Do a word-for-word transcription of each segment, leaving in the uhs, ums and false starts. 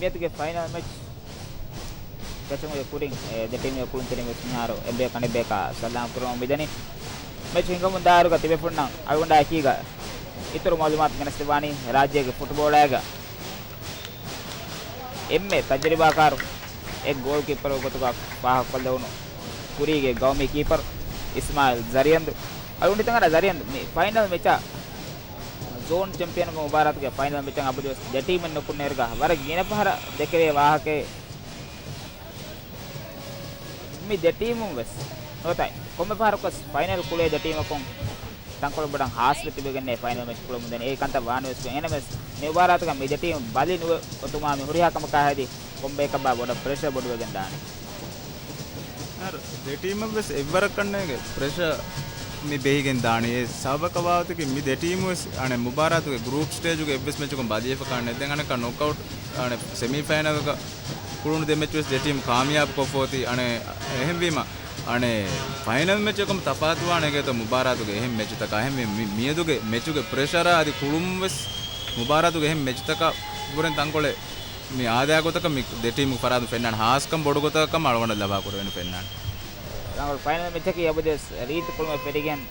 މިއަދުގެ ފައިނަލް މެޗް ފެށުމުގެ ކުރިން، އެ، ދެ ޓީމުގެ ކުޅުންތެރިން ވެސް މިހާރު އެއްބަޔަކު އަނެއްބަޔަކާ ސަލާމް ކުރަމުން މިދަނީ. މެޗް ހިނގަމުން ދާއިރުގަ ތިބޭފުޅުންނަށް އަޅުގަނޑާ އެކީގަ އިތުރު މައުލޫމާތު ގެނެސްދެއްވާނީ ރާއްޖޭގެ ފުޓުބޯޅައިގަ އެންމެ ތަޖުރިބާކާރު އެއް ގޯލްކީޕަރު ގޮތުގަ ފާހަގަކޮށްލެވުނު ކުރީގެ ގައުމީ ކީޕަރު އިސްމާއިލް ޒަރިއަންދު. އަޅުގަނޑު ހިތަށް އަރާ ޒަރިއަންދު މި ފައިނަލް މެޗަށް ޒޯން ޗެމްޕިއަނުގެ މުބާރާތުގެ ފައިނަލް މެޗަށް އަބަދުވެސް ދެ ޓީމެއް ނުކުންނައިރުގަ ވަރަށް ގިނަ ފަހަރަށް ދެކެވޭ ވާހަކައެއް. މި ދެ ޓީމުން ވެސް ނުވަތަ ކޮންމެ ފަހަރަކުވެސް ފައިނަލް ކުޅޭ ދެ ޓީމަކުން ތަންކޮޅެއް ބޮޑަށް ހާސްވެ ތިބެގެންނޭ ފައިނަލް މެޗް ކުޅަމުން ދަނީ. އެއީ ކަންތައް ވާނަމަވެސް އެހެނަމެސް މި މުބާރާތުގަ މި ދެ ޓީމް ބަލި ނުވެ އޮތުމާ މި ހުރިހާ ކަމަކާ ހެދި ކޮންބަޔަކަށްބާ ބޮޑަށް ޕްރެޝަރ ބޮޑުވެގެން ދާނެ. އަރު ދެ ޓީމަށް ވެސް އެއްވަރަކަށް ކަންނޭނގެ ޕްރެޝަރ މި ބެހިގެން ދާނީ. އެ ސަބަބަކަށް ވާގޮތަކީ މި ދެ ޓީމު ވެސް އަނެއް މުބާރާތުގެ ގްރޫޕް ސްޓޭޖުގެ އެއްވެސް މެޗަކުން ބަލިވެފަ ކަންނޭ. ދެން އަނެއްކާ ނޮކްއައުޓް އަނެއް ސެމީ ފައިނަލްގަ ކުޅުނު ދެ މެޗު ވެސް ދެ ޓީމް ކާމިޔާބު ކޮށްފަ އޮތީ. އަނެއް އެހެންވީމަ އަނެއް ފައިނަލް މެޗަކުން ތަފާތުވާނެ އެގޭތޯ މުބާރާތުގެ އެހެން މެޗުތަކާ. އެހެންވީ މި-، މިއަދުގެ މެޗުގެ ޕްރެޝަރާ އަދި ކުޅުން ވެސް މުބާރާތުގެ އެހެން މެޗުތަކާ ބުރެން ތަންކޮޅެއް މި އާދަޔާ ގޮތަކަށް މި ދެ ޓީމުގެ ފަރާތުން ފެންނާނެ. ހާސްކަން ބޮޑު ގޮތަކަށް ކަމަށް އަޅުގަނޑަށް ލަބާ ކުރެވެން ފެންނާނެ. ރަނގަޅު ފައިނަލް މެޗަކީ އަބަދުވެސް ރީތި ކުޅުމެއް ފެށިގެން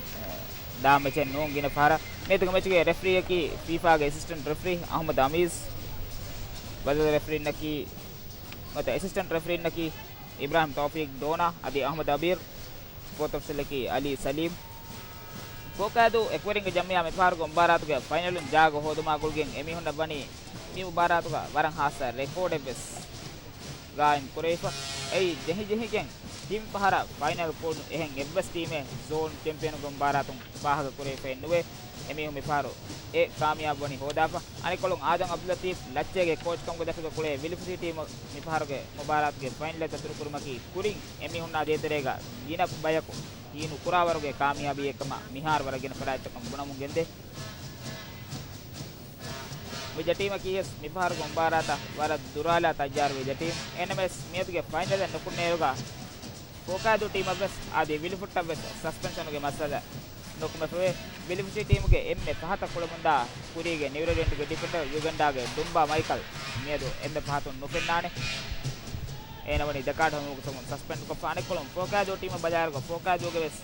ދާ މެޗެއް ނޫން ގިނަ ފަހަރަށް. މިއަދުގެ މެޗުގެ ރެފްރީއަކީ ފީފާގެ އެސިސްޓެންޓް ރެފްރީ އަހުމަދު އަމީޒް. ބަދަލު ރެފްރީންނަކީ، ނުވަތަ އެސިސްޓެންޓް ރެފްރީންނަކީ އިބްރާހިމް ތައުފީޤް ޑޯނާ އަދި އަހުމަދު އަބީރް. ފޯތަފްސަލަކީ އަލީ ސަލީމް. ފޯކާދޫ އެކުވެރިންގެ ޖަމްއިއްޔާ މިފަހަރުގެ މުބާރާތުގެ ފައިނަލުން ޖާގަ ހޯދުމާ ގުޅިގެން އެމީހުންނަށް ވަނީ މި މުބާރާތުގަ ވަރަށް ހާއްސަ ރެކޯޑެއްވެސް ގާއިމް ކުރެވިފަ. އެއީ ޖެހިޖެހިގެން ތިން ފަހަރަށް ފައިނަލް ކުޅުނު އެހެން އެއްވެސް ޓީމެއް ޒޯން ޗެމްޕިއަނުގެ މުބާރާތުން ފާހަގަ ކުރެވިފައެއް ނުވޭ. އެމީހުން މިފަހަރު އެ ކާމިޔާބުވަނީ ހޯދާފަ. އަނެއްކޮޅުން އާދަމް އަބްދުލް ލަތީފް ލައްޗޭގެ ކޯޗްކަމުގެ ދަތުގަ ކުޅޭ ވިލިފުށި ޓީމު މިފަހަރުގެ މުބާރާތުގެ ފައިނަލަށް ދަތުރުކުރުމަކީ ކުރިން އެމީހުންނާ ދޭތެރޭގަ ގިނަ ބަޔަކު ހީނު ކުރާވަރުގެ ކާމިޔާބީއެއްކަމަށް މިހާރު ވަރަށް ގިނަ ފަރާތްތަކުން ބުނަމުން ގެންދޭ. މި ދެ ޓީމަކީ ވެސް މިފަހަރުގެ މުބާރާތަށް ވަރަށް ދުރާލާ ތައްޔާރުވި ދެ ޓީމް. އެހެންނަމަވެސް މިއަދުގެ ފައިނަލަށް ނުކުންނައިރުގަ ފޯކާދޫ ޓީމަށްވެސް އަދި ވިލިފުށަށްވެސް ސަސްޕެންޝަނުގެ މައްސަލަ ނުކުމެފަވޭ. ވިލިފުށި ޓީމުގެ އެންމެ ފަހަތަށް ކުޅެމުންދާ ކުރީގެ ނިއުޒީލެންޑުގެ ޑިފެންޑަރ ޔުގަންޑާގެ ޑުމްބާ މައިކަލް މިއަދު އެންމެ ފަހަތުން ނުފެންނާނެ. އޭނަ ވަނީ ދެ ކާޑް ހަމަވުމުގެ ސަބަބުން ސަސްޕެންޑް ކޮށްފަ. އަނެއްކޮޅުން ފޯކާދޫ ޓީމަށް ބަލާއިރުގަ ފޯކާދޫގެ ވެސް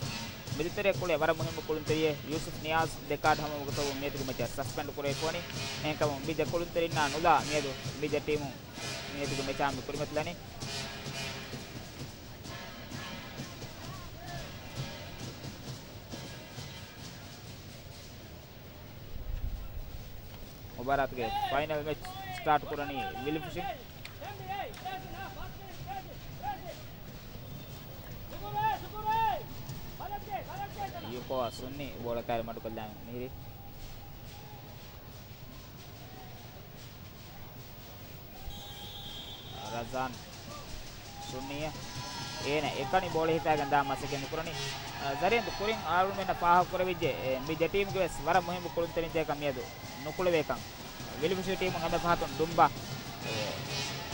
މެދުތެރެއަށް ކުޅޭ ވަރަށް މުހިއްމު ކުޅުންތެރިއެއް ޔޫސުފް ނިޔާޒް ދެ ކާޑް ހަމަވުމުގެ ސަބަބުން މިއަދުގެ މެޗަށް ސަސްޕެންޑް ކުރެވިފަ ވަނީ. އެހެންކަމުން މި ދެ ކުޅުންތެރިންނާ ނުލާ މިއަދު މި ދެ ޓީމު މިއަދުގެ މެޗާ މި ކުރިމަތިލަނީ. މުބާރާތުގެ ފައިނަލް މެޗް ސްޓާޓް ކުރަނީ ވިލިފުށިން. ޔުކޯއާ ސުންނީ ބޯޅަ ކައިރި މަޑުކޮށްލާން މިހިރީ. ރަޒާން ސުންނީއަށް އޭނަ އެކަނި ބޯޅަ ހިފާގެން ދާ މަސައްކަތް ނުކުރަނީ. އަ، ޒަރީން ކުރިން އަޅުގަނޑުމެންނަށް ފާހަގަކުރެވިއްޖެ، އެ، މި ދެ ޓީމުގެ ވެސް ވަރަށް މުހިއްމު ކުޅުންތެރިންތަކަކަށް މިއަދު ނުކުޅެވޭކަން. ވިލިފުށި ޓީމުން އެންމެ ފަހަތުން ޑުމްބާ، އެ،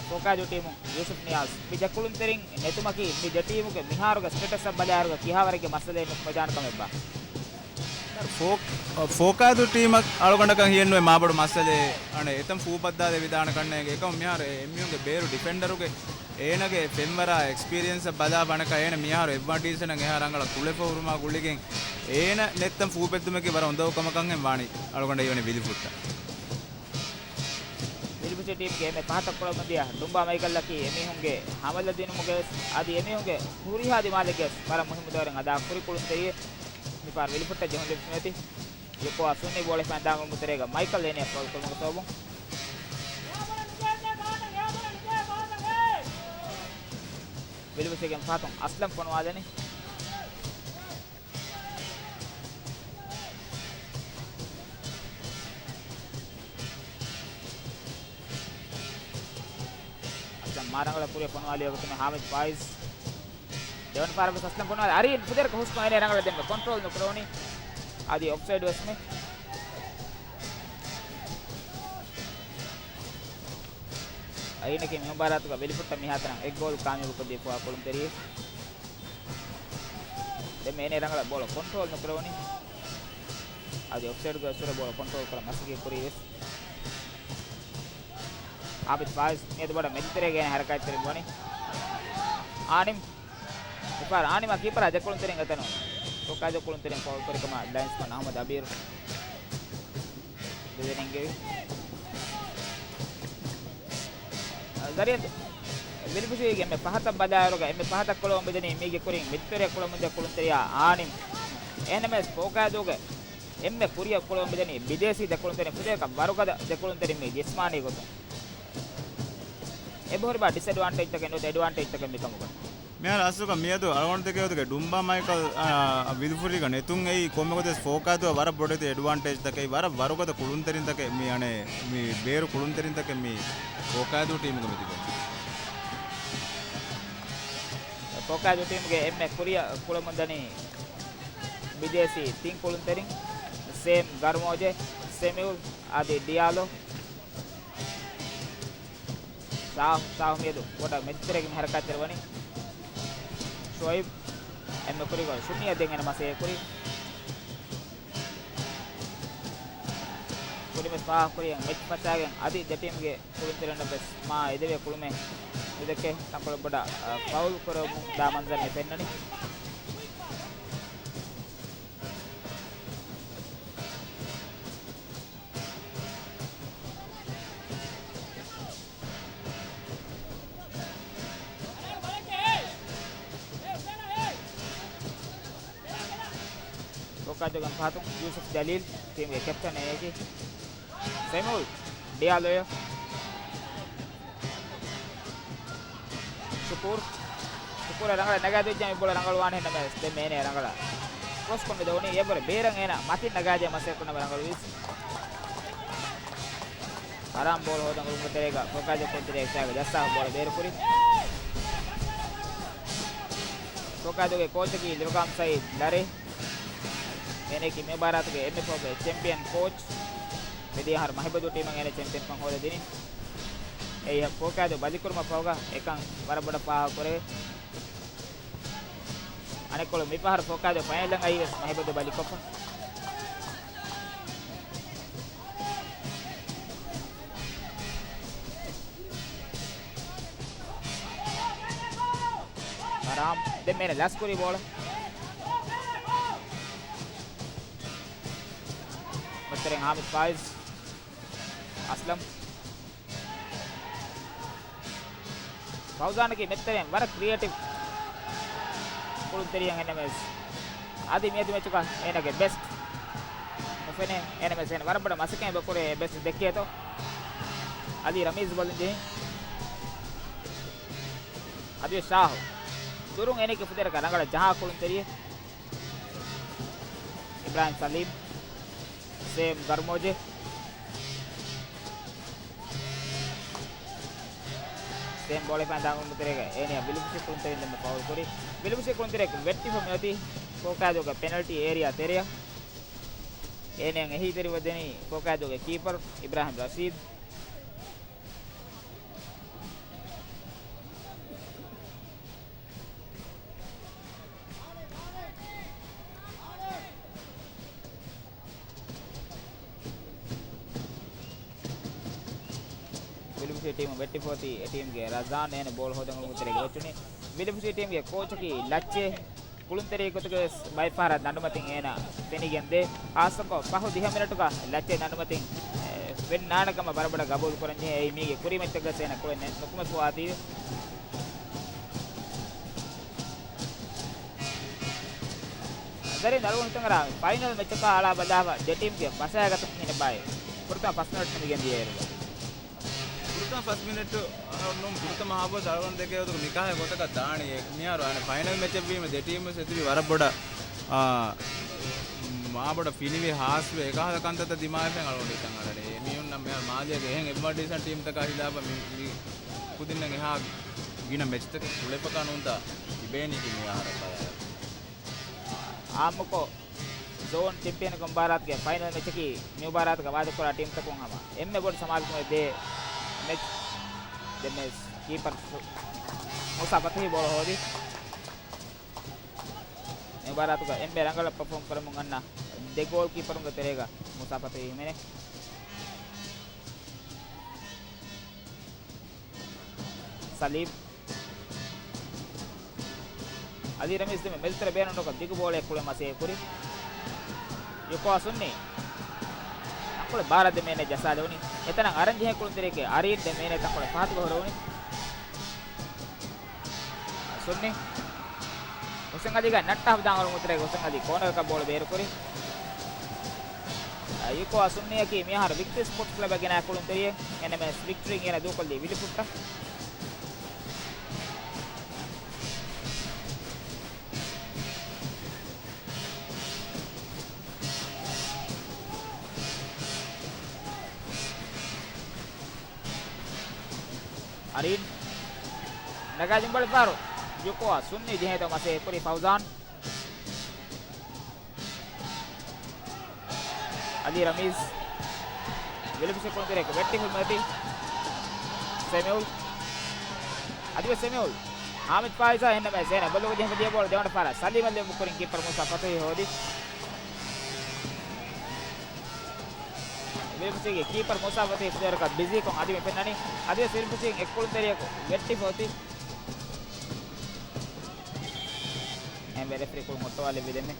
ފޯކާދޫ ޓީމުން ޔޫސުފް ނިޔާޒް. މި ދެ ކުޅުންތެރިން ނެތުމަކީ މި ދެ ޓީމުގެ މިހާރުގެ ސްޓޭޓަސްއަށް ބަލާއިރުގަ ކިހާވަރެއްގެ މައްސަލައެއް ނުކުމެދާނެ ކަމެއްބާ؟ ފޯ-، ފޯކާދޫ ޓީމަށް އަޅުގަނޑަކަށް ހިޔެއްނުވޭ މާބޮޑު މައްސަލައެއް. އަނެއް އެތަން ފޫބައްދާލެވިދާނެ ކަންނޭނގެ. އެކަމު މިހާރު އެ އެމްޔޫގެ ބޭރު ޑިފެންޑަރުގެ އޭނަގެ ފެންވަރާ އެކްސްޕީރިއެންސަށް ބަލާފަ އަނެއްކާ އޭނަ މިހާރު އެޑްވާންޓޭޖްތަނަށް އެހާ ރަނގަޅަށް ކުޅެފަ ހުރުމާ ގުޅިގެން އޭނަ ނެތްތަން ފޫބެއްދުމަކީ ވަރަށް އުނދަގޫ ކަމަކަށްހެން ވާނީ އަޅުގަނޑަށް ހީވަނީ ވިލިފުށަށް. ވިލިފުށި ޓީމްގެ އެންމެ ފަހަތަށް ކުޅަމުންދިޔަ ޑުމްބާ މައިކަލްއަކީ އެމީހުންގެ ހަމަލަ ދިނުމުގެ ވެސް އަދި އެމީހުންގެ ހުރިހާ ދިމާލެއްގެ ވެސް ވަރަށް މުހިއްމު ދައުރެއް އަދާ ކުރި ކުޅުންތެރިއެއް. މިފަހަރު ވިލިފުށަށް ޖެހުން ލިބިފަ މިއޮތީ. ޔުކޯއާ ސުންނީ ބޯޅަ ހިފާން ދާން އުޅުމުގެ ތެރޭގަ މައިކަލް އޭނަޔަށް ފައުލް ކުރުމުގެ ސަބަބުން ވިލިފުށީގެން ފަހަތުން އަސްލަމް ފޮނުވާލަނީ. އަސްލަމް މާ ރަނގަޅަށް ކުރިއަށް ފޮނުވާލި ވަގުތު މި ހާމިދު ފާއިޒް. ދެވަނަ ފަހަރަށް ވެސް އަސްލަމް ފޮނުވާލި. އަރީން ފުދޭވަރަކަށް ހުސްކޮށް އޭނަ ރަނގަޅަށް ދެންމެ ކޮންޓްރޯލް ނުކުރެވުނީ. އަދި އޮފްސައިޑް ވެސް މެ. އަރީނަކީ މި މުބާރާތުގަ ވިލިފުށަށް މިހާތަނަށް އެއް ގޯލް ކާމިޔާބުކޮށްދީފަވާ ކުޅުންތެރިއެއް. ދެންމެ އޭނަ ރަނގަޅަށް ބޯޅަ ކޮންޓްރޯލް ނުކުރެވުނީ. އަދި އޮފްސައިޑްގަ އަސްވަރަށް ބޯޅަ ކޮންޓްރޯލް ކުރަން މަސައްކަތް ކުރީ ވެސް. ހާމިދު ފާއިޒް މިއަދު ބޮޑަށް މެދުތެރޭގައި ހަރަކާތްތެރިން ވަނީ. އާނިމް އެފާރ އާނިމާ ކީޕަރާ ދެކުޅުންތެރިން އެތަނުން. ފޯކާދޫ ކުޅުންތެރިން ފައުލް ކުރިކަމަށް ލައިންސްމަން އަހްމަދު އަބީރު ދެދެން އެންގެވި. ޒަރީން ވިލިފުށީގެ އެންމެ ފަހަތަށް ބަލާއިރުގަ އެންމެ ފަހަތަށް ކުޅަމުން މިދަނީ މީގެ ކުރިން މެދުތެރެއަށް ކުޅަމުންދިޔަ ކުޅުންތެރިޔާ އާނިމް. އެހެންނަމަވެސް ފޯކާދޫގެ އެންމެ ކުރިއަށް ކުޅަމުން މިދަނީ ބިދޭސީ ދެކުޅުންތެރިން ފުދޭކަށް ވަރުގަދަ ދެކުޅުންތެރިން މީ ޖިސްމާނީ ގޮތުން. އެބަހުރި ބާ ޑިސްއެޑްވާންޓޭޖްތަކެއް ނުވަތަ އެޑްވާންޓޭޖްތަކެއް މިކަމުގަ. މިހާރު އަސްލުގަ މިއަދު އަޅުގަނޑު ދެކެ ގޮތުގެ ޑުންބާ މައިކަލް، އާ، ވިލިފުށީގަ ނެތުން އެއީ ކޮންމެ ގޮތެއް ފޯކާދޫއަށް ވަރަށް ބޮޑެތި އެޑްވާންޓޭޖްތަކެއް، ވަރަށް ވަރުގަދަ ކުޅުންތެރިންތަކެއް މި އަނެއް މި ބޭރު ކުޅުންތެރިންތަކެއް މި ފޯކާދޫ ޓީމުގަ މި ތިބެނީ. ފޯކާދޫ ޓީމުގެ އެންމެ ކުރިއަށް ކުޅަމުންދަނީ ބިދޭސީ ތިން ކުޅުންތެރިން، ސޭމް ގަރުމޯޖެ، ސެމިއުލް އަދި ޑިއާލޯ. ޝާހު، ޝާހު މިއަދު ބޮޑަށް މެދުތެރޭގައި ހަރަކާތްތެރިވަނީ. ޝުއައިބް އެންމެ ކުރިގޮތް ޝުނިއަށް ދެން އޭނަ މަސޭ ކުރި. ކުރިންވެސް ފާހަގަކުރި މެޗް ފަށާގެން އަދި ދެ ޓީމްގެ ކުޅުންތެރިންނަށް ވެސް މާ އެދެވޭ ކުޅުމެއް ނުދެކެ ތަންކޮޅެއް ބޮޑަށް، އަ، ފައުލް ކުރަމުން ދާ މަންޒަރެއް ފެންނަނީ. ފޯކާދޫގެ ފަހަތުން ޔޫސުފް ޖަލީލް ޓީމްގެ ކެޕްޓަން އެއީކީ. ސެމިއުލް ޑިއާލޯ. ޝުކޫރު. ޝުކޫރަށް ރަނގަޅަށް ނަގާދެއްޖާ މި ބޯޅަ ރަނގަޅުވާނެ ނަމަވެސް ދެން މޭނޭ ރަނގަޅަށް ކްރޮސް ކޮށް މިދެވުނީ. އެއަށްވުރެ ބޭރަށް އޭނަ މަތިން ނަގާދޭ މަސައްކަތް ކުރަން ރަނގަޅުވީސް. ހަރާމް ބޯޅަ ހޯދަން އުޅުމުގެ ތެރޭގަ ފޯކާދޫ ކުޅުންތެރިޔާގެ ޖައްސާފަ ބޯޅަ ބޭރުކުރި. ފޯކާދޫގެ ކޯޗަކީ ލިބަގާމް ސައީދް ލަރޭ. އޭނައަކީ މި މުބާރާތުގެ އެމްއެފްއޯގެ ޗެމްޕިއަން ކޯޗް. މިދިޔަ އަހަރު މަހިބަދޫ ޓީމަށް އޭނަ ޗެމްޕިއަންކަން ހޯދަ ދިނީ. އެއީ ފޯކާދޫ ބަލިކުރުމަށް ފަހުގަ އެކަން ވަރަށް ބޮޑަށް ފާހަގަކުރެވޭ. އަނެއްކޮޅު މިފަހަރު ފޯކާދޫ ފައިނަލަށް އައީވެސް މަހިބަދޫ ބަލިކޮށްފަ. ހަރާމް. ދެން މޭނަ ލަސްކުރީ ބޯޅަ. މަތިން ހާމިދު ފާއިޒް. އަސްލަމް. ފައުޒާނަކީ މެދުތެރެއިން ވަރަށް ކްރިއޭޓިވް ކުޅުންތެރިޔަކަށް އެންނަމެސް. އަދި މިއަދު މެޗުގަ އޭނަގެ ބެސްޓް ނުފެނޭ. އެންނަމެސް އޭނަ ވަރަށް ބޮޑަށް މަސައްކަތް ކުރޭ ބެސްޓް ދެއްކޭތޯ. އަލީ ރަމީޒް ބޮލުން ޖެހި. އަދި ޝާހު. ދުރުން އޭނަގެ ފުދޭރަކަށް ރަނގަޅަށް ޖަހާ ކުޅުންތެރިއެއް. އިބްރާހިމް ސަލީމް، ސޭމް ގަރުމޯޖެ. ސޭމް ބޯޅަ ފައިން ދާން އުޅުމުގެ ތެރޭގަ އޭނައަށް ވިލިފުށި ކުޅުންތެރިން ދެންމެ ފައުލް ކުރި. ވިލިފުށި ކުޅުންތެރިއަކު ވެއްޓިފަ މިއޮތީ ފޯކާދޫގެ ޕެނަލްޓީ އޭރިއާ ތެރެއަށް. އޭނައަށް އެހީތެރިވެ ދެނީ ފޯކާދޫގެ ކީޕަރު އިބްރާހިމް ރަޝީދު. ވިލިފުށި ޓީމު ވެއްޓިފަ އޮތީ އެ ޓީމްގެ ރަޒާން އޭނަ ބޯޅަ ހޯދަން އުޅުމުގެ ތެރޭގަ ވެއްޓުނީ. ވިލިފުށި ޓީމްގެ ކޯޗަކީ ލައްޗޭ. ކުޅުންތެރި ގޮތުގައި ވެސް ބައެއް ފަހަރަށް ދަނޑުމަތިން އޭނަ ފެނިގެންދޭ. ހާއްސަކޮށް ފަހު ދިހަ މިނެޓުގަ ލައްޗޭ ދަނޑުމަތިން، އެ، ފެންނާނެ ކަމަށް ވަރަށް ބޮޑަށް ގަބޫލު ކުރަންޖެހޭ. އެއީ މީގެ ކުރީ މެޗަށް ވެސް އޭނަ ކުޅެން ނުކުމެފަ އޮތީ. ޒަރީން އަޅުގަނޑު ހިތަށް އަރާ ފައިނަލް މެޗަކާ އަޅާ ބަލާފަ ދެ ޓީމްގެ ފަށާގަތުމުން ހިނި ބައެއް. ފުރަތަމަ ފަސް މިނެޓް ނިމިގެން ދިޔައިރުގަ. ފުރަތަމަ ފަސް މިނެޓު، އަ، ނޫން، ފުރަތަމަ ހާފު ވެސް އަޅުގަނޑު ދެކޭ ގޮތުގަ މިކަހަލަ ގޮތަކަށް ދާނީ. މިހާރު އަނެއް ފައިނަލް މެޗެއް ވީމަ ދެ ޓީމު ވެސް އެތިބީ ވަރަށް ބޮޑަށް، އާ، މާ ބޮޑަށް ފިނިވި ހާސްވެ އެކަހަލަ ކަންތައްތައް ދިމާވެފައި އަޅުގަނޑު ހިތަށް އަރަނީ. އެމީހުންނަށް މިހާރު މާލޭގެ އެހެން އެޑްވަރޓައިޒް ޓީމްތަކާ ހިލާފަށް މި، މި ކުދިންނަށް އެހާ ގިނަ މެޗްތަކެއް ކުޅެފަކާ ނޫންތާ ތިބޭނީކީ މި އަހަރަށް ބަލާއިރު. އާއްމުކޮށް، ޒޯން ޗެމްޕިއަންކަމުގެ މުބާރާތުގެ ފައިނަލް މެޗަކީ މި މުބާރާތުގަ ވާދަކުރާ ޓީމްތަކުން ހަމަ އެންމެ ބޮޑު ސަމާލުކަމެއް ދޭ މެޗް. ދެން މެޗް ކީޕަރު މޫސާ ފަތުހީ ބޯޅަ ހޯދި. މި މުބާރާތުގަ އެންމެ ރަނގަޅަށް ޕަފޯމް ކުރަމުން އަންނަ ދެ ގޯލް ކީޕަރުންގެ ތެރޭގަ މޫސާ ފަތުހީ ހިމެނޭ. ސަލީމް. އަލީ ރަމީޒް ދެމެ މެދުތެރެ ބޭނުންކޮށް ދިގު ބޯޅައެއް ކުޅެ މަސޭ ކުރި. ޔުކޯ ސުންނީ. ތަންކޮޅެއް ބާރަށް ދެމޭނެ ޖައްސާލެވުނީ. އެތަނަށް އަރަން ޖެހޭ ކުޅުންތެރިޔަކީ އަރީން ދެމޭނެ ތަންކޮޅެއް ފަހަތުގަ ހުރެވުނީ. ސުންނި. ހުސެން އަލީގައި ނައްޓާފަ ދާން އުޅުނު ތެރޭގަ ހުސެން އަލީ ކޯނަރަކަށް ބޯޅަ ބޭރުކުރި. އަ، ޔުކޯ ސުންނިއަކީ މިއަހަރު ވިކްޓި ސްޕޯޓްސް ކްލަބަށް ގެނައި ކުޅުންތެރިއެއް. އެންއެމްއެސް ވިކްޓްރީން އޭނަ ދޫކޮށްލީ ވިލިފުއްޓަށް. އަރީން. ނަގާ ޖިންބޮޅި ފާރު. ޔުކޯ ސުންނި ޖެހޭތޯ މަސޭ ކުރި ފައުޒާން. އަލީ ރަމީޒް. ވިލިފުށި ކުޅުންތެރިޔަކު ވެއްޓިފުޅު މެދި. ސެމިއުލް. އަދިވެސް ސެމިއުލް. ހާމިދު ފާއިޒާ އެންއެމްއެސް އޭނަ ބޮލުގަ ޖެހިފަ ދިޔަ ބޯޅަ ދެވަނަ ފަހަރަށް ސަލީމަށް ލިޔުމު ކުރިން ކީޕަރު މޫސާ ފަތުހީ ހޯދި. ވިލިފުށީގެ ކީޕަރު މޫސާ ފަތުހީ ފުލެވަރަކަށް ބިޒީކޮށް އަދި މި ފެންނަނީ. އަދިވެސް ވިލިފުށީގެ އެއްކުޅުންތެރިޔަކު ވެއްޓިފަ އޮތީ. އެންމެ ރެފްރީ ކުޅުން އޮއްޓަވާލެއްވި ދެންމެ.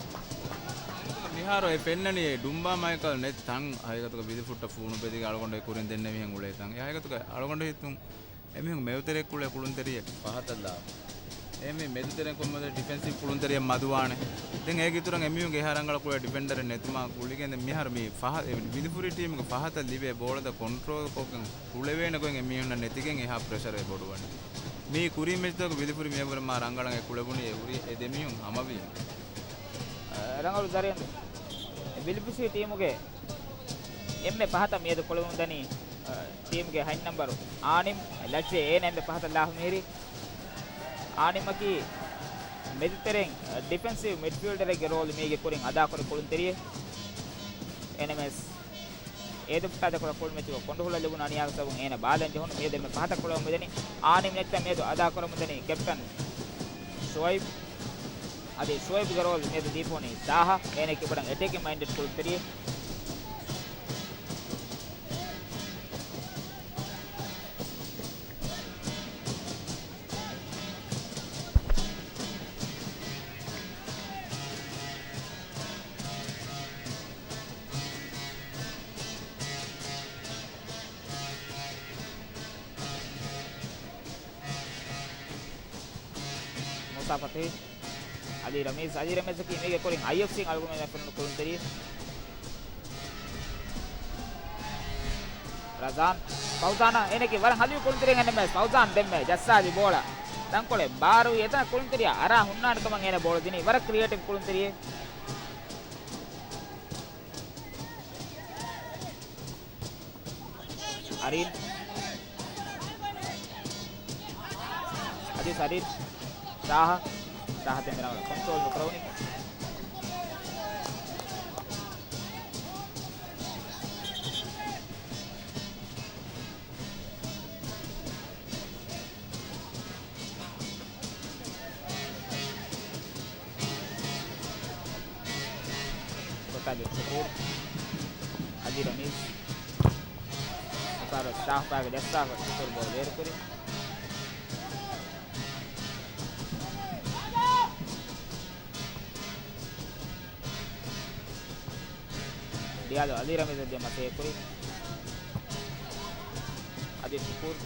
މިހާރު އެ ފެންނަނީ އެ ޑުނބާ މައިކަލް ނެތް ތަން ހަގީގަތުގަ ވިލިފުއްޓަށް ފޫނު ބެދިގެން އަޅުގަނޑު އެ ކުރިން ދެންނެވިހެން އުޅޭ ތަން. އެ ހަގީގަތުގަ އަޅުގަނޑު ހިތުން އެމީހުން މެދުތެރެއަށް ކުޅޭ ކުޅުންތެރިއެއް ފަހަތަށް ލާފަ. އެމީ މެދުތެރެއަށް ކޮންމެ ޑިފެންސިވް ކުޅުންތެރިއެއް މަދުވާނެ. ދެން އޭގެ އިތުރަށް އެމީހުންގެ އެހާ ރަނގަޅަށް ކުޅޭ ޑިފެންޑަރެއް ނެތުމާ ގުޅިގެން ދެން މިހާރު މި ފަހަ-، އެ ވިލިފުރި ޓީމުގެ ފަހަތަށް ލިބޭ ބޯޅަތައް ކޮންޓްރޯލް ކޮށްގެން ކުޅެވޭނެ ގޮތް އެމީހުންނަށް ނެތިގެން އެހާ ޕްރެޝަރެއް ބޮޑުވަނީ. މި ކުރީ މެޗްތަކުގެ ވިލިފުރި މިއަށްވުރެ މާ ރަނގަޅަށް އެ ކުޅެވުނީ އެ ހުރި އެ ދެމީހުން ހަމަވިޔަ. ރަނގަޅު ޒަރީން ވިލިފުށި ޓީމުގެ އެންމެ ފަހަތަށް މިއަދު ކުޅެވުންދަނީ، އަ، ޓީމުގެ ހަތް ނަންބަރު އާނިމް ލައްޖެ އޭނަ އެންމެ ފަހަތަށް ލާފަ މިހިރީ. އާނިމަކީ މެދުތެރެއިން، އަ، ޑިފެންސިވް މިޑްފީލްޑަރެއްގެ ރޯލް މީގެ ކުރިން އަދާކުރި ކުޅުންތެރިއެއް. އެންއެމްއެސް އޭދެފުއްޓާ ދެކޮޅަށް ކުޅުމެއްޗުގަ ކޮނޑުހުޅަށް ލިބުނު އަނިޔާގެ ސަބަބުން އޭނަ ބާލަން ޖެހުނު. މިއަދު އެންމެ ފަހަތަށް ކުޅެވަމުން ދަނީ އާނިމް ނެތްތަން މިއަދު އަދާކުރަމުން ދަނީ ކެޕްޓަން ޝުއައިބް. އަދި ޝުއައިބްގެ ރޯލް މިއަދު ދީފަ ވަނީ ސާހަ. އޭނަ ކިބަޑަން އެޓޭކިން މައިންޑެޑް ކުޅުންތެރިއެއް. މޫސާ ފަތުހީ، އަލީ ރަމީޒް، އަލީ ރަމީޒަކީ މީގެ ކުރިން އައިއެފްސީން އަޅުގަނޑުމެން ފެނުނު ކުޅުންތެރި. ރަޒާން، ފައުޒާނާ، އޭނަކީ ވަރަށް ހަލުވި ކުޅުންތެރިއެއް އެންއެމްއެސް. ފައުޒާން ދެންމެ ޖައްސާލި ބޯޅަ. ތަންކޮޅެއް ބާރުވި އެތަނަށް ކުޅުންތެރިޔާ އަރާ ހުންނާނެ ކަމަށް އޭނަ ބޯޅަ ދިނީ. ވަރަށް ކްރިއޭޓިވް ކުޅުންތެރިއެއް. އަރީން. އަދި އަރީން. ސާހަ. ސާހަ ދެން ރަނގަޅަށް ކޮންޓްރޯލް ނުކުރެވުނީ. ކޮތާލި ޝުކޫރު، އަލީ ރަމީޒް، އެފާރު ޝާހް ފާގެ ޖައްސާފަ ޝުކޫރު ބޯޅަ ބޭރުކުރި. ޑިއާލޯ އަލީ ރަމީޒަށް ދިޔަ މަސޭ ކުރި. އަދި ޝުކޫރު.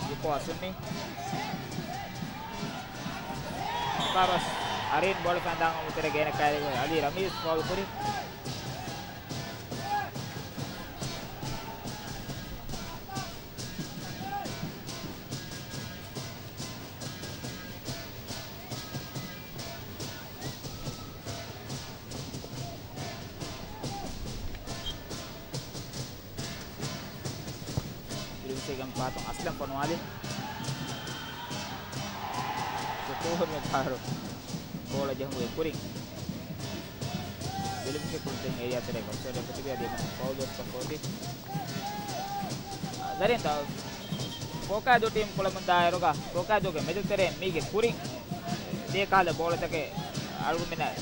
ޔުކޯ އަސުންނި. ފާރު އަރީން ބޯޅަ ފަންދާން އުތެރެ ގޭނެ ކައިރި އަލީ ރަމީޒް ފައުލް ކުރި. އިރުވިސޭގެން ފާތުން އަސްލަން ފޮނުވާލި. ޝުކޫރު މި ފާރު ބޯޅަ ޖެހުމުގެ ކުރިން ވިލިފުށި ކުޅުންތެރިން އޭރިއާ ތެރޭގަ އޮފްސައިޑެއް ފެތިގެ އަދި ފައުލް ޖައްސާފަ އޮތީ. ޒަރީން ދާ ފޯކާދޫ ޓީމް ކުޅަމުންދާއިރުގަ ފޯކާދޫގެ މެދުތެރޭން މީގެ ކުރިން ދޭކަހަލަ ބޯޅަތަކެއް އަޅުގަނޑުމެންނަށް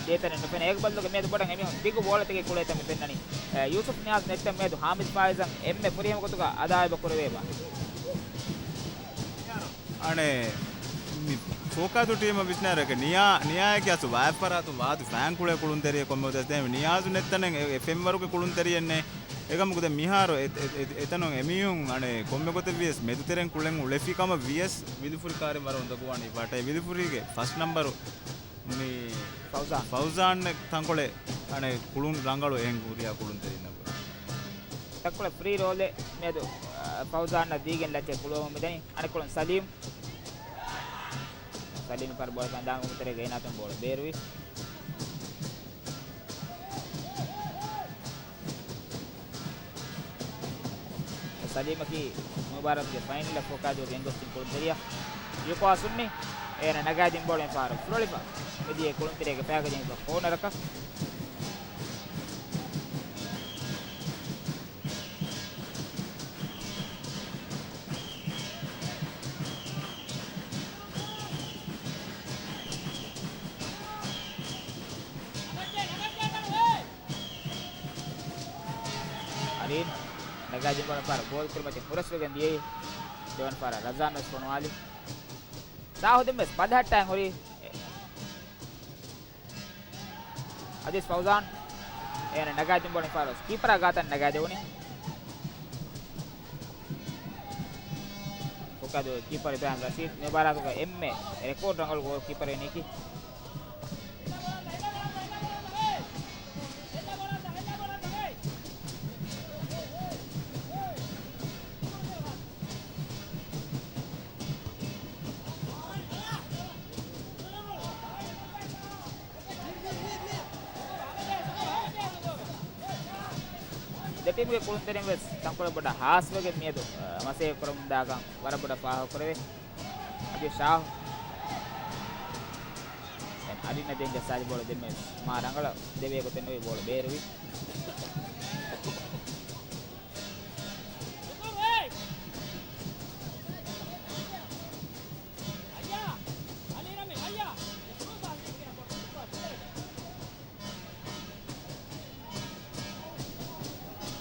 ދޭތަނެއް ނުފެނޭ. އޭގެ ބަދަލުގަ މިއަދު ބޮޑަށް އެމީހުން ދިގު ބޯޅަތަކެއް ކުޅޭތަން މި ފެންނަނީ. އެ، ޔޫސުފް ނިޔާޒް ނެތްތަން މިއަދު ހާމިދު ފާއިޒަށް އެންމެ ފުރިހަމަ ގޮތުގަ އަދާއެބަ ކުރެވޭބާ. އަނެއް، މި ފޯކާދޫ ޓީމަށް ވިސްނާރެކެ ނިޔާ، ނިޔާއެކޭ އަސް ވާތް ފަރާތުން ވާތު ފައިން ކުޅޭ ކުޅުންތެރިއެއް ކޮންމެ އޮތަސް ދޭ ނިޔާޒު ނެއްތަނެއް އެ، އެ ފެންވަރުގެ ކުޅުންތެރިއެއް ނެއް. އެކަމަކު ދެ މިހާރު އެ، އެ، އެ، އެތަނުން އެމީހުން އަނެއް ކޮންމެ ގޮތެއް ވިޔަސް މެދުތެރެން ކުޅެން އުޅެފި ކަމަށް ވިޔަސް ވިލުފުރި ކާރިން ވަރަށް އުނދަގޫވާނީ ފާޓައި ވިލުފުރީގެ ފަސް ނަމްބަރު މި ފައުޒާން. ފައުޒާން ތަންކޮޅެއް އަނެއް ކުޅުން ރަނގަޅު އެހެން ހުރިހާ ކުޅުންތެރިންނަށް. ތަންކޮޅެއް ފްރީ ރޯލެއް މިއަދު، އަ، ފައުޒާން ދީގެން ލައްޗެއް ކުޅުވަމުން މިދަނީ. އަނެއްކޮޅުން ސަލީމް. ސަލީމް ފަރު ބޯޅަ ކަން ދާން ތެރޭގަ އޭނާތުން ބޯޅަ ބޭރުވި. ސަލީމަކީ މުބާރާތުގެ ފައިނަލަށް ފޯކާދޫގެ ގެންގޮސްދިން ކުޅުންތެރިޔާ. ޔުކޯ ސުންނި އޭނަ ނަގާދިން ބޯޅަ މިފަހަރު ފުރޮޅިފަ މިދިޔަ ކުޅުންތެރިޔާގެ ފައިގަ ޖެހިފަ ކޯނަރަކަށް. އަރީން ނަގާދިން ބޯޅަ ފަހަރު ގޯލް ކުރިމަތިން ހުރަސްވެގެން ދިޔައީ. ދެވަނަ ފަހަރަށް ރަޒާން ވެސް ފޮނުވާލި. ސާހު ދެން ވެސް ބަލަހައްޓާން ހުރީ. އަދިސް ފައުޒާން އޭނަ ނަގާދިން ބޯޅަ މިފަހަރު ކީޕަރާ ގާތަށް ނަގާދެވުނީ. ފޯކާދޫ ކީޕަރު އިބްރާހިމް ރަޝީދު މި މުބާރާތުގަ އެންމެ ރެކޯޑް ރަނގަޅު ގޯލް ކީޕަރެއް ނިކި. ދެ ޓީމުގެ ކުޅުންތެރިން ވެސް ތަންކޮޅެއް ބޮޑަށް ހާސްވެގެން މިއަދު، އަ، މަސައްކަތް ކުރަމުންދާކަން ވަރަށް ބޮޑަށް ފާހަގަކުރެވޭ. އަދި ޝާހު އަރިން އަދި ޖައްސާލި ބޯޅަ ދެންމެ މާ ރަނގަޅަށް ދެވޭ ގޮތެއް ނުވި ބޯޅަ ބޭރުވި.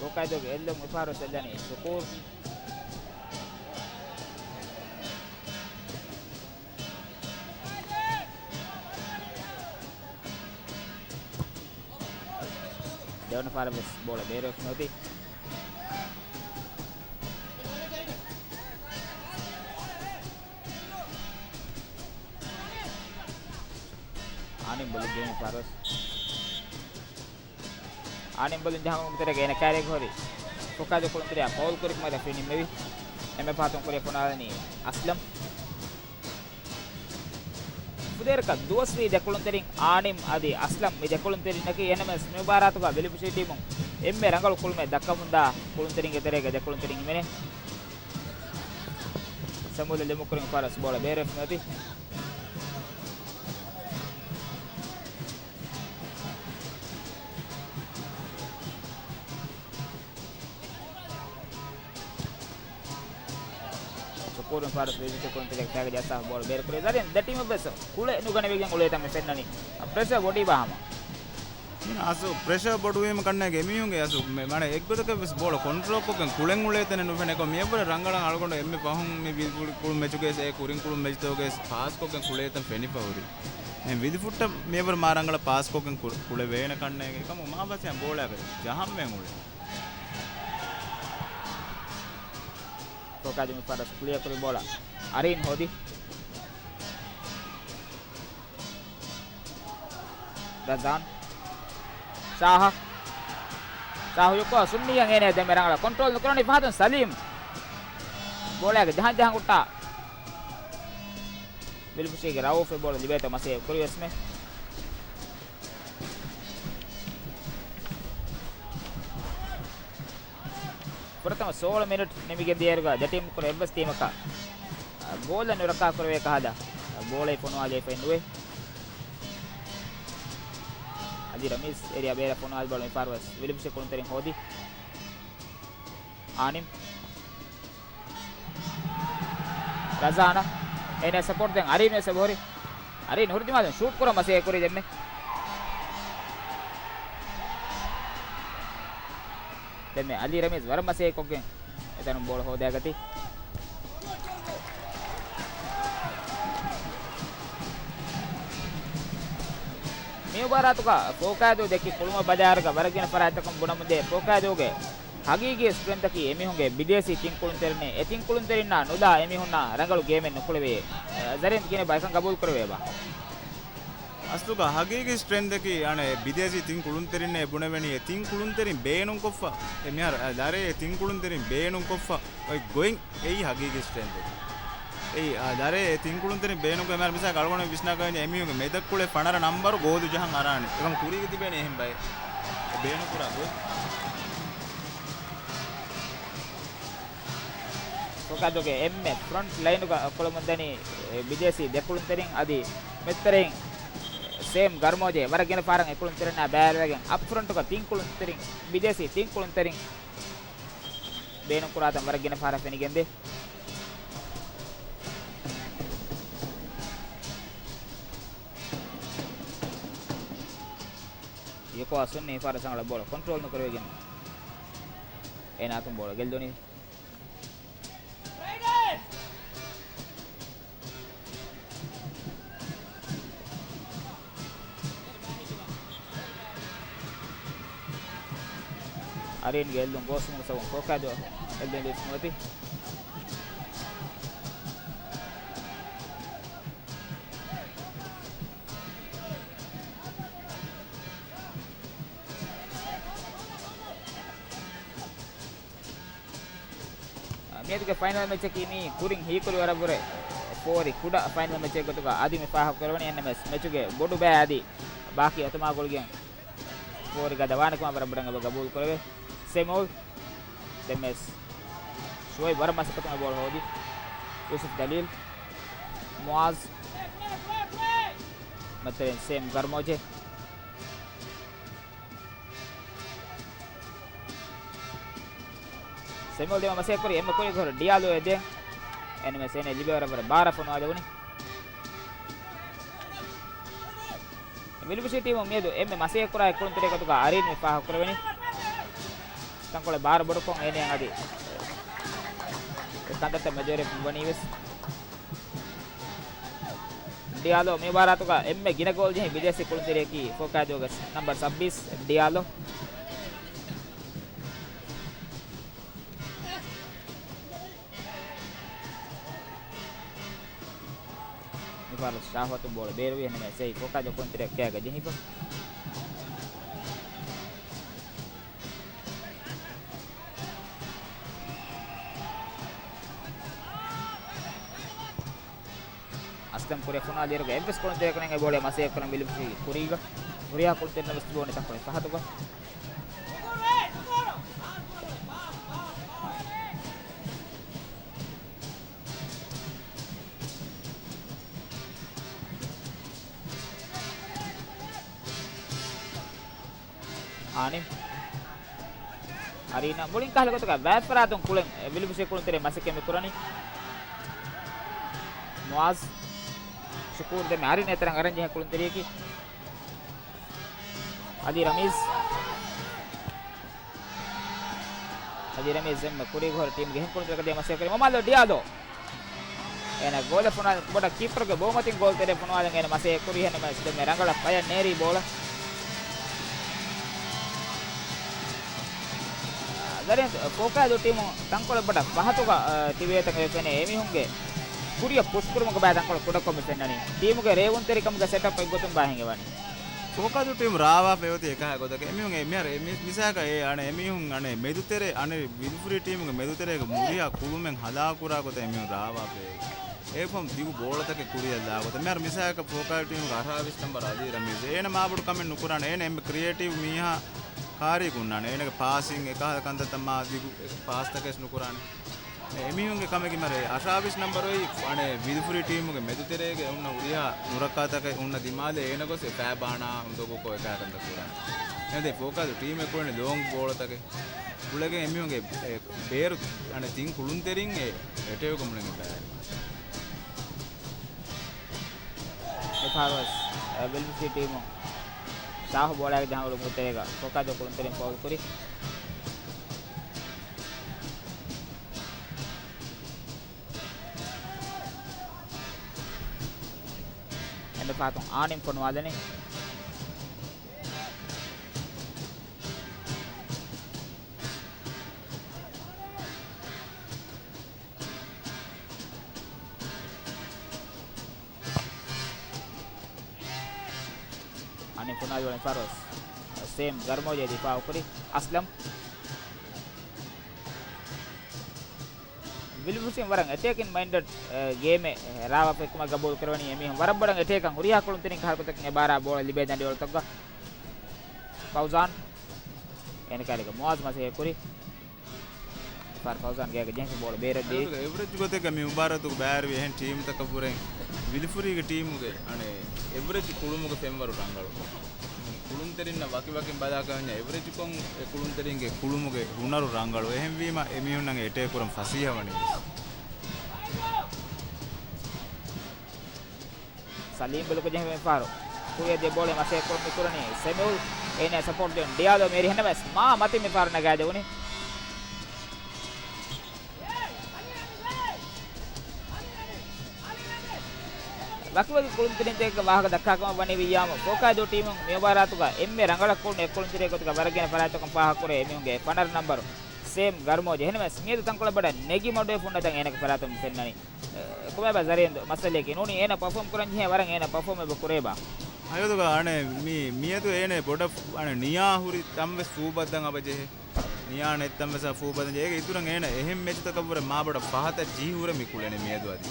ކޯކާދޫގެ އެއްލުން މިފަހަރު ސެއްލަނީ ޝުކޫރު. ދެވަނަ ފަހަރަށް ވެސް ބޯޅަ ބޭރުވެފަ ނުވަތީ. އާނިމް ބޮލުން ޖެހުނު ފަރުވަސް. އާނިމް ބޮލުން ޖަހަމުން ތެރޭގަ އޭނަ ކައިރިއަށް ހުރި ފޯކާދޫ ކުޅުންތެރިޔާ ފައުލް ކުރި ކަމަށް ރެފްރީ ނިންމެވި. އެންމެ ފަހަތުން ކުރިއަށް ފޮނުވާލަނީ އަސްލަމް. ފުދޭވަރަކަށް ދުވަސްވީ ދެ ކުޅުންތެރިން އާނިމް އަދި އަސްލަމް މި ދެ ކުޅުންތެރިންނަކީ. އެހެންނަމަވެސް މި މުބާރާތުގަ ވިލުފުށި ޓީމުން އެންމެ ރަނގަޅު ކުޅުމެއް ދައްކަމުންދާ ކުޅުންތެރިންގެ ތެރޭގަ ދެ ކުޅުންތެރިން ހިމެނޭ. ސަމޫލް ލިމުކުރިން ފަރުވަސް ބޯޅަ ބޭރުވެފަ ނުވަތީ. ޝުކޫރު ފާރު ފިޒިކަލް ކުޅުންތެރިޔާގެ ފައިގަ ޖައްސާފަ ބޯޅަ ބޭރުކުރި. ޒަރީން ދެ ޓީމަށް ވެސް ކުޅެ ނުގަނެވިގެން އުޅޭތަން މި ފެންނަނީ. ޕްރެޝަރ ބޮޑީބާ ހަމަ. އަސް ޕްރެޝަރ ބޮޑުވީމަ ކަންނޭނގެ އެމީހުންގެ އަސް މެ-، މާނަ އެއްގޮތަކަށް ވެސް ބޯޅަ ކޮންޓްރޯލްކޮށްގެން ކުޅެން އުޅޭތަނެއް ނުފެނޭ. އެކަމަކު މިއަށްވުރެ ރަނގަޅަށް އަޅުގަނޑު އެންމެ ފަހުން މި ވިލުފުށި ކުޅުން މެޗުގައި އެ ކުރިން ކުޅުން މެޗުތަކުގައި ވެސް ޕާސްކޮށްގެން ކުޅޭތަން ފެނިފަ ހުރި. އެހެން ވިލުފުށްޓަށް މިއަށްވުރެ މާ ރަނގަޅަށް ޕާސްކޮށްގެން ކު-، ކުޅެވޭނެ ކަންނޭނގެ. އެކަމަކު މާ ބަސް އެހެން ބޯޅައަކަށް ޖަހަންވެން އުޅޭ. ފޯކާދޫ މި ފަރުވަސް ކުޅިއަށް ކުރި ބޯޅަ އަރީން ހޯދި. ރަޒާން. ޝާހަށް. ޝާހު ޔުކޯ ސުންނީއަށް އޭނަ ދެންމެ ރަނގަޅަށް ކޮންޓްރޯލް ނުކުރަނީ. ފަހަތުން ސަލީމް. ބޯޅައިގެ ޖަހަން ޖަހަން ހުއްޓާ. ވިލުފުށީގެ ރައޫފް ބޯޅަ ލިބޭތޯ މަސައްކަތް ކުރި ވެސްމެ. ފުރަތަމަ ސޯޅަ މިނެޓް ނިމިގެން ދިޔައިރުގަ ދެ ޓީމް ކުރެ އެއްވެސް ޓީމަކަށް، އަ، ގޯލެއް ނުރައްކާ ކުރެވޭ ކަހަލަ، އަ، ގޯލެއް ފޮނުވާލެވިފައެއް ނުވޭ. އަދި ރަމީޒް އޭރިއާ ބޭރަށް ފޮނުވާލި ބޯޅަ މި ފަރުވަސް ވިލިފުށި ކުޅުންތެރިން ހޯދި. އާނިމް. ރަޒާނަށް. އޭނަ ސަޕޯޓް ދެން އަރީން ވެސް އެބަހުރި. އަރީން ހުރި ދިމާލުން ޝޫޓް ކުރަން މަސައްކަތް ކުރި ދެންމެ. ދެންމެ އަލީ ރަމީޒް ވަރަށް މަސައްކަތް ކޮށްގެން އެތަނުން ބޯޅަ ހޯދާގަތީ. މި މުބާރާތުގަ ފޯކާދޫ ދެއްކި ކުޅުމަށް ބަލާއިރުގަ ވަރަށް ގިނަ ފަރާތްތަކުން ބުނަމުންދޭ ފޯކާދޫގެ ހަގީގީ ސްޓްރެންތަކީ އެމީހުންގެ ބިދޭސީ ތިން ކުޅުންތެރިންނޭ. އެ ތިން ކުޅުންތެރިންނާ ނުލާ އެމީހުންނާ ރަނގަޅު ގޭމެއް ނުކުޅެވޭ. ޒަރީން ކިޔަނީ ބައެއް ކަން ގަބޫލު ކުރެވޭބާ؟ އަސްލުގަ ހަގީގީ ސްޓްރެންތަކީ އަނެއް ބިދޭސީ ތިން ކުޅުންތެރިންނޭ ބުނެވެނީ އެ ތިން ކުޅުންތެރިން ބޭނުންކޮށްފަ އެ މިހާރު އަ، ދަރޭ އެ ތިން ކުޅުންތެރިން ބޭނުންކޮށްފަ އޮތް ގޮތް އެއީ ހަގީގީ ސްޓްރެންތެއް. އެއީ އަ، ދަރޭ އެ ތިން ކުޅުންތެރިން ބޭނުންކޮށް އެ މިހާރު މިސާލަކަށް އަޅުގަނޑު ވިސްނާކަށް އިން އެމީހުންގެ މެދަށްކުޅެ ފަނަރަ ނަންބަރު ގޯލު ޖަހަން އަރާނެ. އެކަމަ ކުރީގަ ތިބޭނެ އެހެން ބައެއް ބޭނުންކުރާ ގޮތް. ފޯކާދޫގެ އެންމެ ފްރޮންޓް ލައިނުގަ ކުޅަމުންދަނީ ބިދޭސީ ދެ ކުޅުންތެރިން އަދި މެދުތެރެއިން ސޭމް ގަރްމޯޖޭ ވަރަށް ގިނަ ފަހަރަށް އެ ކުޅުންތެރިންނާ ބައިވެރިވެގެން އަޕް ފްރޮންޓުގަ ތިން ކުޅުންތެރިން، ބިދޭސީ ތިން ކުޅުންތެރިން ބޭނުންކުރާތަން ވަރަށް ގިނަ ފަހަރަށް ފެނިގެންދޭ. ޔުކޯ އަސުން މި ފަހަރަށް ރަނގަޅަށް ބޯޅަ ކޮންޓްރޯލް ނުކުރެވިގެން އޭނާ އަތުން ބޯޅަ ގެއްލުނީ. އަރީންގެ އެއްލުން ގޯސްވުމުގެ ސަބަބުން ފޯކާދޫ އެއްލުން ލިބިފަ ނުވަތީ. މިއަދުގެ ފައިނަލް މެޗަކީ މީ ކުރިން ހީކުރި ވަރަށްވުރެ ފޯރި ކުޑަ ފައިނަލް މެޗެއް ގޮތުގަ އަދި މި ފާހަގަކުރެވެނީ. އެންއެމްއެސް މެޗުގެ ބޮޑު ބައި އަދި ބާކީ އަތުމާ ގުޅިގެން ފޯރި ގަދަވާނެ ކަމަށް ވަރަށް ބޮޑަށް އެބަ ގަބޫލު ކުރެވޭ. ސެމުއެލް ދެންމެސް ޝުއައިބް ވަރަށް މަސައްކަތުގެ ބޯޅަ ހޯދި. ޔޫސުފް ޖަލީލް، މުއާޒް، މަތިރެން ސޭމް ގަރްމޯޖެ. ސެމުއެލް ދެމަ މަސައްކަތްކުރި އެންމެ ކުރީގެ ހުރި ޑިއާލޯ އެދޭ. އެންމެ ސޭނެ ލިބޭ ވަރަށް ވަރަށް ބާރަށް ފޮނުވާލެވުނީ. މިލިބުޝީ ޓީމު މިއަދު އެންމެ މަސައްކަތްކުރާ އެއް ކުޅުންތެރި ގޮތުގަ އަރީން މި ފާހަގަކުރެވެނީ. ތަންކޮޅެއް ބާރު ބޮޑުކޮށް އޭނައަށް އަދި ކަންތައްތައް މެދުވެރިވެފަ ވަނީވެސް. ޑިއާލޯ މި މުބާރާތުގަ އެންމެ ގިނަ ގޯލް ޖެހި ބިދޭސީ ކުޅުންތެރިޔަކީ ފޯކާދޫގެ ނަމްބަރު ސައްބީސް ޑިއާލޯ. މިފަހަރު ޝާހު އަތުން ބޯޅަ ބޭރުވި އެހެންނަމަވެސް އެއީ ފޯކާދޫ ކުޅުންތެރިޔާގެ ގެއަށް ޖެހިފަ. އަސްލަމް ކުރިއަށް ފޮނުވާލިއިރުގަ އެއްވެސް ކުޅުންތެރިޔަކު ނެތް އެ ބޯޅަ މަސައްކަތްކުރަން މިލިބުޝީ ކުރީގަ. ހުރިހާ ކުޅުންތެރިންނަށް ވެސް ލިބުނީ ތަންކޮޅެއް ފަހަތުގަ. އާނިމް. އަރީން މުޅިން ކަހަލަ ގޮތުގަ ބައެއް ފަރާތުން ކުޅެން އެ މިލިބުޝީ ކުޅުންތެރި މަސައްކަތް މި ކުރަނީ. މުއާޒް. ޝުކޫރު ދެމެ އަރީން އެތެރެން އަރަން ޖެހޭ ކުޅުންތެރިޔަކީ. އަލީ ރަމީޒް. އަލީ ރަމީޒް އެންމެ ކުރީގެ ހުރި ޓީމުގެ އެހެން ކުޅުންތެރިޔަކަށް ދިޔަ މަސައްކަތް ކުރީ މަމާލޯ ޑިއާލޯ. އޭނަ ގޯލަށް ފޮނުވާލަން ކުޑަ ކީޕަރުގެ ބޯމަތިން ގޯލްތެރެއަށް ފޮނުވާލަން އޭނަ މަސައްކަތް ކުރީ އެހެންނަމަވެސް ދެންމެ ރަނގަޅަށް ފަޔަށް ނޭރީ ބޯޅަ. ދަރިން ފޯކާދޫ ޓީމު ތަންކޮޅެއް ބޮޑަށް ފަހަތުގަ، އަ، ތިބޭތަން އެ ފެނޭ އެމީހުންގެ ކުރިއަށް ޕުޝް ކުރުމުގެ ބައި ތަންކޮޅެއް ކުޑަކޮށް މި ފެންނަނީ. ޓީމުގެ ރޭވުންތެރިކަމުގެ ސެޓަޕް އެއްގޮތުން ބާ ހިނގަވަނީ. ފޯކާދޫ ޓީމު ރާވާފަ އޮތީ އެކަހަލަ ގޮތަކަށް. އެމީހުން އެ މިހާރު އެ މި-، މިސާލަކަށް އެ އަނެއް އެމީހުން އަނެއް މެދުތެރެ، އަނެއް ވިލުފުރި ޓީމުގެ މެދުތެރޭގެ މުރިހާ ކުޅުމެއް ހަލާކުރާ ގޮތަށް އެމީހުން ރާވާފައޭ. އެއަށްފަހު ދިގު ބޯޅަތަކެއް ކުރިއަށް ލާ ގޮތަށް. މިހާރު މިސާލަކަށް ފޯކާދޫ ޓީމުގެ އަށާވީސް ނަމްބަރު އަލީ ރަމީޒް. އޭނަ މާބޮޑު ކަމެއް ނުކުރާނެ. އޭނަ އެންމެ ކްރިއޭޓިވް މީހާ ކާރީގަ ހުންނާނެ. އޭނަގެ ޕާސިން އެކަހަލަ ކަންތައްތައް މާ ދިގު ޕާސްތަކެއް ނުކުރާނެ. އެ އެމީހުންގެ ކަމެއްގެ މަރޭ އަށާވީސް ނަމްބަރު އޮތް އަނެއް ވިލުފުރި ޓީމުގެ މެދުތެރޭގެ އޮންނަ ހުރިހާ ނުރައްކާތަކެއް އޮންނަ ދިމާލެއް އޭނަ ގޮސް އެ ފައި ބާނާ އުނދަގޫކޮށް އެކާ ކަންތައް ކުރާނެ. އެހެންވެ ފޯކާދޫ ޓީމެއް ކުޅެނީ ލޯންގް ބޯޅަތަކެއް. ކުޅެގެން އެމީހުންގެ އެ ބޭރު އަނެއް ތިން ކުޅުންތެރިން އެ އެޓެއުގަ މުޅިން އެބައި. މިފަހަރުވެސް އެ ވިލްފްސީ ޓީމު ޝާހު ބޯޅައިގެ ޖަހަން އުޅުމުގެ ތެރޭގަ ފޯކާދޫ ކުޅުންތެރިން ފައުލް ކުރި. އެންމެ ފަހަތުން އާނިމް ފޮނުވާލަނީ. ފުނާލުވަނީ ފާރުވެސް ސޭމް ގަރުމޯޖޭ ދިފާއުކުރި އަސްލަމް. ވިލިފުށީ ވަރަށް އެޓޭކިން މައިންޑެޑް، އެ، ގޭމެއް ރާވާފަ އެކުމަށް ގަބޫލު ކުރެވެނީ އެމީހުން ވަރަށް ބޮޑަށް އެޓޭކަށް ހުރިހާ ކުޅުންތެރިން ކަހަލަ ގޮތަކަށް އެބާރާ ބޯޅަ ލިބޭ ދަނޑިވަޅުތަކުގަ. ފައުޒާން އޭނަ ކައިރީގަ މުއާޒް މަސައްކަތް ކުރި. ފާރު ފައުޒާން ގޭގަ ޖެހިފަ ބޯޅަ ބޭރަށް ދިޔައީ. އެވްރެޖް ގޮތެއްގަ މި މުބާރާތުގަ ބައިވެރިވި އެހެން ޓީމުތަކަށްވުރެ ވިލިފުށީގެ ޓީމުގެ އަނެއް އެވްރެޖް ކުޅުމުގެ ފެންވަރު ރަނގަޅު. ކުޅުންތެރިންނަށް ވަކިވަކިން ބަލާކަމަންޏާ އެވްރެޖްކޮށް އެ ކުޅުންތެރިންގެ ކުޅުމުގެ ހުނަރު ރަނގަޅު. އެހެންވީމަ އެމީހުންނަށް އެޓޭކް ކުރަން ފަސޭހަވަނީ. ސަލީމް ބޮލުގަ ޖެހި މިފަހަރު ކުރިއަށް ދިޔަ ބޯޅަ މަސައްކަތް ކުރަނީ ސެމިއުލް. އޭނަ ސަޕޯޓް ދޭން ޑިއާލޯ މޭރި ހެންނަމަވެސް މާ މަތިން މިފަހަރު ނަގާދެވުނީ. ވަކިވަކި ކުޅުންތެރިންތަކެއްގެ ވާހަކަ ދައްކާ ކަމަށް ވަނީ ވިއްޔާމު ފޯކާދޫ ޓީމުން މި މުބާރާތުގަ އެންމެ ރަނގަޅަށް ކުޅުނު އެއް ކުޅުންތެރިއެއް ގޮތުގަ ވަރަށް ގިނަ ފަރާތްތަކުން ފާހަގަކުރޭ އެމީހުންގެ ފަނަރަ ނަންބަރު ސޭމް ގަރުމޯ ޖެހެނުމެސް މިއަދު ތަންކޮޅެއް ބޮޑަށް ނެގި މަޑުވެފަ ހުންނަތަން އޭނަގެ ފަރާތުން ފެންނަނީ. އެ، ކޮބާބާ ޒަރީން މައްސަލައަކީ ނޫނީ އޭނަ ޕަފޯމް ކުރަން ޖެހޭ ވަރަށް އޭނަ ޕަފޯމް އެބަ ކުރޭބާ. އަޔޮދުގަ އަނެއް މި، މިއަދު އޭނަ ބޮޑަށް އަނެއް ނިޔާ ހުރި ތަންވެސް ފޫބައްދަން އަބަ ޖެހޭ. ނިޔާ ނެތް ތަންވެސް ފޫބައްދަން ޖެހޭ. އޭގެ އިތުރަށް އޭނަ އެހެން މެޗުތަކަށްވުރެ މާ ބޮޑަށް ފަހަތަށް ޖެހި ހުރެ މި ކުޅެނީ މިއަދު އަދި.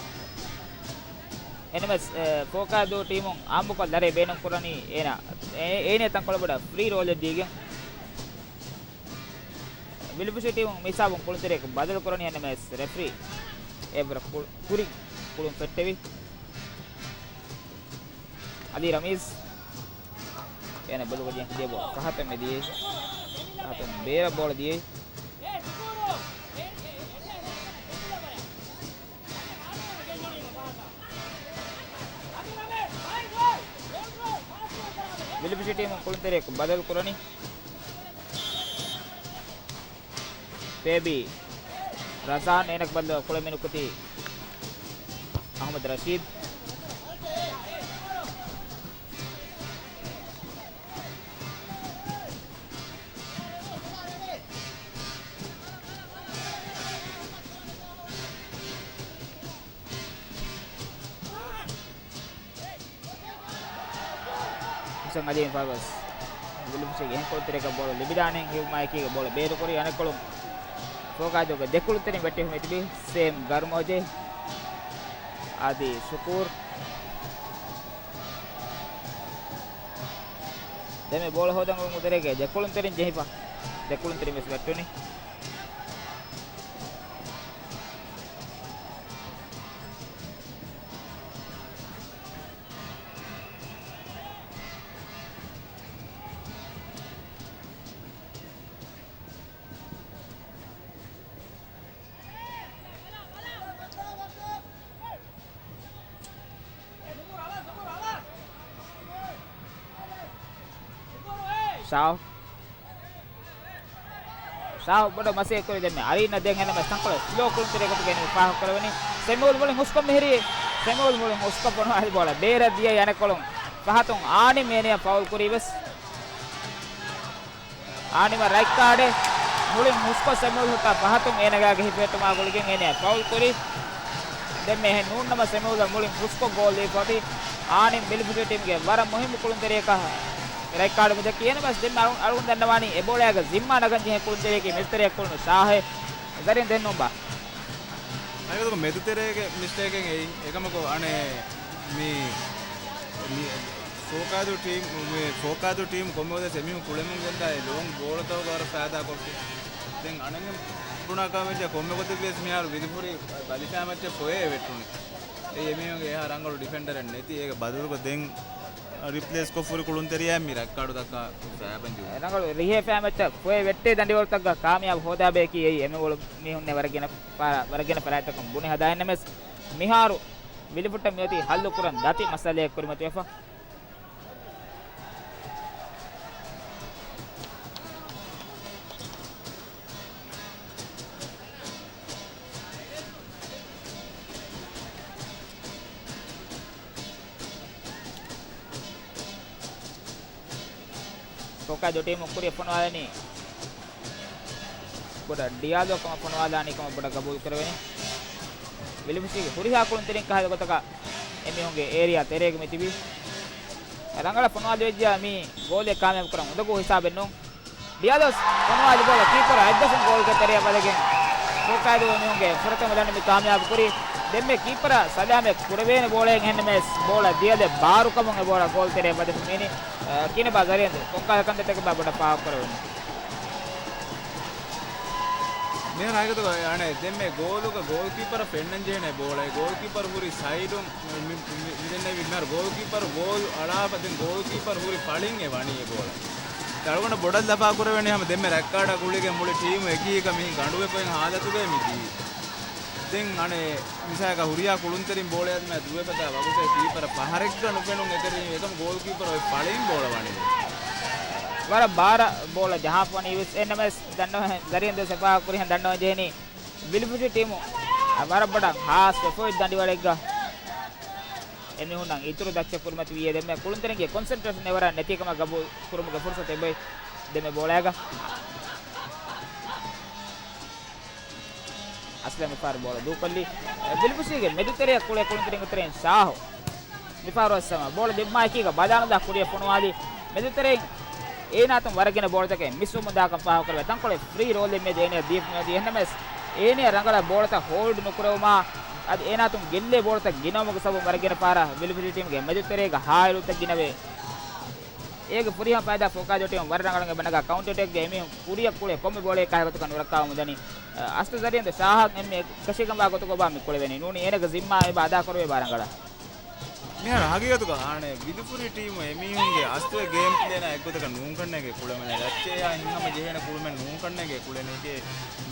އެންއެމްއެސް، އެ، ފޯކާދޫ ޓީމުން އާއްމުކޮށް ދަރޭ ބޭނުން ކުރަނީ އޭނަ، އޭ، އޭނަ ތަންކޮޅެއް ބޮޑަށް ފްރީ ރޯލެއް ދީގެން. ވިލިފުށީ ޓީމުން މިހިސާބުން ކުޅުންތެރިޔަކު ބަދަލު ކުރަނީ އެންއެމްއެސް ރެފްރީ އެއަށްވުރެ ކު-، ކުރިން ކުޅުން ފެއްޓެވި. އަލީ ރަމީޒް އޭނަ ބޮލުގަ ޖެހި ދިޔަ ބޯ ފަހަތަށް މި ދިޔައީ. ފަހަތުން ބޭރަށް ބޯޅަ ދިޔައީ. ވިލިފުށީ ޓީމުން ކުޅުންތެރިޔަކު ބަދަލު ކުރަނީ. ފޭބީ ރަޒާން އޭނަގެ ބަދަލު ކުޅެ މިނުކުތީ އަހްމަދު ރަޝީދު. ހުސެން އަލީ ފާރުވެސް ވިލިފުށީގެ އެހެން ކުޅުންތެރިޔަކަށް ބޯޅަ ލިބިދާނެ ހިތްވުމާއެކީގަ ބޯޅަ ބޭރުކުރި. އަނެއްކޮޅުން ފޯކާދޫގެ ދެ ކުޅުންތެރިން ވެއްޓިފަ މިތިބީ ސޭމް ގަރުމޯޖޭ، އާދި ޝުކޫރު. ދެންމެ ބޯޅަ ހޯދަން އުޅުނު ތެރޭގެ ދެ ކުޅުންތެރިން ޖެހިފަ. ދެ ކުޅުންތެރިން ވެސް ވެއްޓުނީ. ޝާ. ޝާ ބޮޑަށް މަސައްކަތް ކުރި ދެންމެ އަރީންނަށް ދެން ހެނދުމެސް ތަންކޮޅެއް ސްލޯ ކުޅުންތެރި ގޮތުގައި މި ފާހަގަ ކުރެވެނީ. ސެމިއުލް މުޅިން ހުސްކޮށް މިހިރީ. ސެމިއުލް މުޅިން ހުސްކޮށް ފޮނުވާލި ބޯޅަ ބޭރަށް ދިޔައީ އަނެއްކޮޅުން ފަހަތުން އާނިމް އޭނަ ފައުލް ކުރީ ވެސް. އާނިމަށް ރައިޓް ކާޑެއް މުޅިން ހުސްކޮށް ސެމިއުލް ހުއްޓާ ފަހަތުން އޭނަގެ އަގެއް ހިފެހެއްޓުމާ ގުޅިގެން އޭނަ ފައުލް ކުރީ. ދެންމެ އެހެން ނޫންނަމަ ސެމިއުލްއަށް މުޅިން ހުސްކޮށް ގޯލް ދީފަ އޮތީ. އާނިމް ވިލިފުށީ ޓީމްގެ ވަރަށް މުހިއްމު ކުޅުންތެރިޔަކަށް ރައިޓް ކާޑު މިދެއްކީ. އެންއެމްއެސް ދެންމެ އަޅު-، އަޅުގަނޑު ދަންނަވާނީ އެ ބޯޅައިގަ ޒިންމާ ނަގަން ޖެހޭ ކުޅުންތެރިޔަކީ މިލިތަރިއަށް ކުޅުނު ޝާހެއް. ޒަރީން ދެން ނޫންބާ. ހަގީގަތުގަ މެދުތެރޭގެ މިސްޓޭކެއް އެއީ. އެކަމަކު އަނެއް މި، މި ފޯކާދޫ ޓީމް، މި ފޯކާދޫ ޓީމް ކޮންމެ ގޮތެއް އެމީހުން ކުޅެމުން ގެންދާ އެ ލޯންގް ބޯޅަތަކުގަ ވަރަށް ފައިދާ ކޮށްފި. ދެން އަނެއް ބުނާ ކަމެއްޖެ ކޮންމެ ގޮތެއް ވިޔަސް މިހާރު ވިލިފުށީ ބަލިފައި މެޗަށް ފޮއެ ވެއްޓުނީ. އެ އެމީހުންގެ އެހާ ރަނގަޅު ޑިފެންޑަރެއް ނެތި. އޭގެ ބަދަލުގަ ދެން ރިޕްލޭސް ކޮށްފަ ހުރި ކުޅުންތެރިޔާ މި ރައްކާޑު ދައްކާ ސަބަބެން ޖެހުނީ. ރަނގަޅު ރިހޭ ފައި މެޗަށް ފޮއެ ވެއްޓޭ ދަނޑިވަޅުތަކުގަ ކާމިޔާބު ހޯދާބަޔަކީ އެއީ އެމެ އުޅު މީހުންނެއް ވަރަށް ގިނަ ފަ-، ވަރަށް ގިނަ ފަރާތްތަކުން ބުނެ ހަދާ. އެންއެމްއެސް މިހާރު ވިލިފުއްޓަށް މިއޮތީ ހައްލު ކުރަން ދަތި މައްސަލައެއް ކުރިމަތިވެފަ. ކޮކާދޫ ޓީމު ކުރިއަށް ފޮނުވާލަނީ ބޮޑަށް ޑިއާލޯ ކަމަށް ފޮނުވާލާނީ ކަމަށް ބޮޑަށް ގަބޫލު ކުރެވެނީ. ވިލިފުށީގެ ހުރިހާ ކުޅުންތެރިން ކަހަލަ ގޮތަކަށް އެމީހުންގެ އޭރިއާ ތެރޭގަ މި ތިބީ. ރަނގަޅަށް ފޮނުވާލި ވެއްޖެޔާ މީ ގޯލެއް ކާމިޔާބު ކުރަން އުނދަގޫ ހިސާބެއް ނޫން. ޑިއާލޯސް ފޮނުވާލި ބޯޅަ ކީޕަރ އަތްދަށުން ގޯލްގެ ތެރެއަށް ވަދެގެން ފޯކާދޫ މީހުންގެ ފުރަތަމަ ދަނޑު މި ކާމިޔާބު ކުރީ. ދެންމެ ކީޕަރ ސަލާމެއް ކުރެވޭނެ ބޯޅައެއް އެހެންނަމަސް ބޯޅަ ދިޔަލެއް ބާރުކަމުން އެ ބޯޅަ ގޯލް ތެރެއަށް ވަދެފަ މީނީ. ކިނެބާ ޒަރީންދު ކޮންކަހަލަ ކަންތައްތަކެއްބާ ބޮޑަށް ފާހަގަކުރެވެނީ. މިހާރު ހަގީގަތުގަ އަނެއް ދެންމެ ގޯލުގަ ގޯލްކީޕަރަށް ފެންނަން ޖެހޭނެ ބޯޅަ. ގޯލްކީޕަރު ހުރި ސައިޑުން މި، މި، މި، މިދެންނެވި މިހާރު ގޯލްކީޕަރު ގޯލް އަޅާފަ ދެން ގޯލްކީޕަރު ހުރި ފަޅިން އެ ވަނީ އެ ބޯޅަ. އަޅުގަނޑަށް ބޮޑަށް ލަފާ ކުރެވެނީ ހަމަ ދެންމެ ރައްކާޑާ ގުޅިގެން މުޅި ޓީމު އެކީ އެކަށް މިހިން ގަނޑުވެފައި ހާލަތުގައި މިދީ. ދެން އަނެއް މިސާލަކަށް ހުރިހާ ކުޅުންތެރިން ބޯޅަ އަދި މާ ދުވެފަތާ ވަގުތެއް ކީޕަރަށް ފަހަރެއްގަ ނުފެނުން އެތެރެއިން އެކަމު ގޯލްކީޕަރު އޮތް ފަޅިން ބޯޅަ ވަނީ. ވަރަށް ބާރަށް ބޯޅަ ޖަހާފަ ވަނީ ވެސް އެހެންނަމަސް ދަންނަވަން ޒަރީން ދުވަސް އެފާހަ ކުރިހެން ދަންނަވަން ޖެހެނީ ވިލްފުށި ޓީމު ވަރަށް ބޮޑަށް ހާސް ވެފަ އޮތް ދަނޑިވަޅެއްގަ އެމީހުންނަށް އިތުރު ދައްޗެއް ކުރިމަތިވިއޭ ދެންމެ ކުޅުންތެރިންގެ ކޮންސެންޓްރޭޝަން އެވަރަށް ނެތިކަމަށް ގަބޫލު ކުރުމުގެ ފުރުސަތެއް އޮތް ދެންމެ ބޯޅައިގަ. އަސްލަމް މިފަހަރު ބޯޅަ ދޫކޮށްލީ. އެ، ވިލްފުށީގެ މެދުތެރެއަށް ކުޅޭ ކުޅުންތެރިންގެ ތެރެއިން ޝާހު. މިފަހަރު އަސްލަމް ބޯޅަ ދެއްމާއެކީގަ ބަލާނުދާ ކުރިއަށް ފޮނުވާލީ. މެދުތެރެއިން އޭނާތުން ވަރަށް ގިނަ ބޯޅަތަކެއް މިސްވަމުންދާކަން ފާހަގަކުރެވޭ. ތަންކޮޅެއް ފްރީ ރޯލެއް މިއަދު އޭނަޔަށް ދީފަ މިއޮތީ. އެހެންނަމަވެސް އޭނަޔަށް ރަނގަޅަށް ބޯޅަތައް ހޯލްޑް ނުކުރެވުމާ އަދި އޭނާތުން ގެއްލޭ ބޯޅަތައް ގިނަވުމުގެ ސަބަބުން ވަރަށް ގިނަ ފަހަރަށް ވިލްފުށީ ޓީމުގެ މެދުތެރޭގަ ހާއިލުތައް ގިނަވޭ. އޭގެ ފުރިހަމަ ފައިދާ ފޯކާދޫ ޓީމު ވަރަށް ރަނގަޅަށް އެބަ ނަގާ ކައުންޓަރ އެޓޭކްގަ އެމީހުން ކުރިއަށް ކުޅޭ ކޮންމެ ބޯޅައެއް ކަހަލަ ގޮތަކަށް ނުރައްކާވަމުން ދަނީ. އަސްލު ޒަރީން ދު ޝާހަށް އެންމެ ކަށީގެންވާ ގޮތުގަ މި ކުޅެވެނީ. ނޫނީ އޭނަގެ ޒިންމާ އެބަ އަދާކުރެވޭ ބާރަނގަޅަށް. މިހާރު ހަގީގަތުގަ އާނެ ވިލްފުށީ ޓީމު އެމީހުންގެ އަސްލު ގޭމް ޕްލޭނާ އެއްގޮތަކަށް ނޫންކަންނޭގެ ކުޅެމެނެ ރައްޗެއާ ހިތްހަމަ ޖެހޭނެ ކުޅުމެއް ނޫންކަންނޭގެ ކުޅެނީ. އޭގެ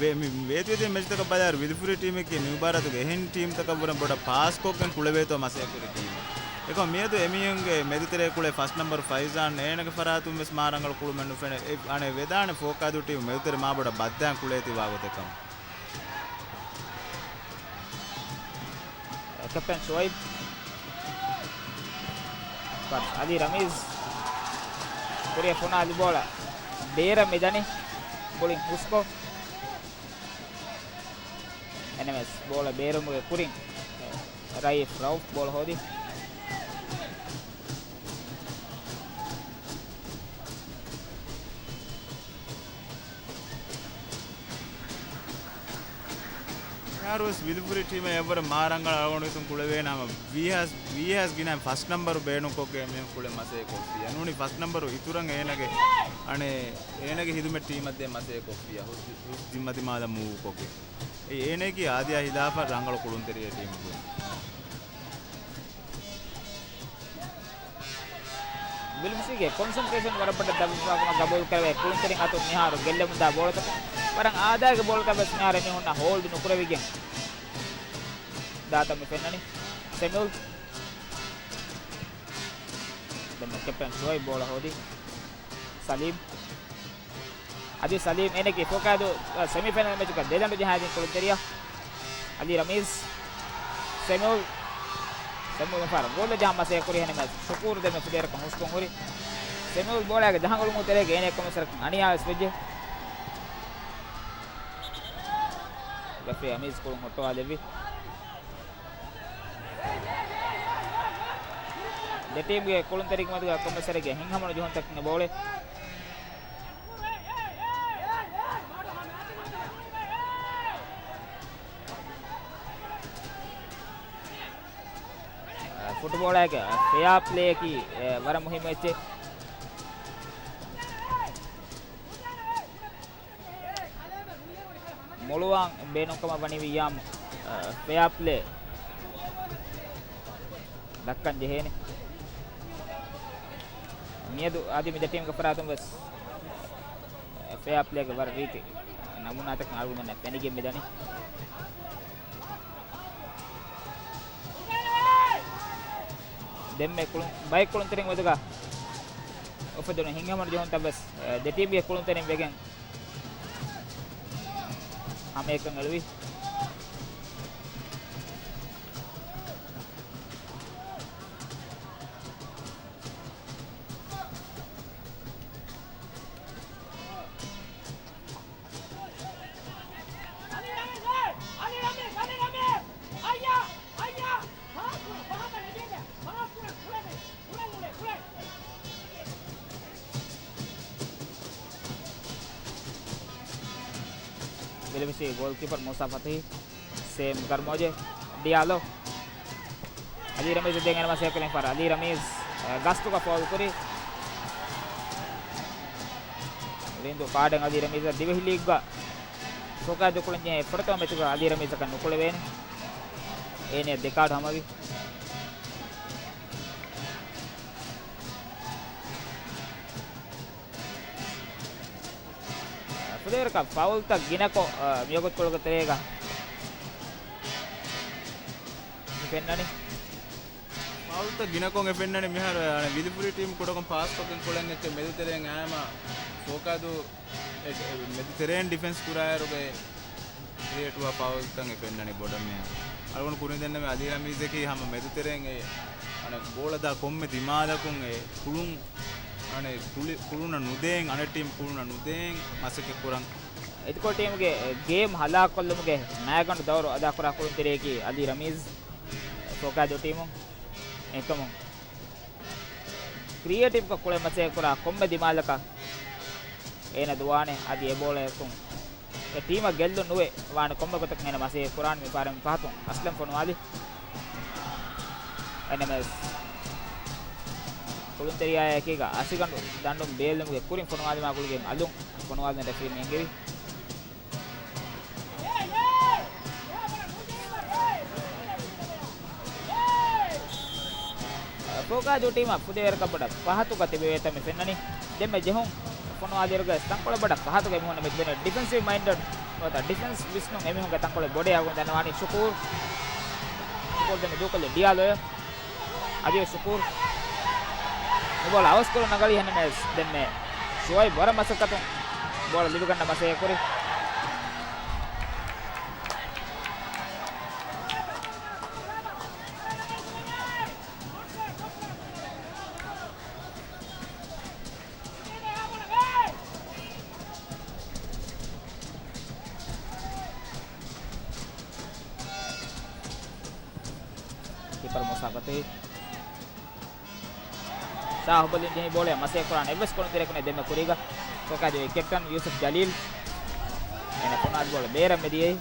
ވޭ-، މި ވޭތުވެދިޔަ މެޗްތަކަށް ބަލާއިރު ވިލްފުށީ ޓީމަކީ މި މުބާރާތުގެ އެހެން ޓީމްތަކަށްވުރެ ބޮޑަށް ޕާސްކޮށްގެން ކުޅެވޭތޯ މަސައްކަތް ކުރި ޓީމެއް. އެކަމު މިއަދު އެމީހުންގެ މެދުތެރޭ ކުޅޭ ފަސް ނަމްބަރު ފައިޒާން އޭނަގެ ފަރާތުން ވެސް މާ ރަނގަޅު ކުޅުމެއް ނުފެނޭ. އެ، އަނެއް ވެދާނެ ފޯކާދޫ ޓީމު މެދުތެރެ މާ ބޮޑަށް ބައްދާން ކުޅޭތީ ވާގޮތެއް ކަމަށް. ކެޕްޓަން ޝުއައިބް. އަލީ ރަމީޒް. ކުރިއަށް ފޮނުވާލި ބޯޅަ ބޭރަށް މިދަނީ. ބޮޅިން ހުސްކޮށް. އެންއެމްއެސް ބޯޅަ ބޭރުމުގެ ކުރިން ރައީފް ރައުފް ބޯޅަ ހޯދި. މިހާރުވެސް ވިލުފުރި ޓީމަށް އެއްވަރަށް މާ ރަނގަޅަށް އަޅުގަނޑު ވިސްނުން ކުޅެވޭނަމަ، ވީހާސް، ވީހާސް ގިނަ ފަސް ނަމްބަރު ބޭނުންކޮށްގެން މިހެން ކުޅެ މަސައްކަތް ކޮށްފި. އަނޫނީ ފަސް ނަމްބަރު އިތުރަށް އޭނަގެ، އަނެއް، އޭނަގެ ހިދުމަތް ޓީމަށް ދޭ މަސައްކަތް ކޮށްފި. ހުސް، ހުސް ޒިންމަތި މާލަށް މޫވް ކޮށްގެން. އެ އޭނައަކީ އާދިޔާ ހިލާފަށް ރަނގަޅު ކުޅުންތެރިއެއް ޓީމުގެ. ވިލްފުށީގެ ކޮންސެންޓްރޭޝަން ވަރަށް ބޮޑަށް ދަށްވެފަ ކަމަށް ގަބޫލު ކުރެވޭ. ކުޅުންތެރިން އަތުން މިހާރު ގެއްލެމުންދާ ބޯޅަތަކުން ވަރަށް އާދައިގެ ބޯޅަތައް ވެސް މިހާރު އެމީހުންނަށް ހޯލްޑް ނުކުރެވިގެން ދާތަން މި ފެންނަނީ. ސެމިއުލް. ދެން ކެޕްޓަން ޝުއައިބް ބޯޅަ ހޯދީ. ސަލީމް. އަދި ސަލީމް އޭނަގެ ފޯކާދޫ ސެމިފައިނަލް މެޗުގަ ދެ ދަނޑު ޖަހާދިން ކުޅުންތެރިޔާ އަލީ ރަމީޒް. ސެމިއުލް، ސެމިއުލް މިފަހަރު ގޯލް ޖަހަން މަސައްކަތް ކުރި ހެނެމެ ޝުކޫރު ދެމެ ފުލޭރަކަށް ހުސްކޮށް ހުރި. ސެމިއުލް ބޯޅައިގެ ޖަހަން އުޅުމުގެ ތެރޭގަ އޭނަ ކޮންމެސް ވަރަކަށް އަނިޔާވެސް ވެއްޖެ. ގެފްރީ އަމީޒް ކުޅުން ހުއްޓުވާލެއްވި. ދެ ޓީމްގެ ކުޅުންތެރިންގެ މެދުގަ ކޮންމެސް ވަރެއްގެ ހިތްހަމަނުޖެހުންތަކުގެ ބޯޅަ. ފުޓްބޯޅައިގެ ފެއާ ޕްލޭއަކީ ވަރަށް މުހިއްމު އެއްޗެއް. މޮޅުވާން ބޭނުންކަމަށް ވަނީ ވިއްޔާމް، އަ، ފެއާ ޕްލޭ ދައްކަން ޖެހޭނެ. މިއަދު އަދި މި ދެ ޓީމްގެ ފަރާތުން ވެސް، އަ، ފެއާ ޕްލޭގެ ވަރަށް ރީތި ނަމޫނާތަކެއް އަޅުގަނޑުމެންނަށް ފެނިގެން މިދަނީ. ދެންމެ ކުޅުން، ބައެއް ކުޅުންތެރިން މެދުގަ އުފެދުނު ހިތްހަމަނުޖެހުންތައް ވެސް، އެ، ދެ ޓީމްގެ ކުޅުންތެރިން ވެގެން ހަމައެކަން އެޅުވި. ލިބިފައި ގޯލްކީޕަރ މޫސާ ފަތިހި، ސޭމް ގަރްމޯޖެ، ޑިއާލޯ. އަލީ ރަމީޒަށް ދޭން އެންމެ މަސައްކަތް ކުރިން ފަރާ. އަލީ ރަމީޒް، އަ، ގަސްތުގަ ފައުލް ކުރި. ރީނދޫ ފާޑެން އަލީ ރަމީޒަށް. ދިވެހި ލީގްގަ ފޯކާދޫ ކުޅެން ޖެހޭ ފުރަތަމަ މެޗުގަ އަލީ ރަމީޒަކަށް ނުކުޅެވޭނެ. އޭނަ ދެ ކާޑު ހަމަވި. ފުލޭވަރަކަށް ފައުލްތައް ގިނަކޮށް، އަ، މިވަގުތުކޮޅުގެ ތެރޭގަ މި ފެންނަނީ. ފައުލްތައް ގިނަކޮށް އެ ފެންނަނީ މިހާރު، އަ، ވިލިފުރި ޓީމް ކުޑަކޮށް ޕާސްކޮށްގެން ކުޅެން އެއްޗެއް މެދުތެރެއިން އައިމަ ފޯކާދޫ އެ، އެ، މެދުތެރެއިން ޑިފެންސް ކުރާއިރުގައި ކްރިއޭޓްވާ ފައުލްތައް އެ ފެންނަނީ ބޮޑަށް މިހާރު. އަޅުގަނޑު ކުރިން ދެންނެވި އަލީ ރަމީޒަކީ ހަމަ މެދުތެރެއިން އެ، އަނެއް ބޯޅަ ދާ ކޮންމެ ދިމާލަކުން އެ ކުޅުން، އަނެއް ކުޅި-، ކުޅުނަށް ނުދޭން، އަނެއް ޓީމް ކުޅުނަށް ނުދޭން މަސައްކަތް ކުރަން. އެތިކޮޅު ޓީމުގެ ގޭމް ހަލާކުކޮށްލުމުގެ މައިގަނޑު ދައުރު އަދާކުރާ ކުޅުންތެރިޔަކީ އަލީ ރަމީޒް ފޯކާދޫ ޓީމު. އެކަމުން ކްރިއޭޓިވްކޮށް ކުޅެ މަސައްކަތް ކުރާ ކޮންމެ ދިމާލަކަށް އޭނަ ދުވާނެ. އަދި އެ ބޯޅަޔަކުން އެ ޓީމަށް ގެއްލުން ނުވެ ވާނެ ކޮންމެ ގޮތަކުން އޭނަ މަސައްކަތް ކުރާނެ. މި ފަހަރު ފަހަތުން އަސްލަމް ފޮނުވާލި. އެންއެމްއެސް ކުޅުންތެރިޔާއާ އެކީގަ އަށިގަނޑު ދަނޑުން ބޭއްލުމުގެ ކުރިން ފޮނުވާލުމާ ގުޅިގެން އަލުން ފޮނުވާލުމަށް ރެފްރީ މި އެންގެވި. ފޯކާދޫ ޓީމަށް ފުދޭވަރަކަށް ބޮޑަށް ފަހަތުގަ ތިބެވޭތޯ މި ފެންނަނީ. ދެންމެ ޖެހުން ފޮނުވާލިއިރުގަ ތަންކޮޅެއް ބޮޑަށް ފަހަތުގަ މީހުންނަށް މި ތިބެނީ. ޑިފެންސިވް މައިންޑަޑް ނުވަތަ ޑިފެންސް ވިސްނުން އެމީހުންގެ ތަންކޮޅެއް ބޮޑޭ އަޅުގަނޑު ދަންނަވާނީ. ޝުކޫރު، ޝުކޫރު ދެންމެ ދޫކޮށްލީ ޑިއާލޯއަށް. އަދި ޝުކޫރު މި ބޯޅަ އަވަސްކުރަން ނަގަޅީ ހެންނެމެސް ދެންމެ ޝުއައިބް ވަރަށް މަސައްކަތުން ބޯޅަ ލިބިގަންނަ މަސައްކަތް ކުރި. ކީޕަރު މޫސާ ފަތިހި. ޝާހު ބޮލިން ޖެހި ބޯޅަޔަށް މަސައްކަތް ކުރާނެ އެއްވެސް ކުޅުންތެރިޔަކު ނެތް ދެންމެ ކުރީގަ. ފޯކާދޫ ކެޕްޓަން ޔޫސުފް ޖަލީލް. އޭނަ ފޮނުވާލި ބޯޅަ ބޭރަށް މެދިޔައީ.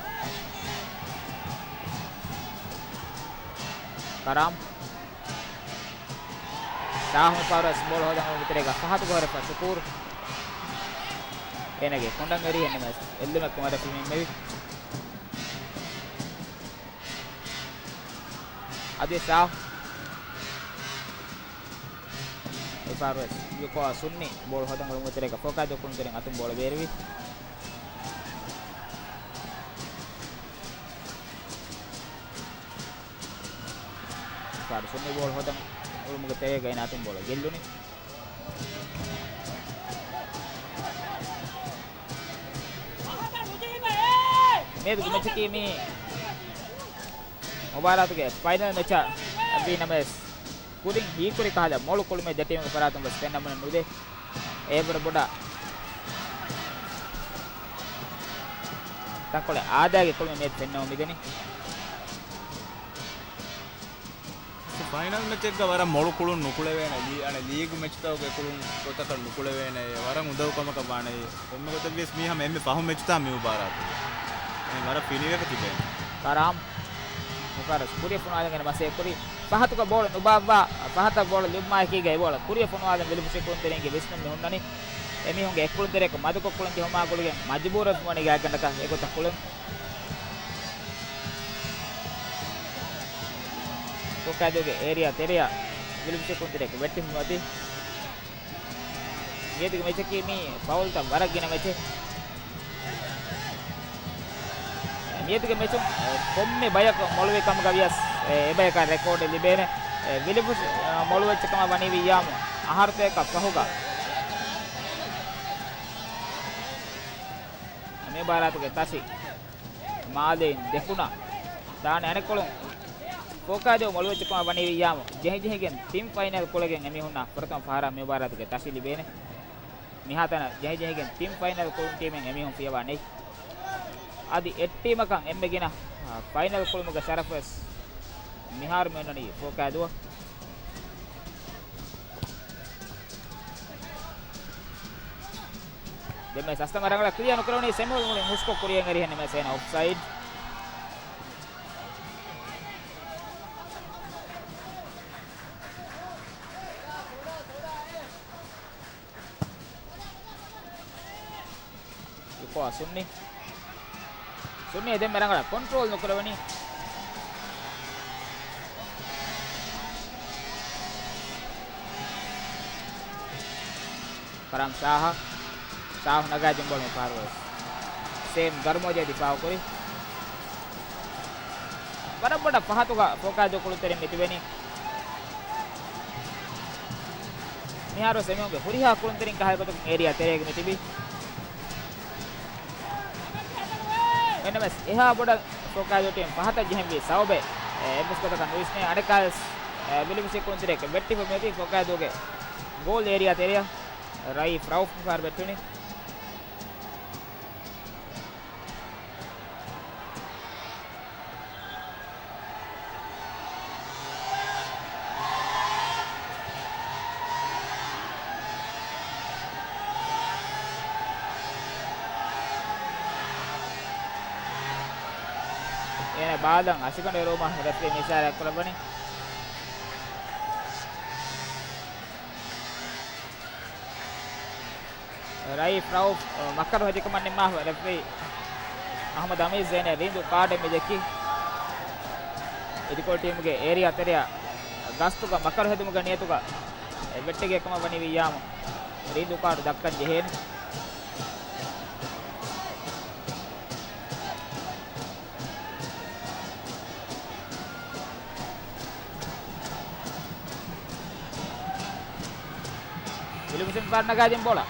ކަރާމް. ޝާހު މި ފަހަރު ވެސް ބޯޅަ ހޯދަން އުޅުމުގެ ތެރޭގަ ފަހަތުގަ ހުރެފަ ޝުކޫރު. އޭނަގެ ކޮނޑަށް އެރީ ހެންނެމެސް އެއްލުމެއް ކުމަރަށް ފިމެންނެވި. އަދި ޝާ. އެފާރުވެސް ޔުކޯ ސުންނި ބޯޅަ ހޯދަން އުޅުމުގެ ތެރޭގަ ފޯކާދޫ ކުޅުންތެރިން އަތުން ބޯޅަ ބޭރުވި. އެފާރު ސުންނި ބޯޅަ ހޯދަން އުޅުމުގެ ތެރޭގަ އޭނަ އަތުން ބޯޅަ ގެއްލުނީ. މިއަދުގެ މެޗަކީ މި މުބާރާތުގެ ފައިނަލް މެޗަށް ވީ ނަމަވެސް، ކުރިން ހީކުރި ކަހަލަ މޮޅު ކުޅުމެއް ދެ ޓީމުގެ ފަރާތުން ވެސް ފެންނަމުނެއް ނުދޭ. އެވަރު ބޮޑަށް ތަންކޮޅެއް އާދައިގެ ކުޅުމެއް މިއަދު ފެންނަމުން މިދަނީ. ފައިނަލް މެޗެއްގަ ވަރަށް މޮޅު ކުޅުން ނުކުޅެވޭނެ، ލީ-، އަނެއް ލީގު މެޗުތަކުގެ ކުޅުން ގޮތަކަށް ނުކުޅެވޭނެ، ވަރަށް އުނދަގޫ ކަމަކަށް ވާނެ. ކޮންމެ ގޮތެއް ވިޔަސް މީ ހަމަ އެންމެ ފަހު މެޗުތާ މި މުބާރާތުގެ. އެ ވަރަށް ފިނިވެފަ ތިބޭނެ. ކަރާމް މުކަރަސް ކުރިއަށް ފޮނުވާލަން އޭނަ މަސައްކަތް ކުރި. ފަހަތުގަ ބޯޅަ ނުބާއްވާ، ފަހަތަށް ބޯޅަ ލިބުމާއެކީގަ އެ ބޯޅަ ކުރިއަށް ފޮނުވާލަން ވިލިފުށި ކުޅުންތެރިންގެ ވިސްނުން މި ހުންނަނީ. އެމީހުންގެ އެއްކުޅުންތެރިޔަކު މަދުކޮށް ކުޅުން ޖެހުމާ ގުޅިގެން މަޖުބޫރުވެފަ ވަނީ ގާތްގަނޑަކަށް އެގޮތަށް ކުޅެން. ކޮކާދޫގެ އޭރިއާ ތެރެއަށް ވިލިފުށި ކުޅުންތެރިޔަކު ވެއްޓިފަ ނުވަތީ. މިއަދުގެ މެޗަކީ މީ ފައުލްތައް ވަރަށް ގިނަ މެޗެއް. މިއަދުގެ މެޗުން ކޮންމެ ބަޔަކު މޮޅުވި ކަމުގަ ވިޔަސް އެ ބަޔަކަށް ރެކޯޑެއް ލިބޭނެ. ވިލިފުށި މޮޅުވެއްޖެ ކަމަށް ވަނީ ވިއްޔާމު އަހަރުތަކަށް ފަހުގަ މި މުބާރާތުގެ ތަށި މާލެއިން ދެކުނަށް ދާނެ އަނެއްކޮޅުން. ކޯކާދޫ މޮޅުވެއްޖެ ކަމަށް ވަނީ ވިއްޔާމު ޖެހިޖެހިގެން ތިން ފައިނަލް ކުޅެގެން އެމީހުންނަށް ފުރަތަމަ ފަހަރަށް މި މުބާރާތުގެ ތަށި ލިބޭނެ. މިހާތަނަށް ޖެހިޖެހިގެން ތިން ފައިނަލް ކުޅުން ޓީމެއް އެމީހުން ފިޔަވާ ނެތް. އަދި އެއް ޓީމަކަށް އެންމެ ގިނަ، އާ، ފައިނަލް ކުޅުމުގެ ޝަރަފު ވެސް މިހާރު މި އޮންނަނީ ކޯކާދޫއަށް. އެމްއެސް އަސްލަމަށް ރަނގަޅަށް ކްލިއާ ނުކުރެވުނީ ސެމުއެލް މުޅިން ހުސްކޮށް ކުރިއަށް އެރި ހެންނަމަސް އޭނަ އޮފްސައިޑް. ޔުކޯ ސުންނި. ސުންނި ދެންމެ ރަނގަޅަށް ކޮންޓްރޯލް ނުކުރެވެނީ. ކަރާމް ޝާހަށް. ޝާހު ނަގާ ޖިންބޯޅަ މި ފަހަރު ވެސް ސޭމް ދަރުމޯޖެ ދިފާއު ކުރި. ވަރަށް ބޮޑަށް ފަހަތުގަ ފޯކާދޫ ކުޅުންތެރިން މި ތިބެނީ. މިހާރު ސެމިއުގެ ހުރިހާ ކުޅުންތެރިން ކަހަލަ ގޮތަކުން އޭރިއާ ތެރޭގަ މި ތިބީ. އެންއެމްއެސް އެހާ ބޮޑަށް ފޯކާދޫ ޓީމް ފަހަތަށް ޖެހެންވީ ސަބަބެއް އެއްވެސް ގޮތަކަށް ނުވިސްނޭ. އަނެއްކާވެސް ވިލިފުށި ކުޅުންތެރިއަކަށް ވެއްޓިފަ މިއޮތީ ފޯކާދޫގެ ގޯލް އޭރިއާ ތެރެއަށް. ރައީފް ރައުފް މިފަހަރު ބެއްޓުނީ. އޭނާ ބާލަން އަށިގަނޑު އެރުވުމަށް ރެފްރީން އިޝާރާތް ކުރައްވަނީ. ރައީފް ރައުފް މަކަރު ހެދިކަމަށް ނިންމާފަ ރެފްރީ އަހްމަދު އަމީޒް އޭނަ ރީނދޫ ކާޑެއް މި ދެއްކި. އިދިކޮޅު ޓީމުގެ އޭރިއާ ތެރެއަށް ގަސްތުގަ މަކަރު ހެދުމުގެ ނިޔަތުގަ ވެއްޓެގޭ ކަމަށް ވަނީ ވިއްޔާމު ރީނދޫ ކާޑު ދައްކަން ޖެހޭނެ. ވިލިފުށި މިފަހަރު ނަގާ ޖިންބޯޅަ.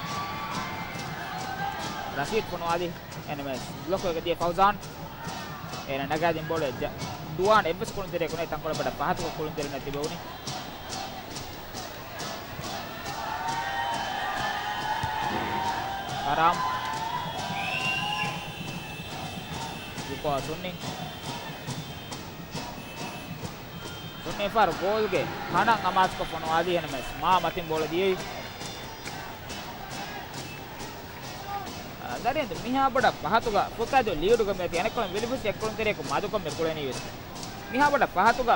ރަޝީދު ފޮނުވާލި. އެންއެމްއެސް ބްލޮކް ވެގެން ދިޔަ ފައުޒާން. އޭނަ ނަގާ ޖިންބޯޅަ ދުވާން އެއްވެސް ކުޅުންތެރިޔަކު ނެތް. ތަންކޮޅެއް ބޮޑަށް ފަހަތުގަ ކުޅުންތެރިންނެއް ތިބެވުނީ. ހަރާމް. ޔުކޯ ސުންނި. ސުންނި ފަހަރު ގޯލްގެ ހަނަން އަމާޒުކޮށް ފޮނުވާލީ އެންއެމްއެސް މާ މަތިން ބޯޅަ ދިޔައީ. ދަރިއަންދު މިހާ ބޮޑަށް ފަހަތުގަ ފޯކާދޫ ލީޑުގަ މިއޮތީ. އަނެއްކޮޅުން ވިލިފުށި އެއްކުޅުންތެރިޔަކު މަދުކަން މި ކުޅެނީ ވެސް. މިހާ ބޮޑަށް ފަހަތުގަ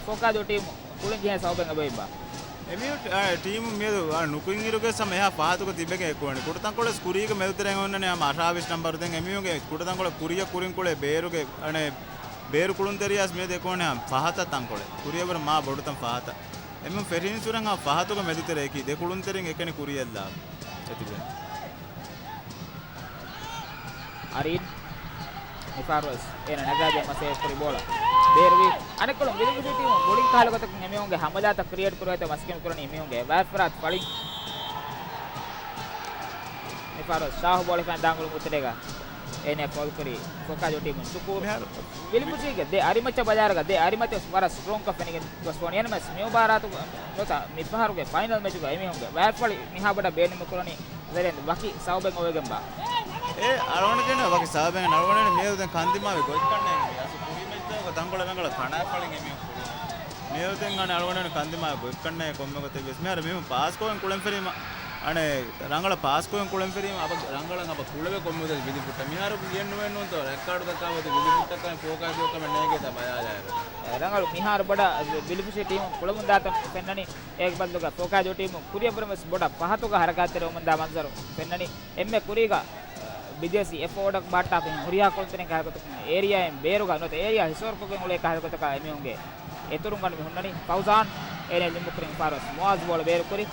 ފޯކާދޫ ޓީމު ކުޅެން ޖެހޭ ސަބަބެއް އެބައިބާ. އެމީހުން، އާ، ޓީމު މިއަދު، އާ، ނުކުތް އިރުގެ ސަމް އެހާ ފަހަތުގަ ތިބެގެ އެކުވަނީ. ކުޑަތަންކޮޅެސް ކުރީގެ މެދުތެރެއިން އޮންނަނީ ހަމަ އަށާވީސް ނަންބަރު. ދެން އެމީހުންގެ ކުޑަތަންކޮޅެއް ކުރިއަށް ކުރިން ކުޅޭ ބޭރުގެ، އަނެއް، ބޭރު ކުޅުންތެރިޔާސް މިއަދު އެކުވަނީ ހަމަ ފަހަތަށް ތަންކޮޅެއް. ކުރިއަށްވުރެ މާ ބޮޑުތަން ފަހަތަށް. އެމީހުން ފެށީންސުރެން ހަމަ ފަހަތުގެ މެދުތެރެއަކީ ދެ ކުޅުންތެރިން އެކަނި ކުރިއަށްލާ އެތިބެން. އަރީން މިފަހަރުވެސް އޭނަ ނަގާދޭ މަސޭ ކުރި ބޯޅަ ބޭރުވި. އަނެއްކޮޅުން ވިލިފުށި ޓީމު މުޅިން ކަހަލަ ގޮތަކުން އެމީހުންގެ ހަމަލާތައް ކްރިއޭޓް ކުރެވޭތޯ މަސައްކަތް ކުރަނީ އެމީހުންގެ ވާތްފަރާތް ފަޅިން. މިފަހަރު ޝާހު ބޯޅަ ފެން ދާން ގުޅުން ގުތުރޭގަ އޭނަ ފޯލް ކުރި ފޯކާދޫ ޓީމުން ޝުކޫރު. މިހާރު ވިލިފުށީގެ ދެ އަރިމައްޗަށް ބަލާއިރުގަ ދެ އަރިމަތިވެސް ވަރަށް ސްޓްރޮންކަށް ފެނިގެން ގޮސް ވަނީ. އެންއެމްއެސް މި މުބާރާތުގަ ނުވަތަ މިފަހަރުގެ ފައިނަލް މެޗުގަ އެމީހުންގެ ވާތްފަޅި މިހާ ބޮޑަށް ބޭނުމިކުރަނީ ދެރެން ވަކި ސަބަބެއް އޮވެގެންބާ؟ އެ އަޅުގަނޑު ކިޔަނީ ވަކި ސަބަބެއް ނޫން. އަޅުގަނޑު މިއަދު ދެން ކަންދިމާވި ގޮތްކަންނޭނގެ މި އަސްލު ކުރީ މެޗްތަކުގަ ތަންކޮޅެއް ރަނގަޅަށް ކަނާތްފަޅިން އެމީހުން ކުރީ. މިއަދު ދެން އަނެއް އަޅުގަނޑު ކަންދިމާވި ގޮތްކަންނޭ ކޮންމެ ގޮތެއް ވެސް. މިހާރު މީހުން ޕާސްކޮށް ކުޅެން ފެރީމަ، އަނެއް ރަނގަޅަށް ޕާސްކޮށް ކުޅެން ފެރީމަ އަބަ ރަނގަޅަށް އަބަ ކުޅެވޭ ކޮންމެ ގޮތެއް ވިލިފުށަށް. މިހާރު ކިޔަން ނުވޭ ނޫންތޯ ރެކާޑު ދައްކާ ގޮތެއް ވިލިފުށަށް ކަމެއް ފޯކާދޫ ކަމެއް ނޭނގޭތަ ބަލާލާއިރު. ރަނގަޅު މިހާރު ބޮޑަށް ވިލިފުށި ޓީމު ކުޅަމުންދާތަން ފެންނަނީ. އޭގެ ބަދަލުގަ ފޯކާދޫ ޓީމު ކުރިއަށްވުރެ ވެސް ބޮޑަށް ފަހަތުގަ ހަރަކާތްތެރިވަމުންދާ މަންޒަރު ފެންނަނީ. އެންމެ ކުރީގަ ބިދޭސީ އެފް އޯ ވަޑަށް ބާއްޓާފަ ހުރިހާ ކުޅުންތެރިން ކަހަލަ ގޮތަކުން އޭރިއާއިން ބޭރުގަ ނުވަތަ އޭރިއާ ހިސޯރުކޮށްގެން އުޅޭ ކަހަލަ ގޮތަކަށް އެމީހުންގެ އެތުރުން ގަނޑު މި ހުންނަނީ. ފައުޒާން އޭނަ ލިމުކުރިން ފާރުވެސް މުއާޒް ބޯޅަ ބޭރުކުރި.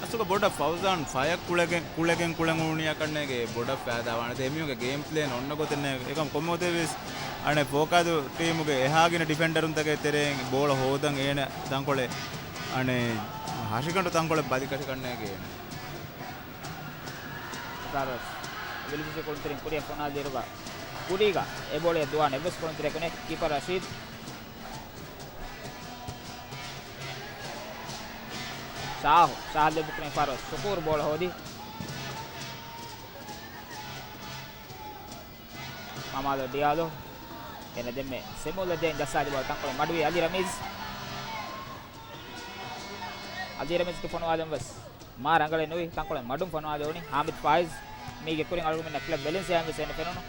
އަސުގަ ބޮޑަށް ފައުޒާން ފަޔަށް ކުޅެގެން، ކުޅެގެން ކުޅެން އުޅުނިއަކަށްނޭގެ ބޮޑަށް ފައިދާވާނެ. ދެ އެމީހުންގެ ގޭމް ޕްލޭން އޮންނަ ގޮތެއް ނޭ. އެކަމް ކޮންމެ ގޮތެއް ވެސް އަނެއް ފޯކާދޫ ޓީމުގެ އެހާ ގިނަ ޑިފެންޑަރުންތަކެއް ތެރެއިން ބޯޅަ ހޯދަން އޭނަ ތަންކޮޅެއް އަނެއް ހަށިގަނޑު ތަންކޮޅެއް ބަލިކަށިކަންނޭގެ އޭނަ. ފާރުވެސް ވިލިފުށި ކުޅުންތެރިން ކުރިއަށް ފޮނުވާލިއިރުގަ ކުރީގަ އެ ބޯޅަ ދުވާން އެއްވެސް ކުޅުންތެރިޔަކު ނެތް. ކީޕަރ ރަޝީދު. ޝާހު، ޝާހު ލިބުކުރިން ފާރުވެސް ޝުކޫރު ބޯޅަ ހޯދި. މަމާލޯ ޑިއާލޯ. އޭނަ ދެންމެ ސެމުލަށް ދޭން ޖައްސާލި ބޯޅަ ތަންކޮޅެއް މަޑުވި އަލީ ރަމީޒް. އަލީ ރަމީޒްގެ ފޮނުވާލުން ވެސް މާ ރަނގަޅެއް ނުވި ތަންކޮޅެއް މަޑުން ފޮނުވާލެވުނީ ހާމިދު ފާއިޒް. މީގެ ކުރިން އަޅުގަނޑުމެންނަށް ކްލަބް ވެލެންސިއާ ވެސް އެން ފެނުނު.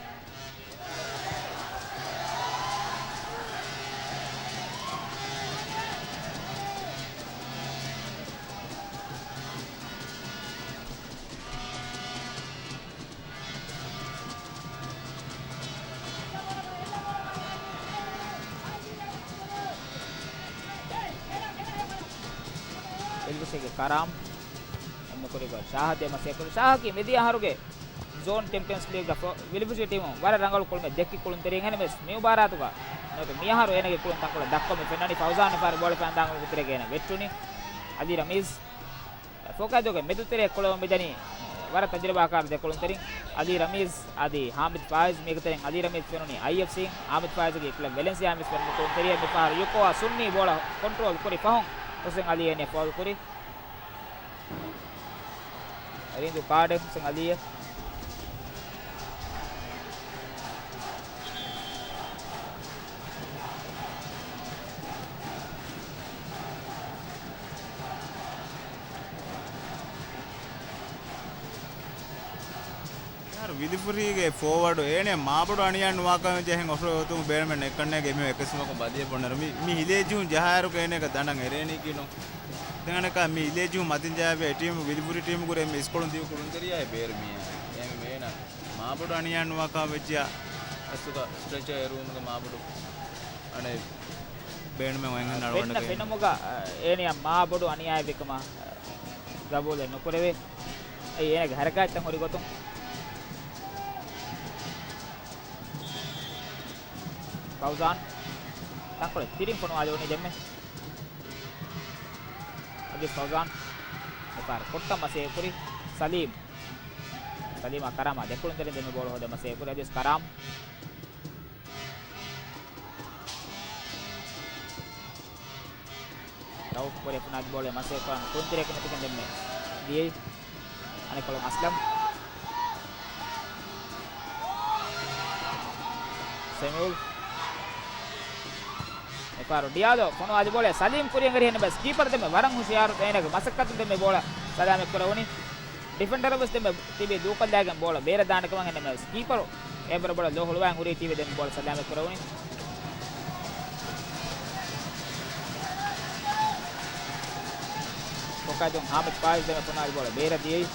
އެލްބިސީގެ ކަރާމް އެންމެ ކުރީގަ ޝާހަށް ދޭ މަސައްކަތް ކުރި. ޝާހަކީ މިދިޔަ އަހަރުގެ ޒޯން ޗެމްޕިއަންސް ލީގްގަ ފޮ-، ވިލިފުށި ޓީމުން ވަރަށް ރަނގަޅު ކުޅުމެއް ދެއްކި ކުޅުންތެރިން. އެހެންވެސް މި މުބާރާތުގަ ނުވަތަ މިއަހަރު އޭނަގެ ކުޅުން ތަންކޮޅެއް ދައްކަމުން ފެންނަނީ. ފައުޒާން ފާރު ބޯޅަ ފަންދާން ކުޅުންތެރިގެ އޭނަ ވެއްޓުނީ. އަލީ ރަމީޒް ފޯކާދޯގެ މެދުތެރެ ކުޅަވަމިދަނީ ވަރަށް ތަޖުރިބާކާރު ދެ ކުޅުންތެރިން އަލީ ރަމީޒް އަދި ހާމިދު ފާއިޒް. މީގެ ތެރެއިން އަލީ ރަމީޒް ފެނުނީ އައިއެފްސީ. ހާމިދު ފާއިޒްގެ ކްލަބް ވެލެންސިއާ މިސް ފެނުނު ކުޅުންތެރިއެއް. މިފަހަރު ޔުކޯއާ ސުންނީ ބޯޅަ ކޮންޓްރޯލް ކުރި ފަހުން ހުސެން އަލީ އޭނަ ފައުލް ކުރި. ރީނދޫ ކާޑެއް ހުސެން އަލީއަށް. މިހާރު ވިލިފުށީގެ ފޯވާޑު އޭނަ މާބޮޑު އަނިޔާ ނުވާކަމެއް ޖެހެން އޮށޯ އޮތުން ބޭނުމެއް ނެއްކަންނޭގެ އެމީހުން އެއްކަސްމަކުން ބަލިއެއް ބުނަރު މި، މި ހިލޭ ޖިހުން ޖަހާއިރު އޭނަގެ ދަނޑަށް އެރޭނީކީ ނޫން. ދެން އަނެއްކާ މި ހިލޭ ޖިހުން މަތިން ޖަހާފަ އެ ޓީމު ވިލިފުށި ޓީމު ކުރެ އެންމެ އިސްކޮޅުން ދިޔު ކުޅުންތެރިޔާ އެ ބޭރު މީހާ. އެހެންވެ އޭނަ މާބޮޑު އަނިޔާ ނުވާކަމަށް ވެއްޖިޔާ އަސްލުގަ ސްޓްރެޗަރ އެރުވުމުގެ މާބޮޑު އަނެއް ބޭނުމެއް އޮތްހެން އަޅުގަނޑަކަށް ފެންނަ ފެނުމުގަ އޭނަޔަށް މާބޮޑު އަނިޔާއެއް ވިކަމަށް ގަބޫލެއް ނުކުރެވޭ. އެއީ އޭނަގެ ހަރަކާތްތައް ހުރި ގޮތުން. ފައުޒާން ތަންކޮޅެއް ތިރިން ފޮނުވާލެވުނީ ދެންމެ. އަދި ފައުޒާން މިފަހަރު ކޮށްޓަން މަސައްކަތް ކުރި. ސަލީމް. ސަލީމާ ކަރާމާ ދެކުޅުންތެރިން ދެންމެ ބޯޅަ ހޯދަން މަސައްކަތް ކުރި. އަދިވެސް ކަރާމް. ރައުފް ކުރި ފުނާދި ބޯޅަ މަސައްކަތް ކުރަން ކުޅުންތެރިޔަކު ނެތިގެން ދެންމެ ދިޔައީ. އަނެއްކޮޅުން އަސްލަމް. ސެމިއުލް. މިފަހަރު ޑިއާލޯ ފޮނުވާލި ބޯޅަ ސަލީމް ކުރިއަށް އެރި އެންމެ ކީޕަރު ދެންމެ ވަރަށް ހުޝިޔާރު އޭނަގެ މަސައްކަތުން ދެންމެ ބޯޅަ ސަލާމަތް ކުރެވުނީ. ޑިފެންޑަރު ވެސް ދެންމެ ތިބީ ދޫކޮށްލައިގެން ބޯޅަ ބޭރަށް ދާނެ ކަމަށް އެންމެ ކީޕަރު އެވަރު ބޮޑަށް ލޯ ހުޅުވާން ހުރީ ތީވެ ދެން ބޯޅަ ސަލާމަތް ކުރެވުނީ. ކޮކާދޫން ހާމިދު ފާއިޒް ދެންމެ ފޮނުވާލި ބޯޅަ ބޭރަށް ދިޔައީ.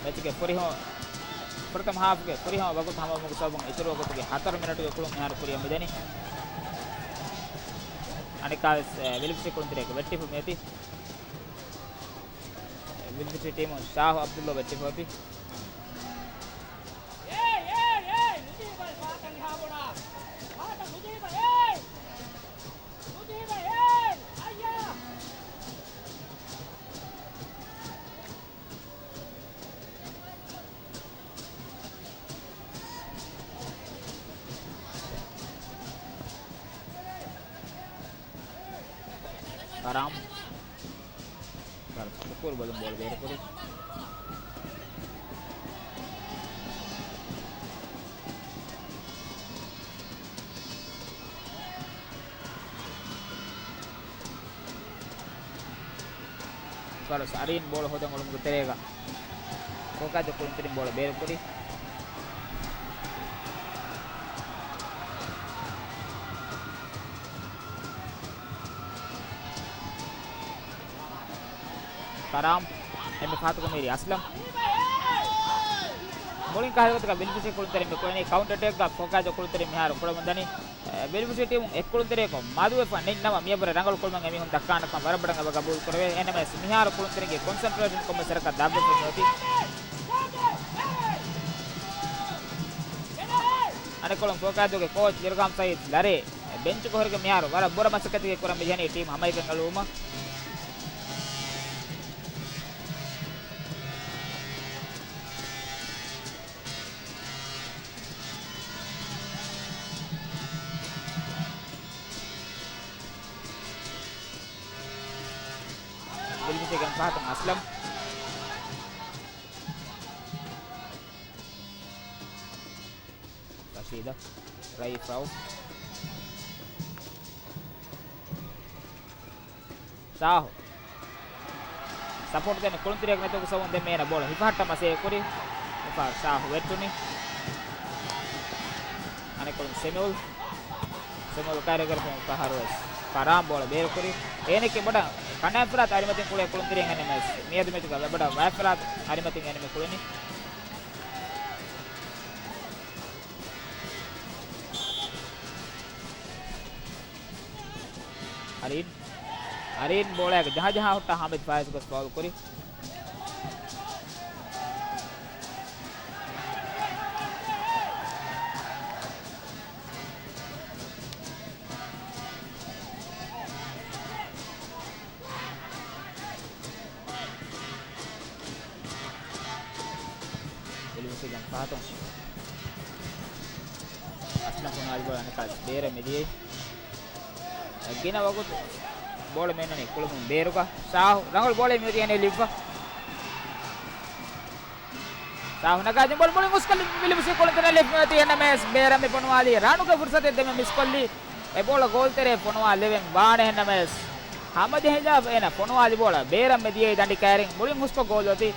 މެޗުގެ ފުރިހަމަ، ފުރަތަމަ ހާފްގެ ފުރިހަމަ ވަގުތު ހަމަވުމުގެ ސަބަބުން އިތުރު ވަގުތުގެ ހަތަރު މިނެޓުގެ ކުޅުން މިހާރު ކުރިއަށް މިދަނީ. އަނެއްކާވެސް، އެ، ވިލިފުށި ކުޅުންތެރިޔަކު ވެއްޓިފަ މިއޮތީ. އެ، ވިލިފުށި ޓީމުން ޝާހު އަބްދުﷲ ވެއްޓިފަ އޮތީ. ކަރާމް. ޝުކޫރު ބަލުން ބޯޅަ ބޭރުކުރި. ފަރުސް އަރީން ބޯޅަ ހޯދަން އުޅުމުގެ ތެރޭގަ ކޮކާދޫ ކުޅުންތެރިން ބޯޅަ ބޭރުކުރި. ކަރާމް އެންމެ ފަހަތުގަ މިއިރީ އަސްލަމް. މުޅިން ކަހަލަ ގޮތަކަށް ވިލިފުށި ކުޅުންތެރިން މި ކުޅެނީ ކައުންޓަރ އެޓޭކްގަ ކޮކާދޫ ކުޅުންތެރިން މިހާރު ކުޅަމުންދަނީ. އެ، ވިލިފުށި ޓީމުން އެއްކުޅުންތެރިޔަކު މަދުވެފަ ނެތް ނަމަ، މިއަށްވުރެ ރަނގަޅު ކުޅުމެއް އެމީހުން ދައްކާނެކަން ވަރަށް ބޮޑަށް އެބަ ގަބޫލު ކުރެވޭ. އެހެންނަމަވެސް، މިހާރު ކުޅުންތެރިންގެ ކޮންސެންޓްރޭޝަން ކޮންމެސް ވަރަކަށް ދާއްވެފަ މިއޮތީ. އަނެއްކޮޅުން ކޮކާދޫގެ ކޯޗް ލިރުގާމް ސައީދް ލަރޭ ބެންޗުގަ ހުރެގެން މިހާރު ވަރަށް ބުރަ މަސައްކަތެއް ކުރަން މި ޖެހެނީ ޓީމް ހަމައެކަނި އެޅުވުމަށް. ވިލިފުށީގެ ފަހަތުން އަސްލަމް. ސީދާ ރައީފް ރައޫފް. ޝާހު. ސަޕޯޓް ދޭނެ ކުޅުންތެރިޔަކު ނެތުގެ ސަބަބުން ދެން މޭނަ ބޯޅަ ހިފަހައްޓަން މަސައްކަތް ކުރި. އެފާ ޝާހު ވެއްޓުނީ. އަނެއްކޮޅުން ސެމިއުލް. ސެމިއުލް ކައިރިގަ ފަހަރުވެސް ފަރާން ބޯޅަ ބޭރުކުރި. އޭނެކެ ބޮޑަށް ކަނޑާއެފަރާތް އަރިމަތިން ކުޅޭ ކުޅުންތެރިޔަން އެންއެމްއެސް. މިއަދު މެޗުގަ ވެބަޑަ ވާއެފަރާތް އަރިމަތިން އެންއެމްއެ ކުޅުނީ. އަރީން، އަރީން ބޯޅައިގެ ޖަހާ ޖަހާ ހުއްޓާ ހާމިދު ފާއިޒު ގޮސް ފައުލް ކުރި. އެލިވެސް ގެން ފަހަތުން އަސްލަމް ފޮނުވާލި ބޯޅަ އަނެކާ ބޭރަށް މިދިޔައީ. ގިނަ ވަގުތު ބޯޅަ މެންނަނީ ކުޅުމުން ބޭރުގަ. ޝާހު ރަނގަޅު ބޯޅަ މިއޮތީ އޭނަ ލިބިފަ. ޝާހު ނަގާދިން ބޯޅަ މުޅިން ހުސްކޮށްލި ވިލިބުސީ ކުޅުންތެރެއަށް ލެފްޓް މިއޮތީ އެންއެމްއެސް ބޭރަށް މި ފޮނުވާލީ. ރާނުގެ ފުރުސަތެއް ދެމެ މިސްކޮށްލީ. އެ ބޯޅަ ގޯލްތެރޭ ފޮނުވާ ލެވެން ވާނެ އެންއެމްއެސް. ހަމަޖެހިލާފަ އޭނަ ފޮނުވާލި ބޯޅަ ބޭރަށް މި ދިޔައީ ދަނޑި ކައިރިން މުޅިން ހުސްކޮށް ގޯލް އޮތީ.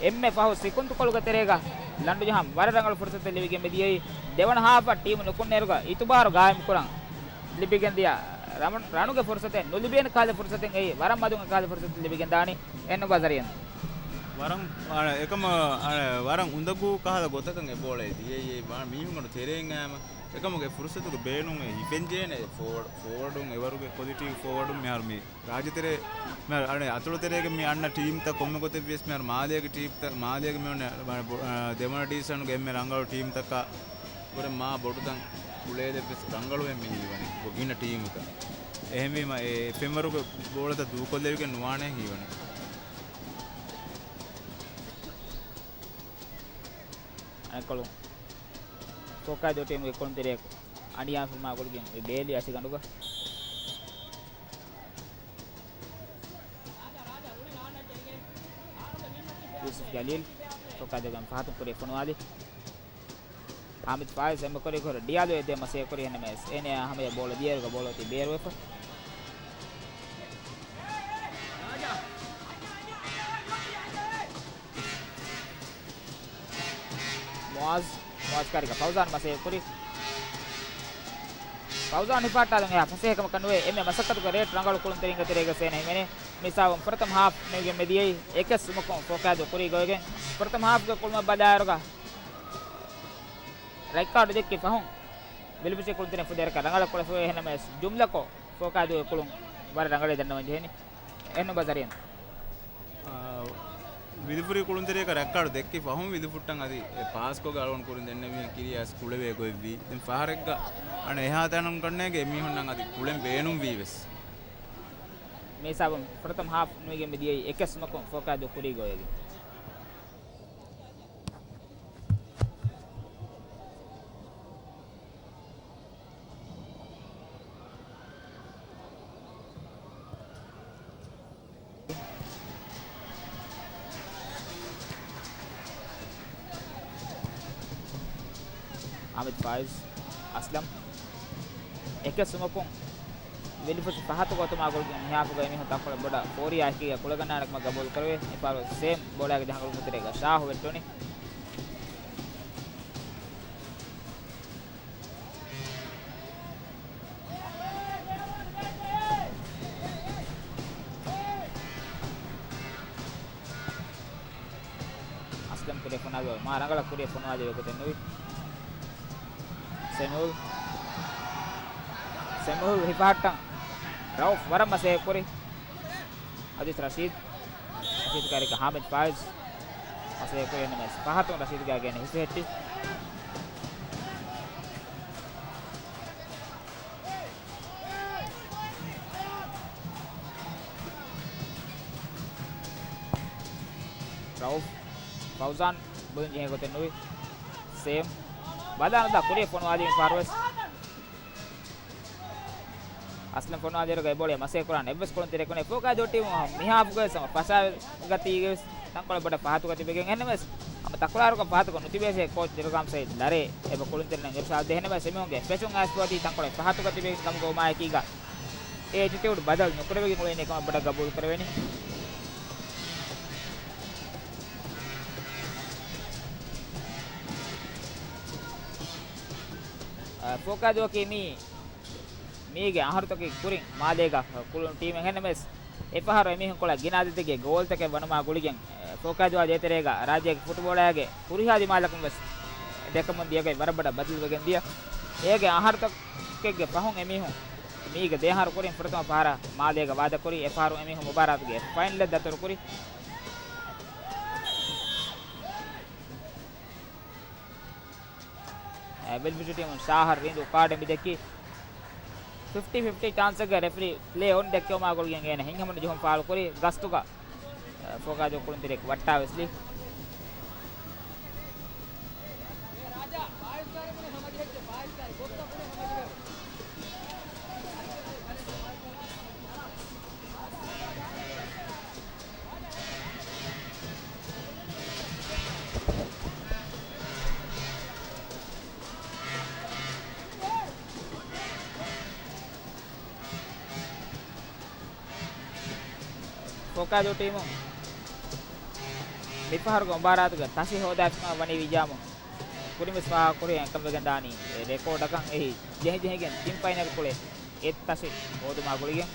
އެންމެ ފަހު ސިކުންތުކޮޅުގެ ތެރޭގަ ލަނޑުޖަހަން ވަރަށް ރަނގަޅު ފުރުސަތެއް ލިބިގެން މިދިޔައީ. ދެވަނަ ހާފަށް ޓީމު ނުކުންނައިރުގަ އިތުބާރު ގާއިމްކުރަން ލިބިގެންދިޔަ ރަނު-، ރަނުގެ ފުރުސަތެއް ނުލިބޭނެ ކަހަލަ ފުރުސަތެއް އެއީ ވަރަށް މަދުގެ ކަހަލަ ފުރުސަތެއް ލިބިގެންދާނީ އެން ނުބަޒަރިއަން. ވަރަށް، އަ، އެކަމަ، އަ، ވަރަށް އުނދަގޫ ކަހަލަ ގޮތަކަށް އެ ބޯޅަ ދިޔައީ ވާ މީހުންގެ ތެރެއިން އައިމަ. އެކަމުގެ ފުރުސަތުގެ ބޭނުން އެ ހިފެންޖޭނެ ފޯވަޑް-، ފޯވަޑުން އެވަރުގެ ކޮލިޓީ ފޯވަޑުން މިހާރު މި ރާއްޖެތެރޭ، މި އަނެ އަތޮޅުތެރޭގެ މި އަންނަ ޓީމްތައް ކޮންމެ ގޮތެއް ވިޔަސް މިހާރު މާލޭގެ ޓީމްތައް، މާލޭގެ މި އޮންނަ ބޮ-، އާ، ދެވަނަ ޑިވިޝަނުގެ އެންމެ ރަނގަޅު ޓީމްތަކާ ވުރެ މާ ބޮޑުތަން ކުޅޭލެއްވެސް ރަނގަޅުވެ މި ހީވަނީ ގިނަ ޓީމުތައް. އެހެންވީމަ އެ ފެންވަރުގެ ބޯޅަތައް ދޫކޮށްލެވިގެން ނުވާނެ ހީވަނީ. އަނެއްކޮޅު ފޯކާދޫ ޓީމުގެ ކުޅުންތެރިޔަކު އަނޑިޔާން ފުރިމާ ގުޅިގެން އޮތް ބޭލި އަށިގަނޑުގަ. ޔޫސުފް ޖަލީލް ފޯކާދޫގެ ފަހަތުން ކުރިއަށް ފޮނުވާލި. ހާމިދު ފާއިޒް އެނބުރި ކުރި ހުރި ޑިއާލޯ އެދޭ މަސައްކަތް ކުރި އެންއެމްއެސް. އޭނަޔާ ހަމަޔަށް ބޯޅަ ދިޔައިރުގަ ބޯޅަ އޮތީ ބޭރުވެފަ. މުއާޒް، މުއާޒް ކާރިގަ ފައުޒާން މަސައްކަތް ކުރި. ފައުޒާން ހިފާއްޓާލަން އެހާ ފަސޭހަކަމަކަށް ނުވޭ. އެންމެ މަސައްކަތުގެ ރޭޓް ރަނގަޅު ކުޅުންތެރިންގެ ތެރޭގަ ސޭނަ ހިމެނޭ. މިސާބުން ފުރަތަމަ ހާފް ނުވިގެން މިދިޔައީ އެކެއް ސުމަކުން ފޯކާދޫ ކުރީ ގޮވެގެން. ފުރަތަމަ ހާފްގެ ކުޅުމަށް ބަލާއިރުގަ ރެޑް ކާޑު ދެއްކި ފަހުން ވިލިބުސީ ކުޅުންތެރިން ފުދޭ ރަނގަޅަށް ކުޅެފައި. އެހެންނަމަވެސް ޖުމްލަކޮށް ފޯކާދޫގެ ކުޅުން ވަރަށް ރަނގަޅަށް ދަންނަވަން ޖެހެނީ. އެން ނުބަޒަރިއަން. އާ، ވިލިފުރި ކުޅުންތެރިޔަކަށް ރައްކާޑު ދެއްކި ފަހުން ވިލިފުއްޓަން އަދި އެ ޕާސްކޮށްގެ އަޅުގަނޑު ކުރިން ދެންނެވިހެން ކިރިޔާސް ކުޅެވޭ ގޮތްވީ. ދެން ފަހަރެއްގަ އަނެއް އެހާ ތަނުން ކަންނޭގެ އެމީހުންނަށް އަދި ކުޅެން ބޭނުންވީވެސް. މިހިސާބުން ފުރަތަމަ ހާފް ނުވިގެން މިދިޔައީ އެކެއް ސުމަކުން ފޯކާދޫ ކުރީ ގޮވެގެން. އަމިދް ފާއިޒް، އަސްލަމް. އެކެއް ސުމަކުން ވިލިފުށި ފަހަތު ގޮތުމާ ގުޅިގެން މިހާފުގަ އެމީހުން ތަންކޮޅެއް ބޮޑަށް ފޯރިއާ އެކީގަ ކުޅަގަންނާނެ ކަމަށް ގަބޫލު ކުރެވޭ. އެފާރު ސޭމް ބޯޅައިގެ ޖަހަން ގުޅުމުގެ ތެރޭގަ ޝާހު ވެއްޓުނީ. އަސްލަމް ކުރިއަށް ފޮނުވާލި މާ ރަނގަޅަށް ކުރިއަށް ފޮނުވާލި ގޮތެއް ނުވި. ސެމިއުލް. ސެމިއުލް ހިފަހައްޓަން. ރައުފް ވަރަށް މަސައްކަތް ކުރި. އަދި ރަޝީދް. ރަޝީދު ކާރިކަ ހާމިދް ފާއިޒް. މަސައްކަތް ކުރި އެންއެމްއެސް. ފަހަތުން ރަޝީދުގެ ގޭން ހިފެހެއްޓި. ރައުފް، ފައުޒާން ބުލަން ޖެހޭ ގޮތެއް ނުވި. ސޭމް ބަލާނުދާ ކުރިއަށް ފޮނުވާލީ ފާރުވެސް. އަސްލަމް ފޮނުވާލިއިރުގަ އެ ބޯޅަ މަސައްކަތް ކުރާނެ އެއްވެސް ކުޅުންތެރިޔަކު ނެތް. ފޯކާދޫ ޓީމު މިހާފުގަ ވެސް ހަމަ ފަށާގަތީގެ ވެސް ތަންކޮޅެއް ބޮޑަށް ފަހަތުގަ ތިބެގެން އެހެންނަމަވެސް ތަކުރާރުކޮށް ފަހަތަކުން ނުތިބޭށޭ ކޯޗް ދިރުގާމް ސައީދު ލަރޭ އެބަ ކުޅުންތެރިންނަށް އިރުޝާދު ދޭ. އެހެންނަމަވެސް އެމީހުންގެ ފެށުން އައިސްފަވަތީ ތަންކޮޅެއް ފަހަތުގަ ތިބެގެން ކަމުގަ ވުމާއެކީގަ އެ އެޓިޓިއުޑް ބަދަލު ނުކުރެވިގެން އުޅޭނީ ކަމަށް ބޮޑަށް ގަބޫލު ކުރެވޭނީ. އަ، ފޯކާދޫއަކީ މީ މީގެ އަހަރުތަކުގެ ކުރިން މާލޭގަ ކުޅުނު ޓީމެއް. އެހެންނަމަވެސް، އެފަހަރު އެމީހުން ކޮޅަށް ގިނަ އަދަދެއްގެ ގޯލްތަކެއް ވަނުމާ ގުޅިގެން، އެ، ފޯކާދޫއާ ދޭތެރޭގަ ރާއްޖޭގެ ފުޓުބޯޅައިގެ ހުރިހާ ދިމާލަކުން ވެސް ދެކަމުން ދިޔަގޮތް ވަރަށް ބޮޑަށް ބަދަލުވެގެން ދިޔަ. އޭގެ އަހަރުތަކެއްގެ ފަހުން އެމީހުން މީގެ ދެއަހަރު ކުރިން ފުރަތަމަ ފަހަރަށް މާލޭގަ ވާދަކުރީ. އެފަހަރު އެމީހުން މުބާރާތުގެ ފައިނަލަށް ދަތުރުކުރި. އެ، ވެލްވިޓު ޓީމުން ޝާހަށް ރީނދޫ ކާޑެއް މިދެއްކި. ފިފްޓީ ފިފްޓީ ޗާންސެއްގަ ރެފްރީ ޕްލޭ އޮން ދެއްކެވުމާ ގުޅިގެން އޭނަ ހިތްހަމަނުޖެހުން ފާޅުކުރި. ގަސްތުގަ، އެ، ފޯކާދޫ ކުޅުންތެރިއަކު ވައްޓާ ވެސްލީ. ފޯކާދޫ ޓީމު މިފަހަރުގެ މުބާރާތުގެ ތަށި ހޯދާފިމާ ވަނީ ވިއްޔާމު ކުރިންވެސް ފާހަގަކުރި އެކަން ވެގެންދާނީ އެ ރެކޯޑަކަށް. އެހީ، ޖެހިޖެހިގެން ތިން ފައިނަލް ކުޅެ އެއް ތަށި ހޯދުމާ ގުޅިގެން.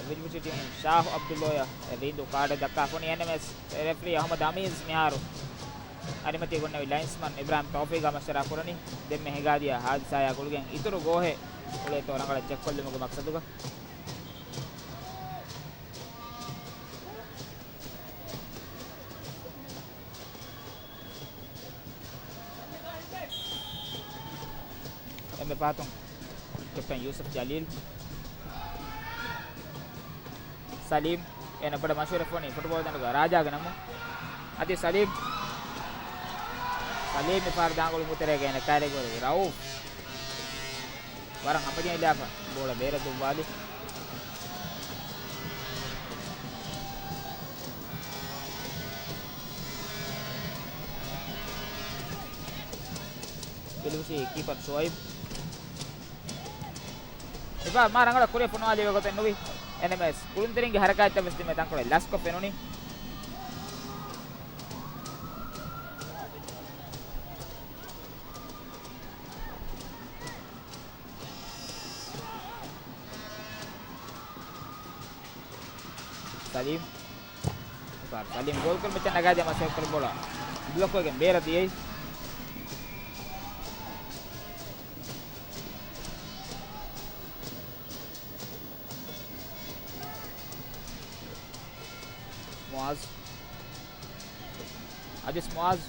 ވިލްވިޓި ޓީމުން ޝާހު އަބްދުﷲއަށް ރީނދޫ ކާޑެއް ދައްކާފަ ވަނީ. އެހެންނަމަވެސް ރެފްރީ އަހުމަދު އަމީޒް މިހާރު އަނިމަތީ ގޮންނެވި ލައިންސްމަން އިބްރާހިމް ތައުފީގާ މަޝްވަރާ ކުރަނީ. ދެންމެ ހިނގާދިޔަ ހާދިސާޔާ ގުޅިގެން އިތުރު ގޯހެއް އުޅޭތޯ ރަނގަޅަށް ޗެކްކޮށްލުމުގެ މަޤްޞަދުގަ. އެންމެ ފަހަތުން ކެޕްޓަން ޔޫސުފް ޖަލީލް. ސަލީމް، އޭނަ ބޮޑަށް މަޝްހޫރުވެފަ ވަނީ ފުޓްބޯޅަ ދަނޑުގަ ރާޖާގެ ނަމުން. އަދި ސަލީމް، ސަލީމް މިފަހަރު ދާނގޮޅު އުނގުތެރޭގަ އޭނަ ކައިރިގޮތް ރައޫފް. ވަރަށް ހަމަޖެހިލާފަ ބޯޅަ ބޭރަށް ދުއްވާލި. ބިލުވިސީ ކީޕަރ ޝުއައިބް. މިފަހަރު މާ ރަނގަޅަށް ކުރިއަށް ފޮނުވާލީ އެގޮތެއް ނުވި. އެންއެމްއެސް ކުޅުންތެރިންގެ ހަރަކާތްތައް ވެސް ތިމެ ތަންކޮޅެއް ލަސްކޮށް ފެނުނީ. ސަލީމް. ސަލީމް ގޯލް ކުރުމަށް ނަގާދިޔަ މަސައްކަތް ކުރި ބޯޅަ ބްލޮކް ވެގެން ބޭރަށް ދިޔައީ. މުއާޒް. އަދިސް މުއާޒް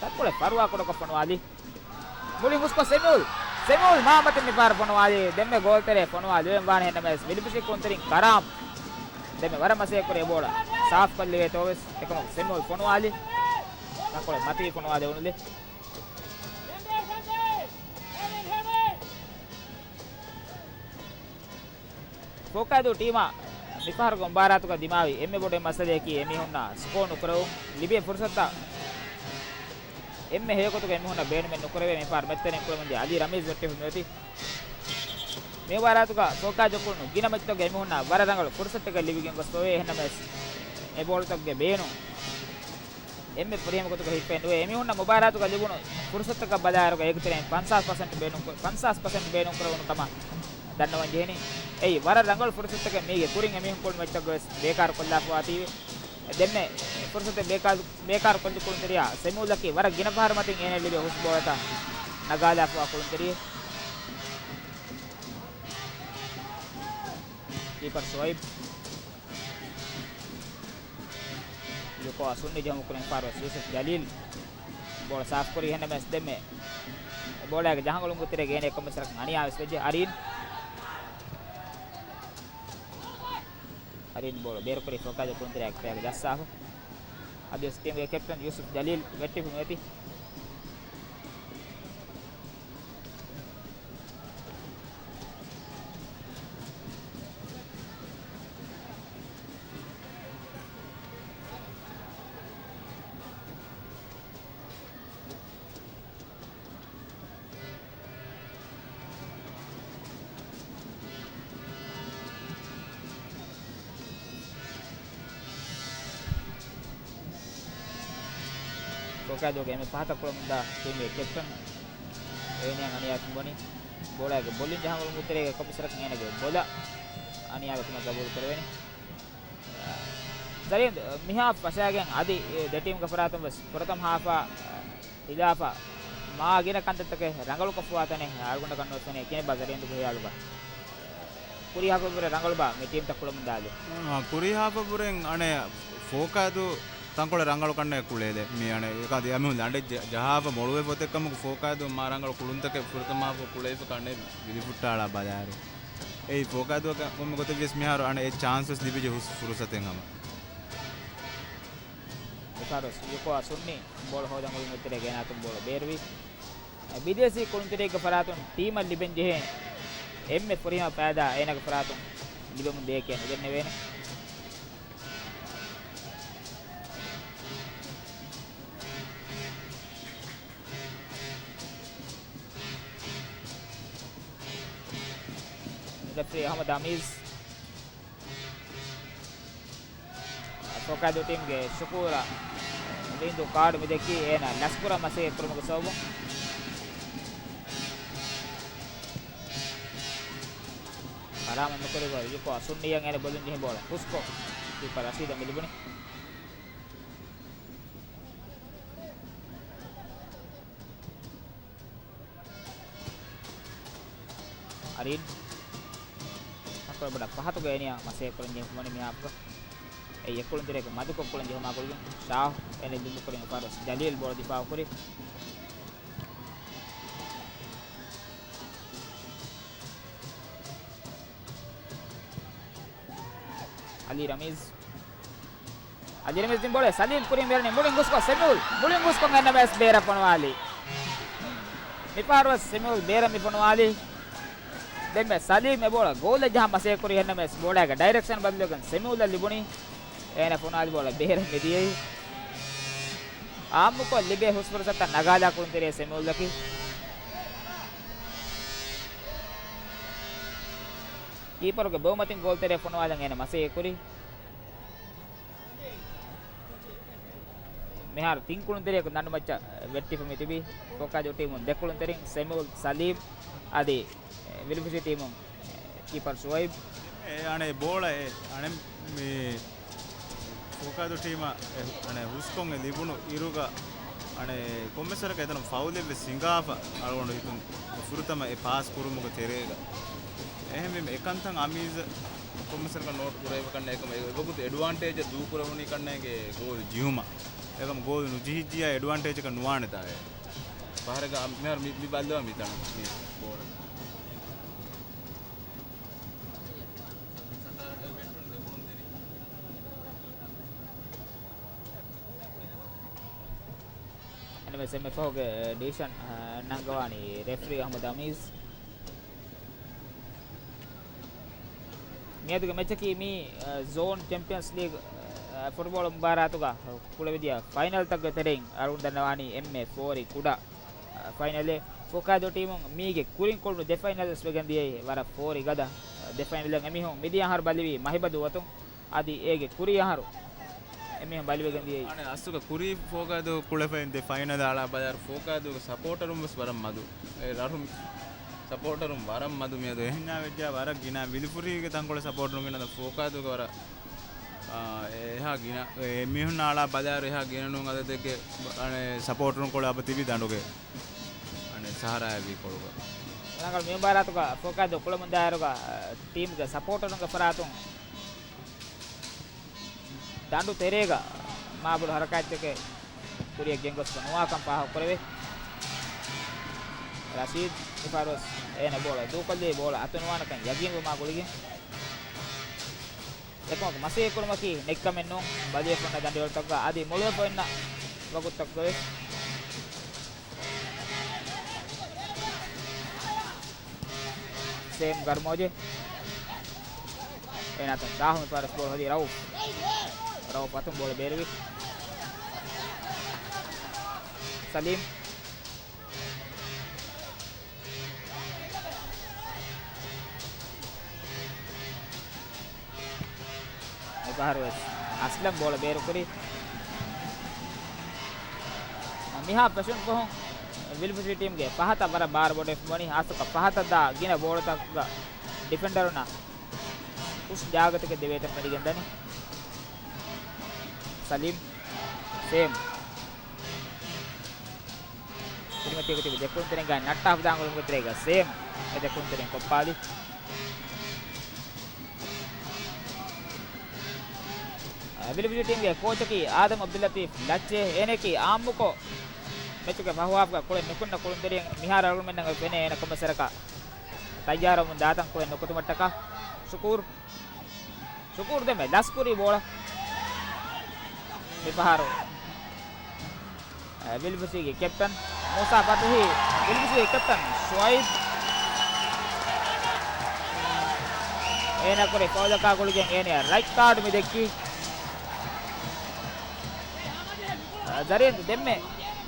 ތަންކޮޅެއް ފަރުވާ ކުޑަކޮށް ފޮނުވާލި. މުޅި މުސްކޮށް ސެމިއުލް. ސެމިއުލް މާމަތިން މިފަހަރު ފޮނުވާލި. ދެންމެ ގޯލްތެރޭ ފޮނުވާ ލިބެން ވާނެ. އެހެންނަމަވެސް ވިލިފިޝި ކުންތެރިން ކަރާމް ދެންމެ ވަރަށް މަސައްކަތް ކުރި އެ ބޯޅަ ސާފް ކޮށްލެވޭތޯވެސް އެކަމަކު ސެމިއުލް ފޮނުވާލި. ތަންކޮޅެއް މަތީ ފޮނުވާލެވުނުލެއް. ފޯކާދޫ ޓީމާ މިފަހަރުގެ މުބާރާތުގަ ދިމާވި އެންމެ ބޮޑު މައްސަލަޔަކީ އެމީހުންނާ ސްކޯ ނުކުރެވުން. ލިބޭ ފުރުސަތުތައް އެންމެ ހެޔޮގޮތުގަ އެމީހުންނަށް ބޭނުމެއް ނުކުރެވޭ. މިފަހަރު މެޗްތެރިން ކުޅެމުންދިޔަ އަލީ ރަމީޒް ވެއްޓިފަ މިއޮތީ. މި މުބާރާތުގަ ފޯކާދޫ ކުޅުނު ގިނަ މެޗްތަކުގަ އެމީހުންނާ ވަރަށް ރަނގަޅު ފުރުސަތުތަކެއް ލިބިގެން ގޮސްފަވޭ. އެހެންނަމަވެސް އެ ބޯޅަތަކުގެ ބޭނުން އެންމެ ފުރިހަމަ ގޮތުގަ ހިއްޕެއް ނުވޭ. އެމީހުންނަށް މުބާރާތުގަ ލިބުނު ފުރުސަތުތަކަށް ބަލާއިރުގަ އޭގެތެރެއިން ފަންސާސް ޕަސެންޓް ބޭނުން ކު-، ފަންސާސް ޕަސެންޓް ބޭނުން ކުރެވުނު ކަމަށް ދަންނަވަން ޖެހެނީ. އެއީ ވަރަށް ރަނގަޅު ފުރުސަތުތަކެއް މީގެ ކުރިން އެމީހުން ކުޅުނު މެޗްތަކުގަވެސް ބޭކާރު ކޮށްލާފަވާތީވެ. ދެންމެ ފުރުސަތެއް ބޭކާރު، ބޭކާރު ކޮށްލި ކުޅުންތެރިޔާ ސެމިއުލްއަކީ ވަރަށް ގިނަ ފަހަރު މަތިން އޭނަ ލިބޭ ހުސް ބޯޅަތައް ނަގާލާފަވާ ކުޅުންތެރިއެއް. ކީޕަރ ޝުއައިބް. ޔުކޯ ސުންނި ޖެހުމުގެ ކުރިން ފާރުވެސް ޔޫސުފް ޖަލީލް ބޯޅަ ސާފުކުރީ. އެހެންނަމަވެސް ދެންމެ ބޯޅައިގެ ޖަހަނގަޅު އުނގުތެރޭގަ އޭނަ އެކަމަށް ސަރަކަށް އަނިޔާވެސް ވެއްޖެ. އަރީން. އަރީން ބޯޅަ ބޭރުކުރީ ފޯކާދޫ ކުޅުންތެރިޔާގެ ފަޔަށް ޖައްސާފަ. އަދިވެސް ޓީމުގެ ކެޕްޓަން ޔޫސުފް ޖަލީލް ވެއްޓިފަ މިއޮތީ. ފޯކާދޫގެ އެންމެ ފަހަތަށް ކުޅަމުންދާ ޓީމުގެ ކެޕްޓަން އޭނައަށް އަނިޔާވެފަ ބުނި. ބޯޅައިގެ ބޮލިން ޖަހާ އުޅުމުގެ ތެރޭގަ ކޮންމެސް ވަރަކަށް އޭނަގެ ބޮލަށް އަނިޔާވެ ކަމަށް ގަބޫލު ކުރެވެނީ. ޒަރީން މިހާ ފަށާގެން އަދި ދެ ޓީމުގެ ފަރާތުން ވެސް ފުރަތަމަ ހާފާ ހިލާފަށް މާ ގިނަ ކަންތައްތަކެއް ރަނގަޅުކޮށްފަވާ ތަނެއް އަޅުގަނޑަކަށް ނުވެސް ފެނޭ. ކިހިނެއްބާ ޒަރީންގެ ހިޔާލުގަ؟ ކުރީ ހާފަށް ވުރެ ރަނގަޅުބާ މި ޓީމްތައް ކުޅަމުންދާލީ؟ އާ، ކުރީ ހާފަށް ވުރެ އަނެއް ފޯކާދޫ ތަންކޮޅެއް ރަނގަޅު ކަންނޭ ކުޅޭލެ. މި އަނެއް އެކަ ދިޔަ މީހުން ލަނޑެއް ޖަ-، ޖަހާފަ މޮޅުވެފަ އޮތެއްކަމަކު ފޯކާދޫ މާ ރަނގަޅު ކުޅުންތަކެއް ފުރަތަމަ ހާފަށް ކުޅެފަ ކަންނޭ ވިލިފުއްޓާލާ ބަލާއިރު. އެއީ ފޯކާދޫ ކޮންމެ ގޮތެއް ވިޔަސް މިހާރު އަނެއް އެ ޗާންސް ވެސް ލިބިއްޖެ ހުސް ފުރުސަތެއް ހަމަ. މިފަހަރު ޔުކޯ ސުންނީ ބޯޅަ ހޯދަން އުޅުމުގެ ތެރޭގަ އޭނާއަށް ބޯޅަ ބޭރުވި. އެ، ބިދޭސީ ކުޅުންތެރިއެއްގެ ފަރާތުން ޓީމަށް ލިބެން ޖެހޭ އެންމެ ފުރިހަމަ ފައިދާ އޭނާގެ ފަރާތުން ލިބެމުން ދޭ ކިޔާ ނުދެންނެވޭނެ. ރެފްރީ އަހްމަދު އަމީޒް. ފޯކާދޫ ޓީމްގެ ޝުކޫރަށް ރީނދޫ ކާޑު މިދެއްކީ އޭނާ ލަސްކުރަން މަސައްކަތް ކުރުމުގެ ސަބަބުން. ފަރާމަތް ނުކުރިގޮތް ޔުކޯ ސުންނީއަށް އޭނަ ބޮލުން ޖެހި ބޯޅަ ހުސްކޮށް ކީޕަރ ރަޝީދަށް މި ލިބުނީ. އަރީން ތަންކޮޅެއް ބޮޑަށް ފަހަތުގަ އޭނިއަށް މަސައްކަތް ކުރަން ޖެހުމަށް މިހާފަ. އެ އެކުޅުންތެރިޔަކު މަދުކޮށް ކުޅަން ޖެހުމާ ގުޅިގެން ޝާހް އޭނަ ލިބުން ކުރިން ފާރުސް ޖަލީލް ބޯޅަ ދިފާއު ކުރި. އަލީ ރަމީޒް. އަލީ ރަމީޒް ދިން ބޯޅަ ސަލީމް ކުރިން މިރަނި މުޅިން ހުސްކޮށް ސެމިއުލް. މުޅިން ހުސްކޮށް އެންއެމްއެސް ބޭރަށް ފޮނުވާލީ. މިފަހަރުވެސް ސެމިއުލް ބޭރަށް މި ފޮނުވާލީ. ދެންމެ ސަލީމް އެ ބޯޅަ ގޯލަށް ޖަހާ މަސައްކަތް ކުރި އެންއެމްއެސް ބޯޅައިގެ ޑައިރެކްޝަން ބަދަލުވެގެން ސެމިއުލްއަށް ލިބުނީ. އޭނަ ފޮނުވާލި ބޯޅަ ބޭރަށް މިދިޔައީ. އާއްމުކޮށް ލިބޭ ހުސް ފުރުސަތަށް ނަގާލާ ކުޅުންތެރިޔާ ސެމިއުލްއަކީ. ކީޕަރުގެ ބެއުމަތިން ގޯލްތެރެއަށް ފޮނުވާލަން އޭނަ މަސައްކަތް ކުރި. މިހާރު ތިން ކުޅުންތެރިޔަކު ދަނޑުމައްޗަށް ވެއްޓިފަ މި ތިބީ. ފޯކާދޫ ޓީމުން ދެ ކުޅުންތެރިން ސެމިއުލް، ސަލީމް އަދި ވިލުފުށި ޓީމުން ކީޕަރ ޝުއައިބް. އެ އަނެއް ބޯޅަ އެ އަނެއް މި ފޯކާދޫ ޓީމަށް އެ އަނެއް ހުސްކޮށް އެ ލިބުނު އިރުގަ އަނެއް ކޮންމެސް ވަރަކަށް އެތަނުން ފައުލެއް ވެސް ހިނގާފަ އަޅުގަނޑު ހިތުން ފުރަތަމަ އެ ޕާސް ކުރުމުގެ ތެރޭގަ. އެހެންވީމަ އެކަންތައް އަމީޒަށް ކޮންމެސް ވަރަކަށް ނޯޓް ކުރެވިފަ ކަންނޭ އެކަމަށް އެ ވަގުތު އެޑްވާންޓޭޖަށް ދޫކުރެވުނީ ކަންނޭނގެ ގޯލް ޖިހުމަށް. އެކަމް ގޯލް ނުޖިހިއްޖިއްޔާ އެޑްވާންޓޭޖަކަށް ނުވާނެތާ އެ. ފަހަރަކަށް މިހާރު މި، މި ބައްލަވާ މިތަނުން މި ބޯޅަ. އެންއެމްއެސް އެންމެ ފަހުގެ ޑިސިޝަން، އަ، ނަންގަވާނީ ރެފްރީ އަހްމަދު އަމީޒް. މިއަދުގެ މެޗަކީ މީ، އަ، ޒޯން ޗެމްޕިއަންސް ލީގް، އަ، ފުޓްބޯޅަ މުބާރާތުގަ ކުޅެވިދިޔަ ފައިނަލްތަކުގެ ތެރެއިން އަޅުގަނޑު ދަންނަވާނީ އެންމެ ފޯރި ކުޑަ، އަ، ފައިނަލެއް. ފޯކާދޫ ޓީމުން މީގެ ކުރިން ކުޅުނު ދެ ފައިނަލް ވެސް ވެގެން ދިޔައީ ވަރަށް ފޯރި ގަދަ، އަ، ދެ ފައިނަލެއް. އެމީހުން މިދިޔަ އަހަރު ބަލިވީ މަހިބަދޫ އަތުން. އަދި އޭގެ ކުރީ އަހަރު އެމީހުން ބަލިވެގެން ދިޔައީ. އަނެއް އަސްލުގަ ކުރީ ފޯކާދޫ ކުޅެފައިން ދެ ފައިނަލް އަޅާ ބަލާއިރު ފޯކާދޫގެ ސަޕޯޓަރުން ވެސް ވަރަށް މަދު. އެ ރަށު ސަޕޯޓަރުން ވަރަށް މަދު މިއަދު. އެހެންޏާ ވެއްޖާ ވަރަށް ގިނަ ވިލުފުށީގެ ތަންކޮޅެއް ސަޕޯޓަރުން ގެންނަ ފޯކާދޫގެ ވަރަށް، އާ، އެހާ ގިނަ، އެ މީހުންނާ އަޅާ ބަލާއިރު އެހާ ގިނަ ނޫން އަދަދެއްގެ، އަނެއް ސަޕޯޓަރުން ކޮޅެއް އަބަ ތިބި ދަނޑުގެ، އަނެއް ސަހަރާއެއް ވީ ކޮޅުގަ. ރަނގަޅު މި މުބާރާތުގަ ފޯކާދޫ ކުޅަމުންދާއިރުގަ، ޓީމްގެ ސަޕޯޓަރުންގެ ފަރާތުން ދަނޑު ތެރޭގަ މާބޮޑު ހަރަކާތްތަކެއް ކުރިއަށް ގެންގޮސްފަ ނުވާކަން ފާހަގަކުރެވޭ. ރަޝީދު މިފަހަރުވެސް އޭނަ ބޯޅަ ދޫކޮށްލީ ބޯޅަ އަތުނުވާނެކަން ޔަގީންވުމާ ގުޅިގެން. އެކަމަކު މަސައްކަތް ކުރުމަކީ ނެތްކަމެއް ނޫން. ބަލިވެފަ އޮންނަ ދަނޑިވަޅުތަކުގަ އަދި މޮޅުވެފަ އޮންނަ ވަގުތުތަކުގަވެސް. ސޭމް ގަރުމޯޖެ. އޭނާ އަތުން ޝާހު މިފަހަރު ބޯޅަ ހޯދީ ރައޫފް. ރައޫފް އަތުން ބޯޅަ ބޭރުވި. ސަލީމް. މިފަހަރުވެސް އަސްލަމް ބޯޅަ ބޭރުކުރި. މިހާ ފެށުން ފަހުން ވިލްފުށީ ޓީމްގެ ފަހަތަށް ވަރަށް ބާރު ބޮޑުވެފަ ވަނީ، ހާއްސަކޮށް ފަހަތަށް ދާ ގިނަ ބޯޅަތަކުގަ ޑިފެންޑަރުންނަށް ހުސް ޖާގަތަކެއް ދެވޭތަން ފެނިގެން ދަނީ. ސަލީމް، ސޭމް. ކުރިމަތީގަ ތިބި ދެކުޅުންތެރިންގައި ނައްޓާފަ ދާން އުޅުމުގެ ތެރޭގަ ސޭމް އެ ދެކުޅުންތެރިން ކޮށްޕާލި. އަ، ވިލިފުށި ޓީމްގެ ކޯޗަކީ އާދަމް އަބްދުއްލަތީފް ލައްޗޭ. އޭނައަކީ އާއްމުކޮށް މެޗުގެ ފަހު ހާފްގަ ކުޅެން ނުކުންނަ ކުޅުންތެރިން މިހާރު އަޅުގަނޑުމެންނަށް ފެނޭ އޭނަ ކޮންމެސް ވަރަކަށް ތައްޔާރަވަމުން ދާތަން ކުޅެން ނުކުތުމަށްޓަކާ. ޝުކޫރު، ޝުކޫރު ދެމެ ލަސްކުރީ ބޯޅަ. މިފަހަރު އަ، ވިލްފުށީގެ ކެޕްޓަން މޫސާ ފަތުހީ، ވިލްފުށީގެ ކެޕްޓަން ޝުއައިބް. އޭނާ ކުރި ފައުލަކާ ގުޅިގެން އޭނަޔަށް ރައިޓް ކާޑު މި ދެއްކީ. އަ، ޒަރީން ދެންމެ،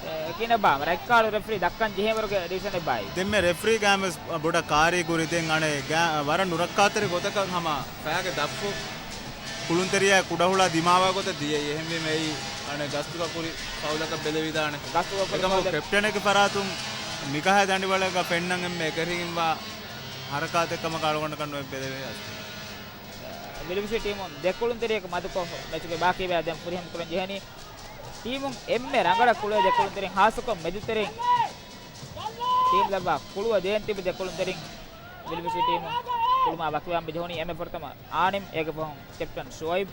އެ، ކިނަބާ ރައިޓް ކާޑު ރެފްރީ ދައްކަން ޖެހޭވަރުގެ ޑިސިޝަނެއް ބާއި. ދެންމެ ރެފްރީ ގާމެސް ބޮޑަށް ކާރީ ގުރި ދެން އަނެއް ގާ-، ވަރަށް ނުރައްކާތެރި ގޮތަކަށް ހަމަ ފައިގެ ދަށްފުށް ކުޅުންތެރިޔާ ކުޑަހުޅާ ދިމާވާ ގޮތަށް ދިޔައީ. އެހެންވީމަ އެއީ އަނެއް ގަސްތުގަ ކުރި ފައުލަކަށް ބެލެވިދާނެ. ގަސްތުގަ ކުރި އެކަމަކު ފައުލެއް. ކެޕްޓަނެއްގެ ފަރާތުން މިކަހަލަ ދަނޑިވަޅެއްގަ ފެންނަން އެންމެ އެކަށީގެންވާ ހަރަކާތެއް ކަމަކަށް އަޅުގަނޑަކަށް ނުއެއް ބެލެވޭ. ވިލިފުށި ޓީމުން ދެ ކުޅުންތެރިޔަކު މަދުކޮށް މެޗުގެ ބާކީ ބަޔަށް ދެން ފުރިހަމަ ކުރަން ޖެހެނީ. ޓީމުން އެންމެ ރަނގަޅަށް ކުޅޭ ދެ ކުޅުންތެރިން ހާއްސަކޮށް މެދުތެރެއިން ޓީމް ލައްވާ ކުޅުވަ ދޭން ތިބި ދެ ކުޅުންތެރިން ވިލިފުށި ޓީމުން ކުޅުމާ ވަކިވާން މި ޖެހުނީ. އެންމެ ފުރަތަމަ އާނިމް، އޭގެ ފަހުން ކެޕްޓަން ޝުއައިބް.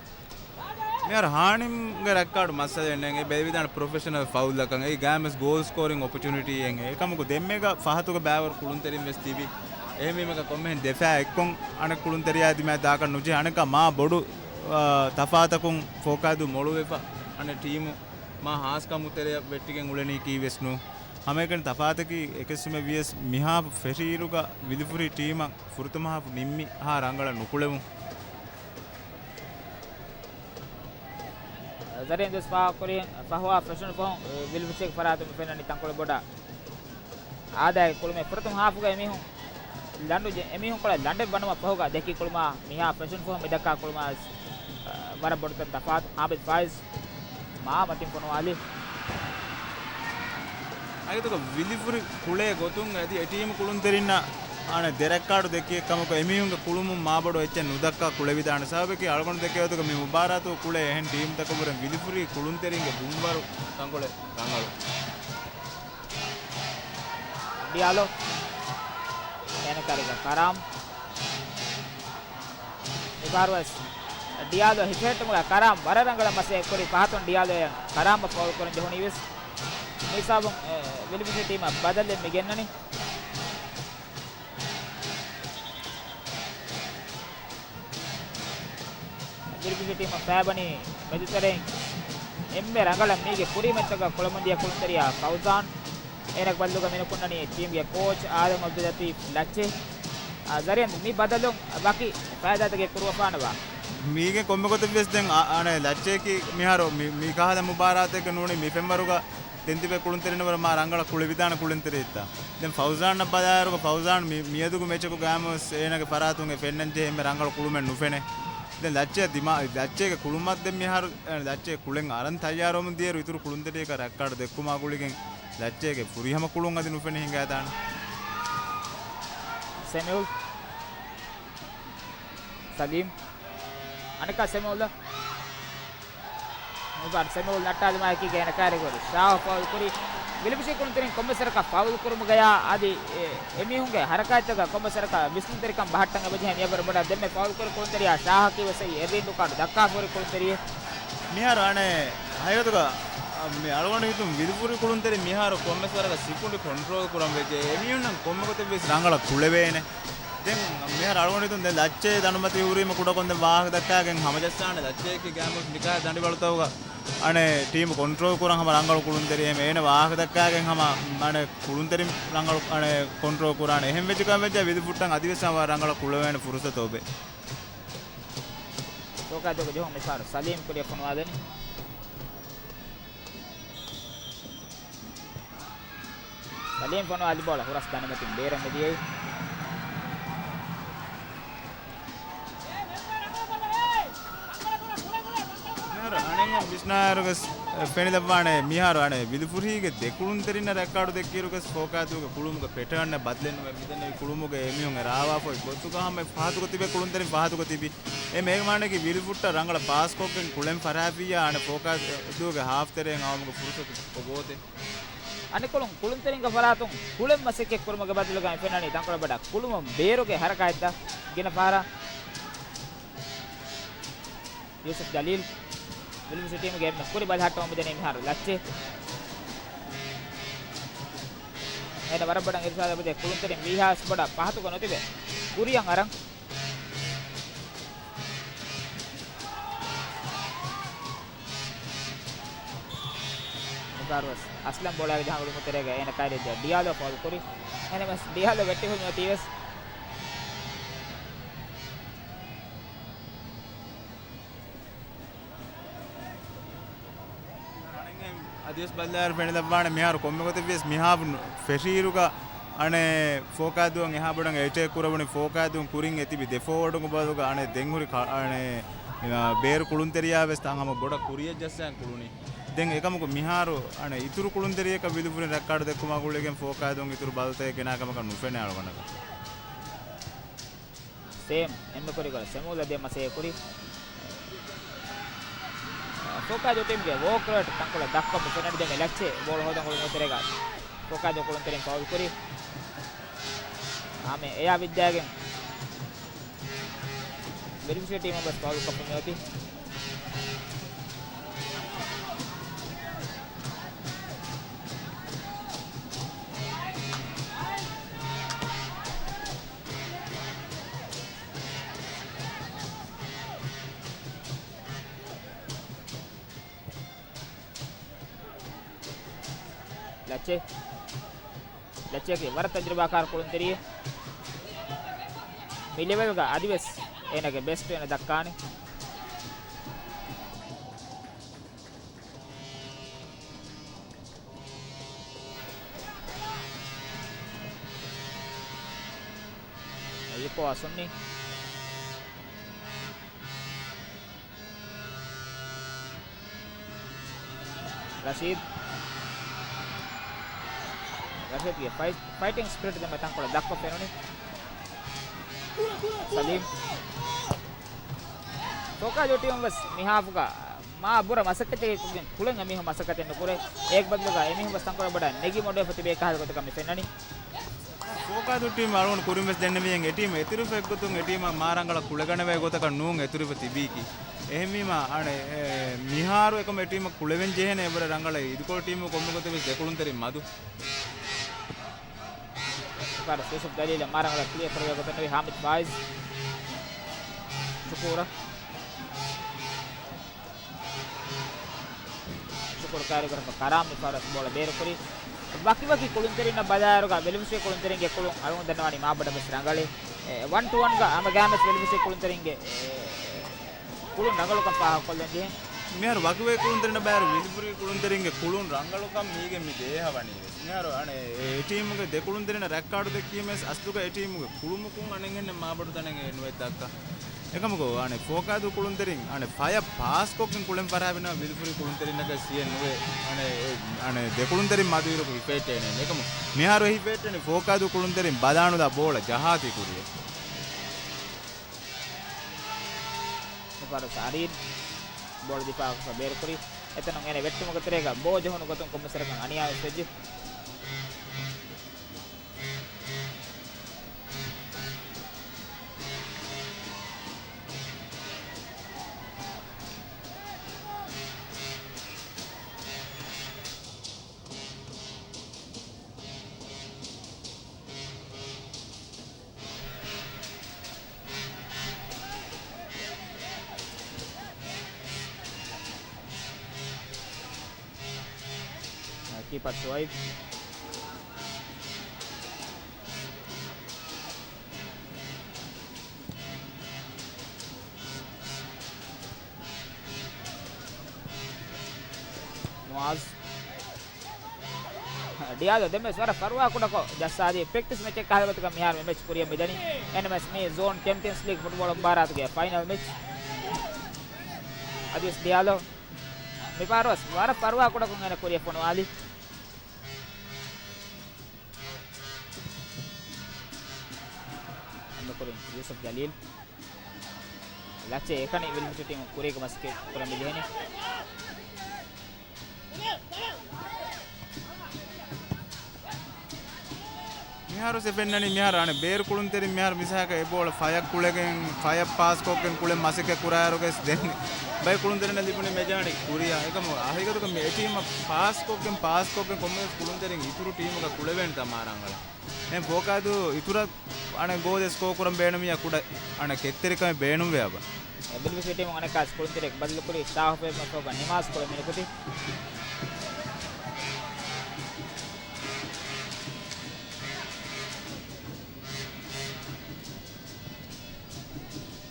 މިހާރު ހާނިމްގެ ރައިޓް ކާޑު މައްސަލައެއް ނެތް. އެ ބެލެވިދާނެ ޕްރޮފެޝަނަލް ފައުލްއަކަށް. އެއީ ގާމެސް ގޯލް ސްކޯރިން އޮޕޮޗުނިޓީއެއް. އެކަމަކު ދެންމެގަ ފަހަތުގަ ބައިވަރު ކުޅުންތެރިން ވެސް ތިބި. އެހެންވީމަ ކޮންމެހެން ދެފައި އެއްކޮށް އަނެއް ކުޅުންތެރިޔާ ދިމާއަށް ދާކަށް ނުޖެހޭ. އަނެއްކާ މާ ބޮޑު، އާ، ތަފާތަކުން ފޯކާދޫ މޮޅުވެފަ އަނެއް ޓީމު މާ ހާސް ކަމުތެރެއަށް ވެއްޓިގެން އުޅެނީކީ ވެސް ނޫން. ހަމައެކަނި ތަފާތަކީ އެކެއްސުމެއް ވިޔަސް މިހާ ފެށިއިރުގަ ވިލިފުށި ޓީމަށް ފުރަތަމަ ހާފު ނިންމި ހާ ރަނގަޅަށް ނުކުޅެވުން. ޒަރީން ދުވަސް ފާހަގަކުރި ފަހުވާ ފެށުނު ފަހުން ވިލްފުށީގެ ފަރާތުން ފެންނަނީ ތަންކޮޅެއް ބޮޑަށް އާދައިގެ ކުޅުމެއް. ފުރަތަމަ ހާފުގަ އެމީހުން ލަނޑު ޖެ-، އެމީހުން ކޮޅަށް ލަނޑެއް ވަނުމަށް ފަހުގަ ދެއްކި ކުޅުމާ މިހާ ފެށުނު ފަހުން މި ދައްކާ ކުޅުމާ ވެސް، އަ، ވަރަށް ބޮޑުތަން ތަފާތު. ހާމިދު ފާއިޒް މާ މަތިން ފޮނުވާލި. އަގެތަކަށް ވިލިފުށި ކުޅޭ ގޮތުން އަދި އެ ޓީމު ކުޅުންތެރިންނަށް އަނެއް ދެ ރައިޓް ކާޑު ދެއްކި ކަމަކު އެމީހުންގެ ކުޅުމުން މާބޮޑު އެއްޗެއް ނުދައްކާ ކުޅެވިދާނެ. ސަބަބަކީ އަޅުގަނޑު ދެކޭ ގޮތުގަ މި މުބާރާތުގަ ކުޅޭ އެހެން ޓީމުތަކަށްވުރެން ވިލިފުށި ކުޅުންތެރިންގެ ބުންވަރު ތަންކޮޅެއް ރަނގަޅު. ޑިއާލޯ. އޭނަ ކަރިގަ ކަރާމް. މިފަހަރުވެސް ޑިއާލޯ ހިފެހެއްޓުމުގަ ކަރާމް ވަރަށް ރަނގަޅަށް މަސައްކަތް ކުރި. ފަހަތުން ޑިއާލޯއަށް ކަރާމްއަށް ފައުލް ކުރަން ޖެހުނީވެސް. މި ހިސާބުން، އެ، ވިލިފުށި ޓީމަށް ބަދަލެއް މި ގެންނަނީ. ވިލިފުށި ޓީމަށް ފައިބަނީ މެދުތެރެއިން އެންމެ ރަނގަޅަށް މީގެ ކުރީމައްޗަކަށް ކުޅަމުންދިޔަ ކުޅުންތެރިޔާ ފައުޒާން. އޭނަގެ ބައްލުގަ މިނުކުންނަނީ ޓީމްގެ ކޯޗް އާދަމް އަބްދުލް ލަތީފް ލައްޗޭ. އާ، ޒަރީން މި ބަދަލުން ވަކި ފައިދާތަކެއް ކުރުވަފާނަވާ. މީގެ ކޮންމެ ގޮތެއް ވެސް ދެން އަ-، އަނެއް ލައްޗޭކީ މިހާރު މި، މި ކަހަލަ މުބާރާތެއްގަ ނޫނީ މި ފެންވަރުގަ ދެން ތިބޭ ކުޅުންތެރިންނަށް ވަރަށް މާ ރަނގަޅަށް ކުޅެވިދާނެ ކުޅުންތެރިއެއްތަ. ދެން ފައުޒާންއަށް ބަލާއިރުގަ ފައުޒާން މި، މިއަދުގެ މެޗަކު ގާމުސް އޭނަގެ ފަރާތުން އެ ފެންނަން ޖެހޭ އެންމެ ރަނގަޅު ކުޅުމެއް ނުފެނޭ. ދެން ލައްޗޭ ދިމާ، ލައްޗޭގެ ކުޅުމަށް ދެން މިހާރު، އެ، ލައްޗޭ ކުޅެން އަރަން ތައްޔާރުވަމުން ދިޔައިރު އިތުރު ކުޅުންތެރިޔަކަށް ރައިޓް ކާޑު ދެއްކުމާ ގުޅިގެން ލައްޗޭގެ ފުރިހަމަ ކުޅުން އަދި ނުފެނި ހިނގައިދާނެ. ސެމިއުލް. ސަލީމް. އަނެއްކާ ސެމިއުލް. މިފަހަރު ސެމިއުލް ނައްޓާލުމާއެކީގަ އޭނަ ކައިރި ކުރި ޝާހު ފައުލް ކުރި. ވިލިފުށި ކުޅުންތެރިން ކޮންމެސް ވަރަކަށް ފައުލް ކުރުމުގަޔާ އަދި އެ، އެމީހުންގެ ހަރަކާތްތަކަށް ކޮންމެސް ވަރަކަށް ވިސްނުންތެރިކަން ބަހައްޓަން އެބަޖެހޭ. މިއަށްވުރެ ބޮޑަށް ދެންމެ ފައުލް ކުރި ކުޅުންތެރިޔާ ޝާހަކީ ވެސް އެއީ އެއްރިން ރުކާން ދައްކާފަ ހުރި ކުޅުންތެރިއެއް. މިހާރު އަނެއް ހަގީގަތުގަ، އަ، މި އަޅުގަނޑު ހިތުން ވިލިފުށި ކުޅުންތެރިން މިހާރު ކޮންމެސް ވަރަކަށް ސިކުނޑި ކޮންޓްރޯލް ކުރަން ވެއްޖެ. އެމީހުންނަށް ކޮންމެ ގޮތެއް ވެސް ރަނގަޅަށް ކުޅެވޭނެ. ދެން މިހާރު އަޅުގަނޑު ހިތުން ދެން ލައްޗޭ ދަނޑުމަތީ ހުރީމަ ކުޑަކޮށް ދެން ވާހަކަ ދައްކާގެން ހަމަޖައްސާނެ. ލައްޗޭކީ ގާމުސް މިކާ ދަނޑިވަޅުތަކުގަ އަނެއް ޓީމު ކޮންޓްރޯލް ކުރަން ހަމަ ރަނގަޅު ކުޅުންތެރިއެއް. އޭނަ ވާހަކަ ދައްކާގެން ހަމަ އަނެއް ކުޅުންތެރިން ރަނގަޅު އަނެއް ކޮންޓްރޯލް ކުރާނެ. އެހެން ވެއްޖެ ކަމެއް ވެއްޖެ ވިލިފުށިއަށް އަދިވެސް ހަމަ ރަނގަޅަށް ކުޅެވޭނެ ފުރުސަތު އޮބެ. ސޯކާދުގެ ޖެހުން މިފަހަރު ސަލީމް ކުރިއަށް ފޮނުވާލަނީ. ސަލީމް ފޮނުވާލި ބޯޅަ ހުރަސް ދަނޑުމަތިން ބޭރަށް މިދިޔައީ. މިހާރު އަނެއް ނާއިރުގެ ފެނިލައްވާނެ މިހާރު އަނެއް ވިލުފުރީގެ ދެ ކުޅުންތެރިންނަށް ރައްކާޑު ދެއްކިއިރުގެ ފޯކާދޫގެ ކުޅުމުގެ ޕެޓާން ބަދަލެއް ނުވެ މިދެންނެވި ކުޅުމުގެ އެމީހުން ރާވާފައި ގޮތުގަ ހަމަ ފަހަތުގަ ތިބޭ ކުޅުންތެރިން ފަހަތުގަ ތިބި. އެ މޭގަމާނަކީ ވިލުފުއްޓަށް ރަނގަޅަށް ޕާސްކޮށްގެން ކުޅެން ފަރާފިއްޔާ އަނެއް ފޯކާދޫގެ ހާފް ތެރެއިން އައުމުގެ ފުރުސަތު ގޯތެއް. އަނެއްކޮޅުން ކުޅުންތެރިންގެ ފަރާތުން ކުޅެން މަސައްކަތް ކުރުމުގެ ބަދަލުގައި ފެންނަނީ ތަންކޮޅެއް ބޮޑަށް ކުޅުމަށް ބޭރުގެ ހަރަކާތްތައް ގިނަ ފަހަރަށް. ޔޫސުފް ޖަލީލް، ވިލުފުރީ ޓީމުގެ އެންމެ ކުރި ބަލަހައްޓަވަމުން މިދަނީ މިހާރު ލައްޗޭ. އޭނަ ވަރަށް ބޮޑަށް އިރުޝާދު ލަބުދޭ ކުޅުންތެރިން ވީހާވެސް ބޮޑަށް ފަހަތުގަ ނުތިބެ ކުރިއަށް އަރަން. މިފަހަރުވެސް އަސްލަމް ބޯޅައިގެ ޖަހާ އުޅުމުގެ ތެރޭގަ އޭނަ ކައިރިއަށް ދިޔާލޯ ފައުލް ކުރި. އެހެންވެސް ޑިޔާލޯ ވެއްޓިފައި ނުވަތީވެސް. އަދިވެސް ބައްލައިރު ފެނިލައްވާނެ މިހާރު ކޮންމެ ގޮތެއްވިޔަސް މިހާ ފެށިއިރުގަ އަނެއް ފޯކާދޫއަށް އެހާ ބޮޑަށް އެޓޭކް ކުރަވުނީ ފޯކާދޫން ކުރިން އެތިބި ދެ ފޯވަޑުގެ ބަދަލުގަ އަނެއް ދެން ހުރި ކަ-، އަނެއް، އާ، ބޭރު ކުޅުންތެރިޔާ ވެސް ތާނގަ ހަމަ ބޮޑަށް ކުރިއަށް ޖައްސާން ކުޅުނީ. ދެން އެކަމަކު މިހާރު އަނެއް އިތުރު ކުޅުންތެރިޔަކަށް ވިލުފުރިން ރައްކާޑު ދެއްކުމާ ގުޅިގެން ފޯކާދޫން އިތުރު ބަދަލުތަކެއް ގެނާ ކަމަކަށް ނުފެނޭ އަޅުގަނޑަކަށް. ސޭމް އެންމެ ކުރި ގޮލަށް ސެމޫލް އަދި މަސޭ ކުރި. ފޯކާދޫ ޓީމްގެ ވޯކް ރޭޓް ތަންކޮޅެއް ދައްކަމުން ފެނެން ދެން ލައްޗޭ ބޯޅަ ހޯދަން އުޅުމުގެ ތެރޭގަ ފޯކާދޫ ކުޅުންތެރިން ފައުލް ކުރި. އާމެ އެޔާ ވިއްދާގެން ވެރިފިކޭ ޓީމަށް ވެސް ފައުލް ކޮށްފަ މިއޮތީ. ލައްޗޭ. ލައްޗޭގެ ވަރަށް ތަޖުރިބާކާރު ކުޅުންތެރިއެއް. މި ލެވެލްގަ އަދިވެސް އޭނަގެ ބެސްޓް އޭނަ ދައްކާނެ. އެއީ ކޯ އަސުންނީ. ރަޝީދް. ރަޝީދްގެ ފައި-، ފައިޓިން ސްޕިރިޓް ދެންމެ ތަންކޮޅެއް ދައްކޮށް ފެނުނީ. ސަލީމް. ފޯކާދޫ ޓީމުން ވެސް މިހާފުގަ މާ ބުރަ މަސައްކަތެއް ކުރިން ކުޅެން އެމީހުން މަސައްކަތެއް ނުކުރޭ. އޭގެ ބަދަލުގަ އެމީހުން ވެސް ތަންކޮޅެއް ބޮޑަށް ނެގި މޮޑުވެފަ ތިބޭ ކަހަލަ ގޮތަކަށް މި ފެންނަނީ. ފޯކާދޫ ޓީމް އަޅުގަނޑު ކުރިން ވެސް ދެންނެވިއެއް އެ ޓީމް އެތިރިފަ އެއްގޮތުން އެ ޓީމަށް މާ ރަނގަޅަށް ކުޅެގަނެވޭ ގޮތަކަށް ނޫން އެތިރިފަ ތިބީކީ. އެހެންވީމާ އަނެއް، އެ، މިހާރު އެކަމް އެ ޓީމަށް ކުޅެވެން ޖެހޭނެ އެވަރަށް ރަނގަޅަށް އިދިކޮޅު ޓީމު ކޮންމެ ގޮތެއް ވެސް ދެކުޅުންތެރިން މަދު. ފާރަސް ޔޫސުފް ދަލީލަށް މާ ރަނގަޅަށް ކްލިއަރ ކުރެވޭ ގޮތެއް ނުވި ހާމިދް ފާއިޒް. ޝުކޫރަށް. ޝުކޫރު ކާރިގަރަކަށް ކަރާމް މިފަހަރަސް ބޯޅަ ބޭރުކުރި. ވަކިވަކި ކުޅުންތެރިންނަށް ބަލާއިރުގަ ވެލިފުށީ ކުޅުންތެރިންގެ ކުޅުން އަޅުގަނޑު ދަންނަވަނީ މާބޮޑަށް ވެސް ރަނގަޅޭ. އެ، ވަން ޓު ވަންގަ ހަމަގައިމުވެސް ވެލިފުށީ ކުޅުންތެރިންގެ، އެ، ކުޅުން ރަނގަޅުކަން ފާހަގަކޮށްލަން ޖެހޭ. މިހާރު ވަކިވަކި ކުޅުންތެރިންނަށް ބައިވެރި ވެލިފުށީ ކުޅުންތެރިންގެ ކުޅުން ރަނގަޅުކަން މީގެ މި ދޭހަވަނީ ވެސް. މިހާރު އަނެއް އެ ޓީމުގެ ދެ ކުޅުންތެރިންނަށް ރައްކާޑު ދެއްކީމެސް އަސްލުގަ އެ ޓީމުގެ ކުޅުމަކުން އަނެއްހެންނެއް މާބޮޑު ތަނެއް ނުވެ ދައްކާ. އެކަމަކު، އަނެއް ފޯކާދޫ ކުޅުންތެރިން، އަނެއް ފަޔަށް ޕާސްކޮށްގެން ކުޅެން ފަރާވެނަ ވިލިފުރި ކުޅުންތެރިންނަކަށް ސިއެއް ނުވެ، އަނެއް، އެ، އަނެއް ދެ ކުޅުންތެރިން މަދުއިރު ހިފޭޓޭނެ. އެކަމު، މިހާރު ހިފޭޓޭނެ ފޯކާދޫ ކުޅުންތެރިން ބަލާނުލާ ބޯޅަ ޖަހާތީ ކުރިޔަށް. މިފަހަރު ސާރީން ބޯޅަ ދިފާއަށް ބޭރުކުރި. އެތަނުން އޭނަ ވެއްޓުމުގެ ތެރޭގަ ބޯ ޖެހުނު ގޮތުން ކޮންމެސް ވަރަކަށް އަނިޔާވެސް ވެއްޖެ. ކީޕަރ ޝުއައިބް. މުއާޒް. ޑިއާލޯ ދެންވެސް ވަރަށް ފަރުވާ ކުޑަކޮށް ޖައްސާދީ، ޕްރެކްޓިސް މެޗެއް ކަހަލަ ގޮތަކަށް މިހާރު މި މެޗް ކުރިއަށް މިދަނީ. އެންއެމްއެސް މީ ޒޯން ޗެމްޕިއަންސް ލީގް ފުޓްބޯޅަ މުބާރާތުގެ ފައިނަލް މެޗް. އަދިވެސް ޑިއާލޯ. މިފަހަރުވެސް ވަރަށް ފަރުވާ ކުޑަކޮށް އޭނަ ކުރިއަށް ފޮނުވާލި. އަންދަކުރިން ޔޫސުފް ޖަލީލް. ލައްޗޭ އެކަނި ވިލްމިޓް ޓީމު ކުރީގެ މަސައްކަތް ކުރަން މި ޖެހެނީ. މިހާރު ސެ ފެންނަނީ މިހާރު އަނެއް ބޭރު ކުޅުންތެރިން މިހާރު މިސާލަކަށް އެ ބޯޅަ ފަޔަށް ކުޅެގެން، ފަޔަށް ޕާސްކޮށްގެން ކުޅެން މަސައްކަތް ކުރާއިރުގެސް ދެން ބައެއް ކުޅުންތެރިންނަށް ލިބުނީ މެޖާނި ކުރިއަށް. އެކަމު ހަގީގަތުގަ މި އެ ޓީމަށް ޕާސްކޮށްގެން، ޕާސްކޮށްގެން ކޮންމެވެސް ކުޅުންތެރިން އިތުރު ޓީމުގަ ކުޅެވޭނެތާ މާ ރަނގަޅަށް. އެހެން ފޯކާދޫ އިތުރަށް އަނެއް ގޯލެސް ސްކޯ ކުރަން ބޭނުމިއްޔާ ކުޑަ އަނެއް ކެތްތެރިކަމެއް ބޭނުންވޭ އަބަ. އެ ވިލްމިޓް ޓީމު އަނެއްކާސް ކުޅުންތެރިއެއް ބަދަލުކުރި ޝާހުފޭ މަފޯގަ ނިމާސް ކުޅެ މިނިކުތި.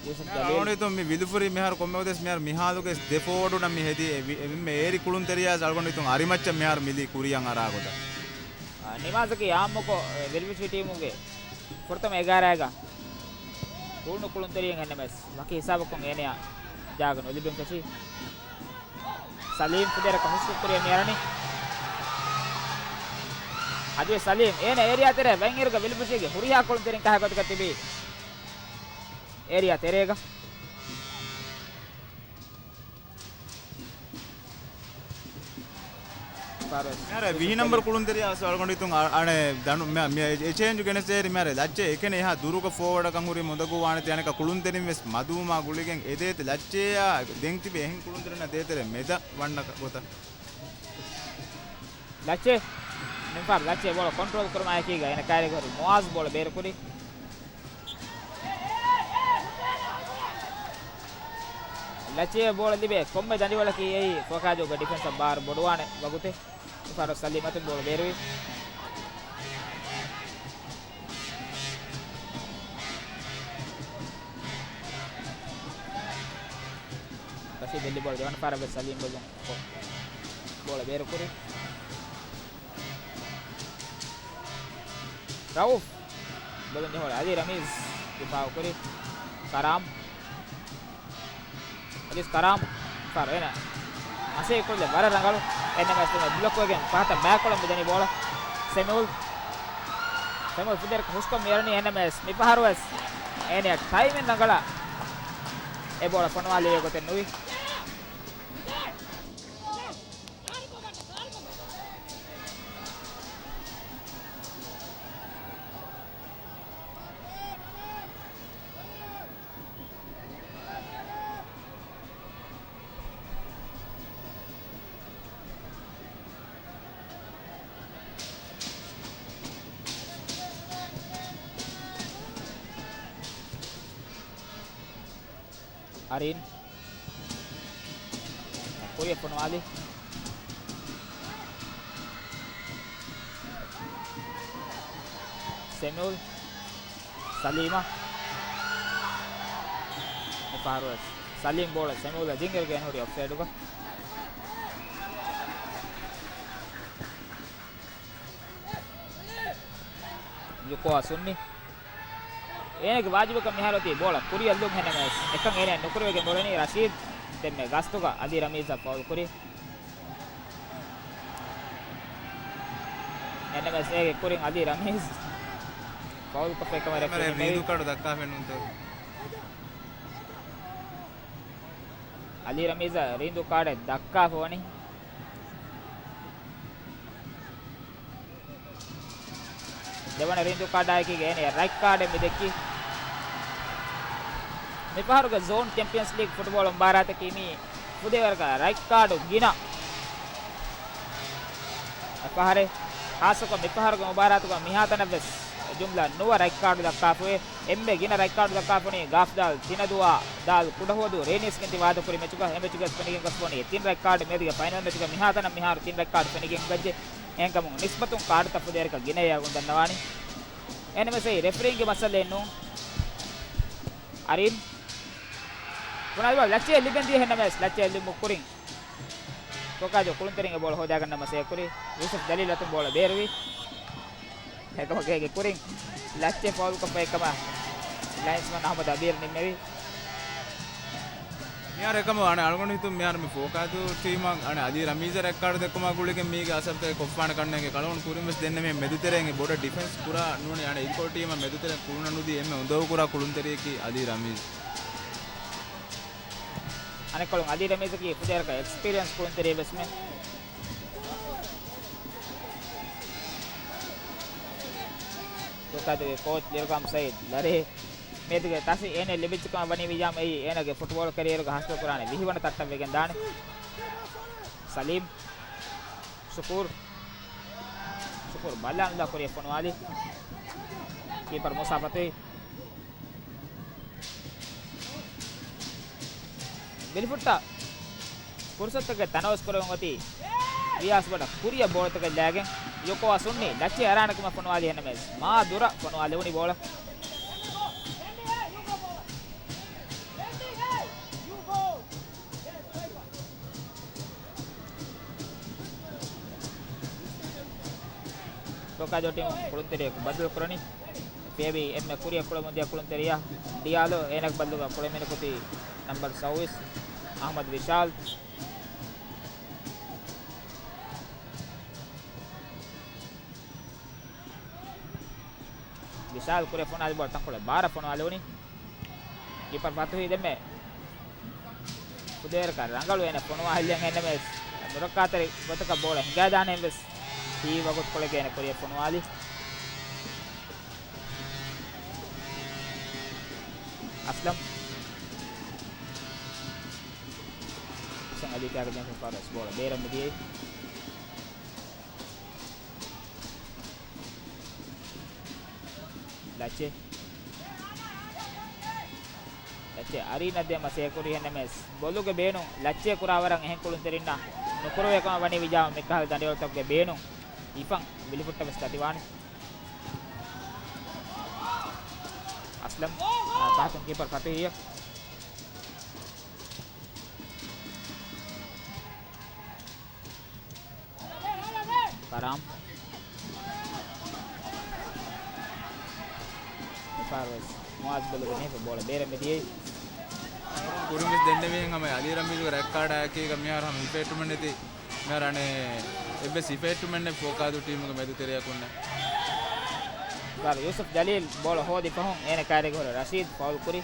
ޔޫސުފް ޖަލީލް. އަޅުގަނޑު މި ވިލުފުރި މިހާރު ކޮންމެ އުދެސް މިހާރު މިހާލުގެ ދެ ފޯވަޑުން މި ހެދީ އެ ވި-، އެ ވި-، އެ އޭރި ކުޅުންތެރިޔާ އަޅުގަނޑު ހިތުން އަރިމައްޗަށް މިހާރު މިލީ ކުރިއަށް އަރާ ގޮތަށް. އާ، ނިމާޒަކީ އާއްމުކޮށް، އެ، ވިލްމިޓް ޓީމުގެ ފުރަތަމަ އެގާރައިގަ ކުޅުނު ކުޅުންތެރިއެއް އެންއެމްއެސް ވަކި ހިސާބަކުން އޭނަޔާ ޖާގަ ނުލިބެން ފެށީ. ސަލީމް ފުދޭވަރަކަށް ހުސްކޮށް ކުރިއަށް މިއަރަނީ. އަދިވެސް ސަލީމް އޭނަ އޭރިއާ ތެރޭ ވަތްއިރުގަ ވިލްމިޓްގެ ހުރިހާ ކުޅުންތެރިން ކަހަލަ ގޮތަކަށް ތިބީ އޭރިއާ ތެރޭގަ. ފާރުވެސް. މިހާރު ވިހި ނަންބަރު ކުޅުންތެރިޔާ އަޅުގަނޑު ހިތުން އަ-، އަނެއް ދަނޑު މި-، މި-، އެ ޗޭންޖު ގެނެސް ޖެހި މިހާރު ލައްޗެ އެކެނެ އެހާ ދުރުގަ ފޯވަޑަކަށް ހުރި މުދަގޫ ވާނެތީ އަނެކަ ކުޅުންތެރިން ވެސް މަދުވުމާ ގުޅިގެން އެދޭތެ ލައްޗެއާ ދެން ތިބި އެހެން ކުޅުންތެރިންނާ ދޭތެރޭ މެދަށް ވަންނަ ގޮތަށް. ލައްޗެ. މިފަހަރު ލައްޗެ ބޯޅަ ކޮންޓްރޯލް ކުރުމާއެކީގަ އޭނަ ކައިރިގަ ހުރި މުއާޒް ބޯޅަ ބޭރުކުރި. ލައްޗެ ބޯޅަ ލިބޭ ކޮންމެ ދަނޑިވަޅަކީ އެއީ ފޯކާދޫގެ ޑިފެންސަށް ބާރު ބޮޑުވާނެ ވަގުތެއް. މިފަހަރު ސަލީމް އަތުން ބޯޅަ ބޭރުވި. ރަޝީދު ލިބޯޅަ ދެވަނަ ފަހަރަށް ވެސް ސަލީމް ބޮލުން ކޮށް ބޯޅަ ބޭރުކުރި. ރައޫފް ބޮލުން ޖެހުނު އަލީ ރަމީޒް ދިފާއު ކުރި. ކަރާމް. އަލީސް ކަރާމް ފަރު އޭނަ މަސޭ ކުޅެ ވަރަށް ރަނގަޅު. އެންއެމްއެސް ޓީމަށް ބްލޮކް ވެގެން ފަހަތަށް ބައިކޮޅަށް މިދަނީ ބޯޅަ. ސެމިއުލް. ސެމިއުލް ފުދޭވަރަކަށް ހުސްކޮށް މިއަރަނީ އެންއެމްއެސް. މިފަހަރުވެސް އޭނަ ޓައިމިން ރަނގަޅަށް އެ ބޯޅަ ފޮނުވާލެވޭ ގޮތެއް ނުވި. އަރީން. ކުރިއަށް ފޮނުވާލި. ސެމިއުލް. ސަލީމަށް. މިފަހަރުވެސް ސަލީމް ބޯޅަ ސެމިއުލްއަށް ދިންއިރުގަ އޭނަ ހުރީ އޮފްސައިޑުގަ. ލުކޯއާ ސުންނި. އޭނަގެ ވާޖިބަކަށް މިހާރު އޮތީ ބޯޅަ ކުރިއަށްލުން ހެންނަމަވެސް، އެކަން އޭނަ ނުކުރެވިގެން ބޮޑެނީ ރަޝީދް. ދެންމެ ގަސްތުގަ އަލީ ރަމީޒަށް ފައުލް ކުރި. ހެންނަމަވެސް އޭގެ ކުރިން އަލީ ރަމީޒް ފައުލް ކޮށްފައި ކަމަށް ރެފްރީ ނިންމެވި. ރީނދޫ ކާޑު ދައްކާފައެއް ނޫންތޯ؟ އަލީ ރަމީޒަށް ރީނދޫ ކާޑެއް ދައްކާފަ ވަނީ. ދެވަނަ ރީނދޫ ކާޑާއެކީގަ އޭނަޔަށް ރައިޓް ކާޑެއް މި ދެއްކީ. މިފަހަރުގެ ޒޯން ޗެމްޕިއަންސް ލީގް ފުޓްބޯޅަ މުބާރާތަކީ މީ ފުދޭވަރަކަށް ރައިޓް ކާޑު ގިނަ ފަހަރެއް. ހާއްސަކޮށް މިފަހަރުގެ މުބާރާތުގަ މިހާތަނަށްވެސް ޖުމްލަ ނުވަ ރައިޓް ކާޑު ދައްކާފައި. އެންމެ ގިނަ ރައިޓް ކާޑު ދައްކާފަނީ ގާފްދާލް ތިނަދުއާ ދާލް ކުޑަހުވަދޫ ރޭނީސްގެން ތި ވާދަކުރި މެޗުގަ. އެ މެޗުގަ ފެނިގެން ގޮސްފަނީ ތިން ރައިޓް ކާޑު މިއަދުގެ ފައިނަލް މެޗުގަ މިހާތަނަށް މިހާރު ތިން ރައިޓް ކާޑު ފެނިގެން ގައްޖެ. އެހެންކަމުން ނިސްބަތުން ކާޑުތައް ފުދޭވަރަކަށް ގިނައޭ އަޅުގަނޑު ދަންނަވާނީ. އެހެންނަމަވެސް އެއީ ރެފްރީންގެ މައްސަލައެއް ނޫން. އަރިން. ބުނާލިބާ ލައްޗެއަށް ލިބެން ދިޔަ ހެންނަމަވެސް ލައްޗެއަށް ލިބުމުގެ ކުރިން ކޯކާޖޯ ކުޅުންތެރިންގެ ބޯޅަ ހޯދާގަންނަ މަސައްކަތް ކުރި. ޔޫސުފް ޖަލީލް އަތުން ބޯޅަ ބޭރުވި. އެކަމަކު އޭގެ ކުރިން ލައްޗެ ފައުލްކޮށްފައި ކަމަށް ލައިންސްމަން އަހްމަދު އަބީރު ނިންމެވި. މިހާރު އެކަމު އަނެއް އަޅުގަނޑު ހިތުން މިހާރު މި ފޯކާދޫ ޓީމަށް އަނެއް އަލީ ރަމީޒަށް ރެޑް ކާޑު ދެއްކުމާ ގުޅިގެން މީގެ އަސަރުތައް ކޮށްފާނެ ކަންނޭނގެ ކަޅުން ކުރިން ވެސް ދެންނެވި މެދުތެރޭގެ ބޮޑަށް ޑިފެންސް ކުރާ ނޫނީ އަނެއް އިރުކޮޅު ޓީމަށް މެދުތެރެއަށް ކުރުނަ ނުދީ އެންމެ އުނދަގޫކުރާ ކުޅުންތެރިޔަކީ އަލީ ރަމީޒް. އަނެއްކޮޅުން އަލީ ރަމީޒަކީ ފުދޭވަރަކަށް އެކްސްޕީރިއަންސް ކުޅުންތެރިޔެއް ވެސްމެ. ފޯކާދޫގެ ކޯޗް ލިރުގާމް ސައީދު ލަރޭ މިއަދުގެ ތަސް އޭނަ ލިބިއްޖެކަމަށް ވަނީ ވިއްޔާމް އެއީ އޭނަގެ ފުޓްބޯޅަ ކެރިއަރުގަ ހާސިލުކުރާނެ ވިހިވަނަ ތައްޓަށް ވެގެން ދާނެ. ސަލީމް. ޝުކޫރު. ޝުކޫރު ބަލާނުލާ ކުރިއަށް ފޮނުވާލި. ކީޕަރު މޫސާ ފަތުހި. ބިލިފުއްޓާ ފުރުސަތުގެ ތަނަވަސް ކުރެވުން އޮތީ ވިޔާސް ބޮޑަށް ކުރިއަށް ބޯޅަތަކެއް ލައިގެން ޔުކޯ އަސުންނީ ލައްޗޭ އަރާނެ ކަމަށް ފޮނުވާލި ހެންނަމެސް މާ ދުރަށް ފޮނުވާލެވުނީ ބޯޅަ. ފޯކާދޫ ޓީމު ކުޅުންތެރިޔަކު ބަދަލު ކުރަނީ. ފިޔަވި އެންމެ ކުރިއަށް ކުޅެމުންދިޔަ ކުޅުންތެރިޔާ ޑިއާލޯ، އޭނަގެ ބަދަލުގަ ކުޅެމީނަކު ތީ ނަމްބަރު ސައުވީސް އަހްމަދު ވިޝާލް. ވިޝާލް ކުރިއަށް ފޮނުވާލި ބޯޅަ ތަންކޮޅެއް ބާރަށް ފޮނުވާލެވުނީ. ކީޕަރު ފަތުހީ ދެންމެ ފުދޭވަރަކަށް ރަނގަޅު އޭނަ ފޮނުވާ ހިއްލެން އެންނަމެސް ނުރައްކާތެރި ގޮތަކަށް ބޯޅަ ހިނގާދާނެ ވެސް ހީވަގުތުކޮޅެއްގަ އޭނަ ކުރިއަށް ފޮނުވާލި. އަސްލަމް. ހުސެން އަލީ ކާގެ ޖެންފިން ފާރުވެސް ބޯޅަ ބޭރަށް މިދިޔައީ. ލައްޗޭ. ލައްޗޭ އަރީނަށް ދޭ މަސޭ ކުރި ހެންނަމެސް ބޮލުގެ ބޭނުން ލައްޗޭ ކުރާ ވަރަށް އެހެން ކުޅުންތެރިންނަށް ނުކުރެވޭ ކަމަށް ވަނީ ވިޖާ މިކަހަލަ ދަނޑިވަޅުތަކުގެ ބޭނުން އިފަން ވިލިފުއްޓަށް ވެސް ދަތިވާނެ. އަސްލަމް، އާ، ފަހަތުން ކީޕަރު ފަތުހިއްޔަށް. ކަރާމް. މިފަހަރުވެސް މުއާޒް ބޮލުގެ މީހަކު ބޯޅަ ބޭރަށް މިދިޔައީ. ކުރިންވެސް ދެންނެވިހެން ހަމަ އަލީ ރަމީޒުގެ ރެޑް ކާޑާއެކީގަ މިހާރު ހަމަ ހިފެއްޓުމެއް ނެތި. މިހާރު އަނެއް އެއްވެސް ހިފެއްޓުމެއް ނެތް ފޯކާދޫ ޓީމުގެ މެދުތެރެއަކުންނެއް. މިފަހަރު ޔޫސުފް ޖަލީލް ބޯޅަ ހޯދި ފަހުން އޭނަ ކައިރީގަ ހުރި ރަޝީދް ފައުލް ކުރި.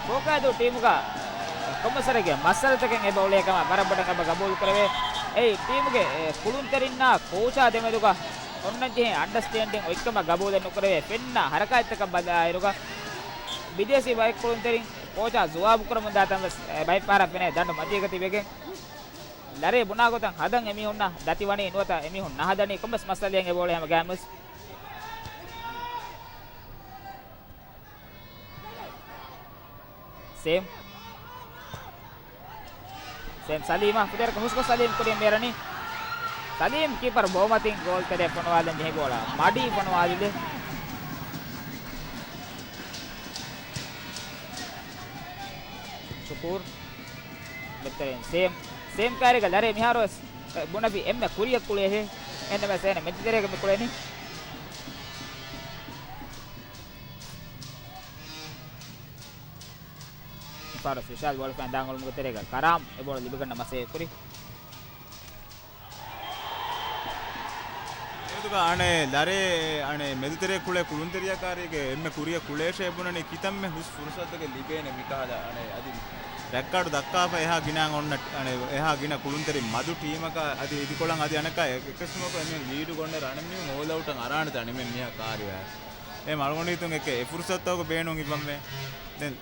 ފޯކާދޫ ޓީމުގަ ކޮންމެސްވަރެއްގެ މައްސަލަތަކެއް އެބަ އުޅޭ ކަމަށް ވަރަށް ބޮޑަށް އެބަ ގަބޫލު ކުރެވޭ. އެއީ ޓީމުގެ، އެ، ކުޅުންތެރިންނާ ކޯޗާ ދެމެދުގަ އޮންނަން ޖެހޭ އަންޑަސްޓޭންޑިން އޮތްކަމަށް ގަބޫލެއް ނުކުރެވޭ. ފެންނަ ހަރަކާތްތަކަށް ބަލާއިރުގަ ބިދޭސީ ބައެއް ކުޅުންތެރިން ކޯޗާ ޖުވާބު ކުރަމުން ދާތަން ވެސް، އެ، ބައެއް ފަހަރަށް ފެނޭ ދަނޑު މަތީގަ ތިބެގެން. ލަރޭ ބުނާ ގޮތަށް ހަދަން އެމީހުންނަށް ދަތި ވަނީ ނުވަތަ އެމީހުން ނަހަދަނީ ކޮންމެސް މައްސަލައެއް އެބައުޅޭ ހަމަ ގާތް ވެސް. ސޭމް. ސޭމް ސަލީމަށް ފުދޭވަރަކަށް ހުސްކޮށް ސަލީމް ކުރިން ބޭރަނީ. ސަލީމް ކީޕަރު ބޯމަތިން ގޯލްތެރެއަށް ފޮނުވާލަން ޖެހި ބޯޅަ މަޑީ ފޮނުވާލި. ޝުކޫރް. މެދުތެރެއިން ސޭމް. ސޭމް ކާރިގަ ލަރޭ މިހާރުވެސް ބުނެފި އެންމެ ކުރިއަށް ކުޅޭހޭ. އެންމެ ސޭން މެދުތެރޭގަ މި ކުޅެނީ. ފާރުސް ވިޝާލް ބޯޅަ ފައިން ދާން އޮޅުމުގެ ތެރޭގަ ކަރާމް އެ ބޯޅަ ލިބިގަންނަ މަސޭ ކުރި. އެދުގަ އަނެއް ލަރޭ އަނެއް މެދުތެރޭ ކުޅޭ ކުޅުންތެރިޔާ ކާރީގެ އެންމެ ކުރިއަށް ކުޅޭށޭ ބުނަނީ ކިތަންމެ ހުސް ފުރުސަތެއް ލިބޭނެ މިކަހަލަ އަނެއް އަދި ރެޑް ކާޑު ދައްކާފަ އެހާ ގިނަ އޮންނަ އަނެއް އެހާ ގިނަ ކުޅުންތެރި މަދު ޓީމަކާ އަދި އިދިކޮޅަށް އަދި އަނެއްކާ އެ-، އެކަސްމަކު އެމީހުން ލީޑު ގޮންނެ ރަނެއް މީހުން އޯލް އައުޓަށް އަރާނެތަ އަނެއް މީހާ ކާރިވާ. އެ މަޅުގަނޑު ހިތުން އެކެ އެ ފުރުސަތުތަކުގެ ބޭނުން އިއްވަންވޭ. ދެން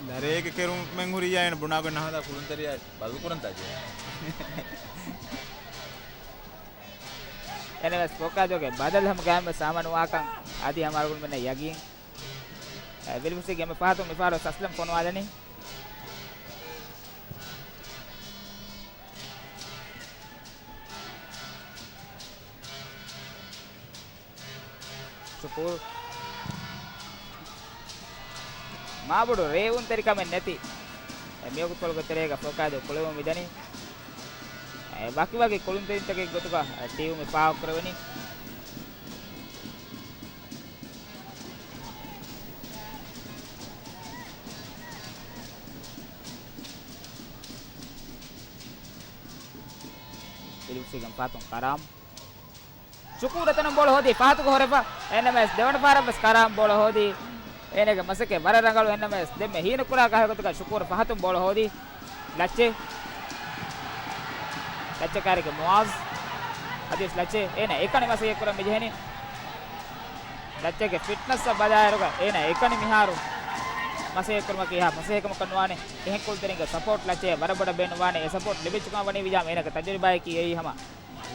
ލަރޭގެ ކެރުމެން ހުރިއްޔާ އޭނަ ބުނާގޮތް ނަހަދާ ކުޅުންތެރިޔާ ބަދަލުކުރަންތާ ޖެހޭ. އެނެވެސް ފޯކާދޫގެ ބަދަލު ހަމަ ގާތްވެސް ހަމަނުވާކަން އަދި ހަމަ އަޅުގަނޑުމެންނަށް ޔަގީން. އެ، ވިލިފުސީގެ އެންމެ ފަހަތުން މިފަހަރު އަސްލަމް ފޮނުވާލަނީ. ޝުކޫރު. މާބޮޑު ރޭވުންތެރިކަމެއް ނެތި އެ މިވަގުތުކޮޅުގެ ތެރޭގަ ފޯކާދޫ ކުޅެވުން މިދަނީ. އެ ވަކިވަކި ކުޅުންތެރިންތަކެއްގެ ގޮތުގަ ޓީމު މި ފާހަގަކުރެވެނީ. ވިލިފުށީގެން ފަހަތުން ކަރާމް. ޝުކޫރު އެތަނުން ބޯޅަ ހޯދީ ފަހަތުގަ ހުރެފަ. އެހެންނަމަވެސް ދެވަނަ ފަހަރަށްވެސް ކަރާމް ބޯޅަ ހޯދީ. އޭނަގެ މަސައްކަތް ވަރަށް ރަނގަޅު. އެހެންނަމަވެސް ދެންމެ ހީނުކުރާ ކަހަލަ ގޮތަކަށް ޝުކޫރު ފަހަތުން ބޯޅަ ހޯދީ. ލައްޗެ. ލައްޗަކާރިގެ މުއާޒް. އަދިވެސް ލައްޗެ. އޭނަ އެކަނި މަސައްކަތް ކުރަން މިޖެހެނީ. ލައްޗެގެ ފިޓްނަސްއަށް ބަލާއިރުގަ އޭނަ އެކަނި މިހާރު މަސައްކަތް ކުރުމަކީ އެހާ ފަސޭހަކަމަކަށް ނުވާނެ. އެހެން ކުޅުންތެރިންގެ ސަޕޯޓް ލައްޗެއަށް ވަރަށް ބޮޑަށް ބޭނުންވާނެ. އެ ސަޕޯޓް ލިބިއްޖެކަމަށް ވަނީ ވިޔާމް އޭނަގެ ތަޖުރިބާއަކީ އެއީ ހަމަ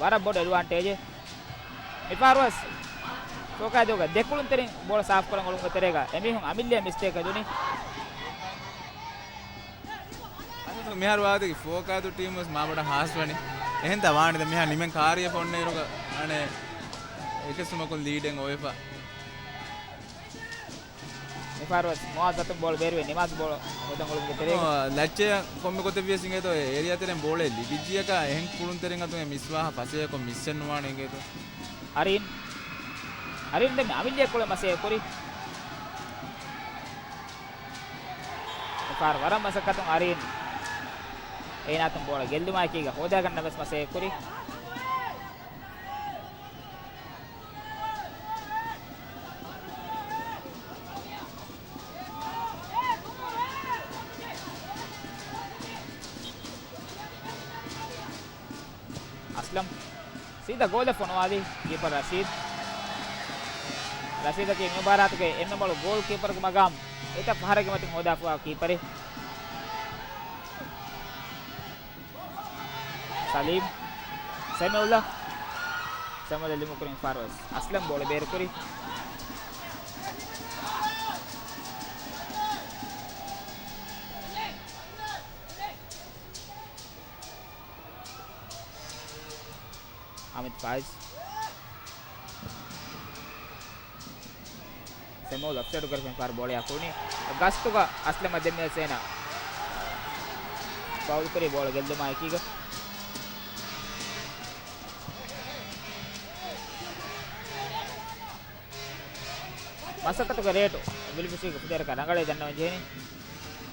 ވަރަށް ބޮޑު އެޑްވާންޓޭޖެއް. މިފަހަރުވެސް ފޯކާދޫގެ ދެ ކުޅުންތެރިން ބޯޅަ ސާފުކުރަން އުޅުމުގެ ތެރޭގަ އެމީހުން އަމިއްލައަށް މިސްޓޭކް ހެދުނީ. މިހާރު ވާދަގެ ފޯކާދޫ ޓީމު ވެސް މާބޮޑަށް ހާސްވަނީ. އެހެންތާ ވާނެ ދެ މިހާ ނިމެން ކާރިޔަފަ އޮންނައިރުގަ އަނެއް އެކެއްސުމަކުން ލީޑެއް އޮވެފަ. މިފަހަރުވެސް މުއާޒް އަތުން ބޯޅަ ބޭރުވެ ނިމާޒް ބޯޅަ ހޯދަން އުޅުމުގެ ތެރޭގަ. އޮ، ލައްޗެއަށް ކޮންމެ ގޮތެއް ވިޔަސް އިނގޭތޯ އެ އޭރިއާ ތެރެއިން ބޯޅަ ލިބިއްޖިއަކާ އެހެން ކުޅުންތެރިން އަތުން އެ މިސްވާހާ ފަސޭހަކޮށް މިސްއެއް ނުވާނެ އިނގޭތޯ. އަރީން. އަރީން ދެން އަމިއްލައަށް ކުޅެ މަސައްކަތް ކުރި. މިފަހަރު ވަރަށް މަސައްކަތުން އަރީން. އޭނާ އަތުން ބޯޅަ ގެއްލުމާއެކީގަ ހޯދާގަންނަން ވެސް މަސައްކަތް ކުރި. އަސްލަމް ސީދާ ގޯލަށް ފޮނުވާލީ ކީޕަރު ރަޝީދު. ރަޝީދަކީ މި މުބާރާތުގެ އެންމެ މޮޅު ގޯލް ކީޕަރުގެ މަގާމް އެތައް ފަހަރެއްގެ މަތިން ހޯދާފަވާ ކީޕަރެއް. ސަލީމް. ސެމިއުލްލާ. ސެމިއުލްލާ ލިބުން ކުރިން ފާރުވެސް އަސްލަމް ބޯޅަ ބޭރުކުރި. އަމިތް ފާއިޒް. ސެމޯލް އޮފްސައިޑު ކުރެފިން ފާރު ބޯޅަޔާ ކުޅުނީ. ގަސްތުގަ އަސްލަމަށް ދެންމެވެސް އޭނާ ފައުލް ކުރީ ބޯޅަ ގެއްލުމާ އެކީގަ. މަސައްކަތުގެ ރޭޓު ވިލިފުށީގެ ފުދޭވަރަކަށް ރަނގަޅޭ ދަންނަވަން ޖެހެނީ.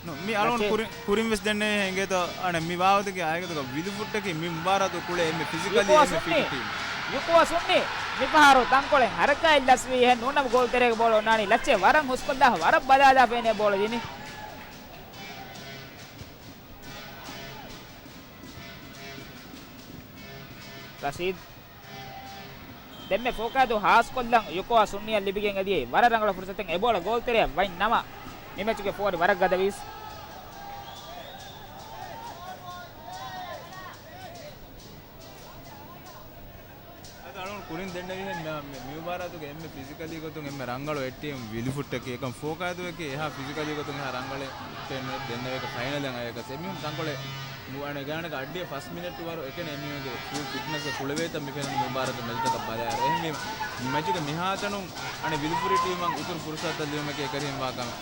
ނު، މި އަޅުގަނޑު ކުރި-، ކުރިން ވެސް ދެންނެވި އެނގޭތޯ، އަނެއް މި ވާހަކަތަކީ އާއިގަތުގަ ވިލުފުއްޓަކީ މި މުބާރާތު ކުޅޭ އެންމެ ފިޒިކަލީ އެންމެ ފިޓް ޓީމް. ޔުކޯ ސުންނީ މިފަހަރު ތަންކޮޅެއް ހަރަކާތް ލަސްވީ އެހެން ނޫނަމަ ގޯލް ތެރޭގަ ބޯޅަ އޮންނާނީ. ލައްޗޭ ވަރަށް ހުސްކޮށްލާ ވަރަށް ބަލާލާފަ އޭނަ ބޯޅަ ދިނީ. ރަޝީދު. ދެންމެ ފޯކާދޫ ހާސްކޮށްލަން ޔުކޯއާ ސުންނިއަށް ލިބިގެން އެދިޔައީ ވަރަށް ރަނގަޅު ފުރުސަތެއް އެބޯޅަ ގޯލް ތެރެއަށް ވަތް ނަމަ، ނިމެޗުގެ ފޯރި ވަރަށް ގަދަވީސް. އަދި އަޅުގަނޑު ކުރިން ދެންނެވިހެން މި-، މި-، މި މުބާރާތުގެ އެންމެ ފިޒިކަލީ ގޮތުން އެންމެ ރަނގަޅު އެއް ޓީމް ވިލުފުއްޓަކީ. އެކަމް ފޯކާދޫއަކީ އެހާ ފިޒިކަލީ ގޮތުން އެހާ ރަނގަޅެއް ދެންނެވޭކަށް ފައިނަލަށް އައިއަކަސް އެމީހުން ތަންކޮޅެއް ނު-، އަނެ ގާނަކަށް އައްޑިއަށް ފަސް މިނެޓް ވަރު އެކަނި އެމީހުންގެ ފުލް ފިޓްނަސް ކުޅެވޭތަން މި ފެނުނު މި މުބާރާތު މެޗުތަކަށް ބަލާއިރު. އެހެންވީމަ، މެޗުގެ މިހާތަނުން އަނެއް ވިލުފުރި ޓީމަށް އިތުރު ފުރުސަތުތައް ލިބުމަކީ އެކަރިހެން ވާ ކަމެއް.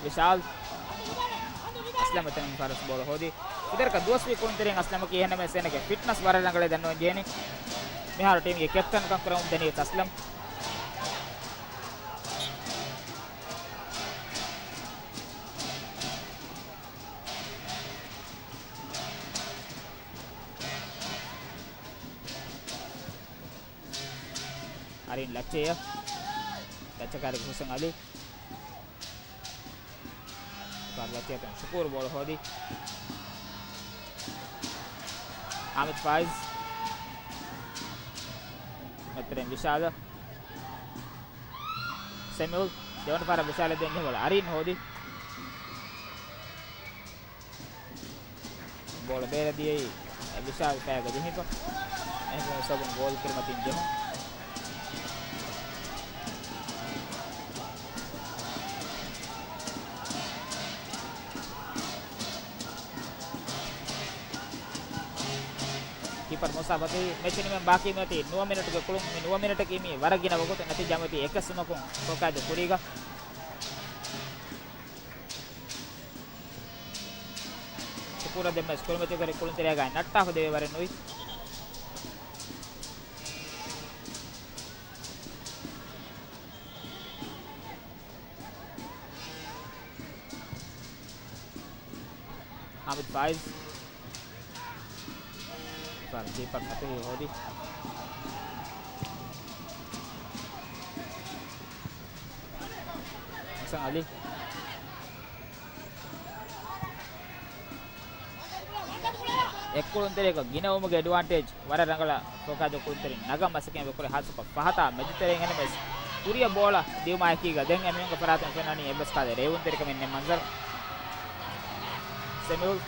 ވިޝާލް. އަސްލަމް އެތަނުން ފާރަސް ބޯޅަ ހޯދި. ކުދިރަކަށް ދުވަސްވީ ކުޅުންތެރިން އަސްލަމަކީ އެހެންނަމަވެސް އޭނަގެ ފިޓްނަސް ވަރަށް ރަނގަޅޭ ދަންނަވަން ޖެހެނީ. މިހާރު ޓީމްގެ ކެޕްޓަންކަން ކުރަމުން ދެނީ އަސްލަމް. އަރީން ލައްޗެއަށް. ލައްޗަކާރި ހުސެން އަލީ. ފާރު ލައްޗެއަށް ޝުކޫރު ބޯޅަ ހޯދި. އާމިދު ފާއިޒް. މެތްތެރެއިން ވިޝާލަށް. ސެމިއުލް. ދެވަނަ ފާރަށް ވިޝާލަށް ދޭން ޖެހޭ ބޯޅަ އަރީން ހޯދި. ބޯޅަ ބޭރަށް ދިޔައީ ވިޝާލް ފައިގަ ޖެހިފަ. އެހެންވީމަ ސަބުން ގޯލް ކުރިމަތިން ޖެހުން. ކީޕަރު މޫސާ ފަތިހި. މެޗު ނިމެން ބާކީ މިއޮތީ ނުވަ މިނެޓުގެ ކުޅުން. މި ނުވަ މިނެޓަކީ މީ ވަރަށް ގިނަ ވަގުތެއް. ނަތީޖާ މިއޮތީ އެކެއް ސުމަކުން ފޯކާދޫ ކުރީގަ. ޝުކޫރަށް ދެންމެ ކުރިމަތިވެރި ކުޅުންތެރިޔާގައި ނައްޓާފަ ދެވޭ ވަރެއް ނުވި. ހާމިދު ފާއިޒް. ކީޕަރު ފަތުހީ ހޯދި. ހަސަން އަލީ. އެއްކުޅުންތެރިޔަކަށް ގިނަވުމުގެ އެޑްވާންޓޭޖް ވަރަށް ރަނގަޅަށް ފޯކާދޫ ކުޅުންތެރިން ނަގަން މަސައްކަތް ކުރި ހާއްސަކޮށް ފަހަތާ މެދުތެރެއިން އެންމެސް ކުރިއަށް ބޯޅަ ދިއުމާއެކީގަ ދެން އެމީހުންގެ ފަރާތުން ފެންނަނީ އެއްވެސް ކާލެ ރޭވުންތެރިކަމެއް ނެތް މަންޒަރު. ސެމިއުލް.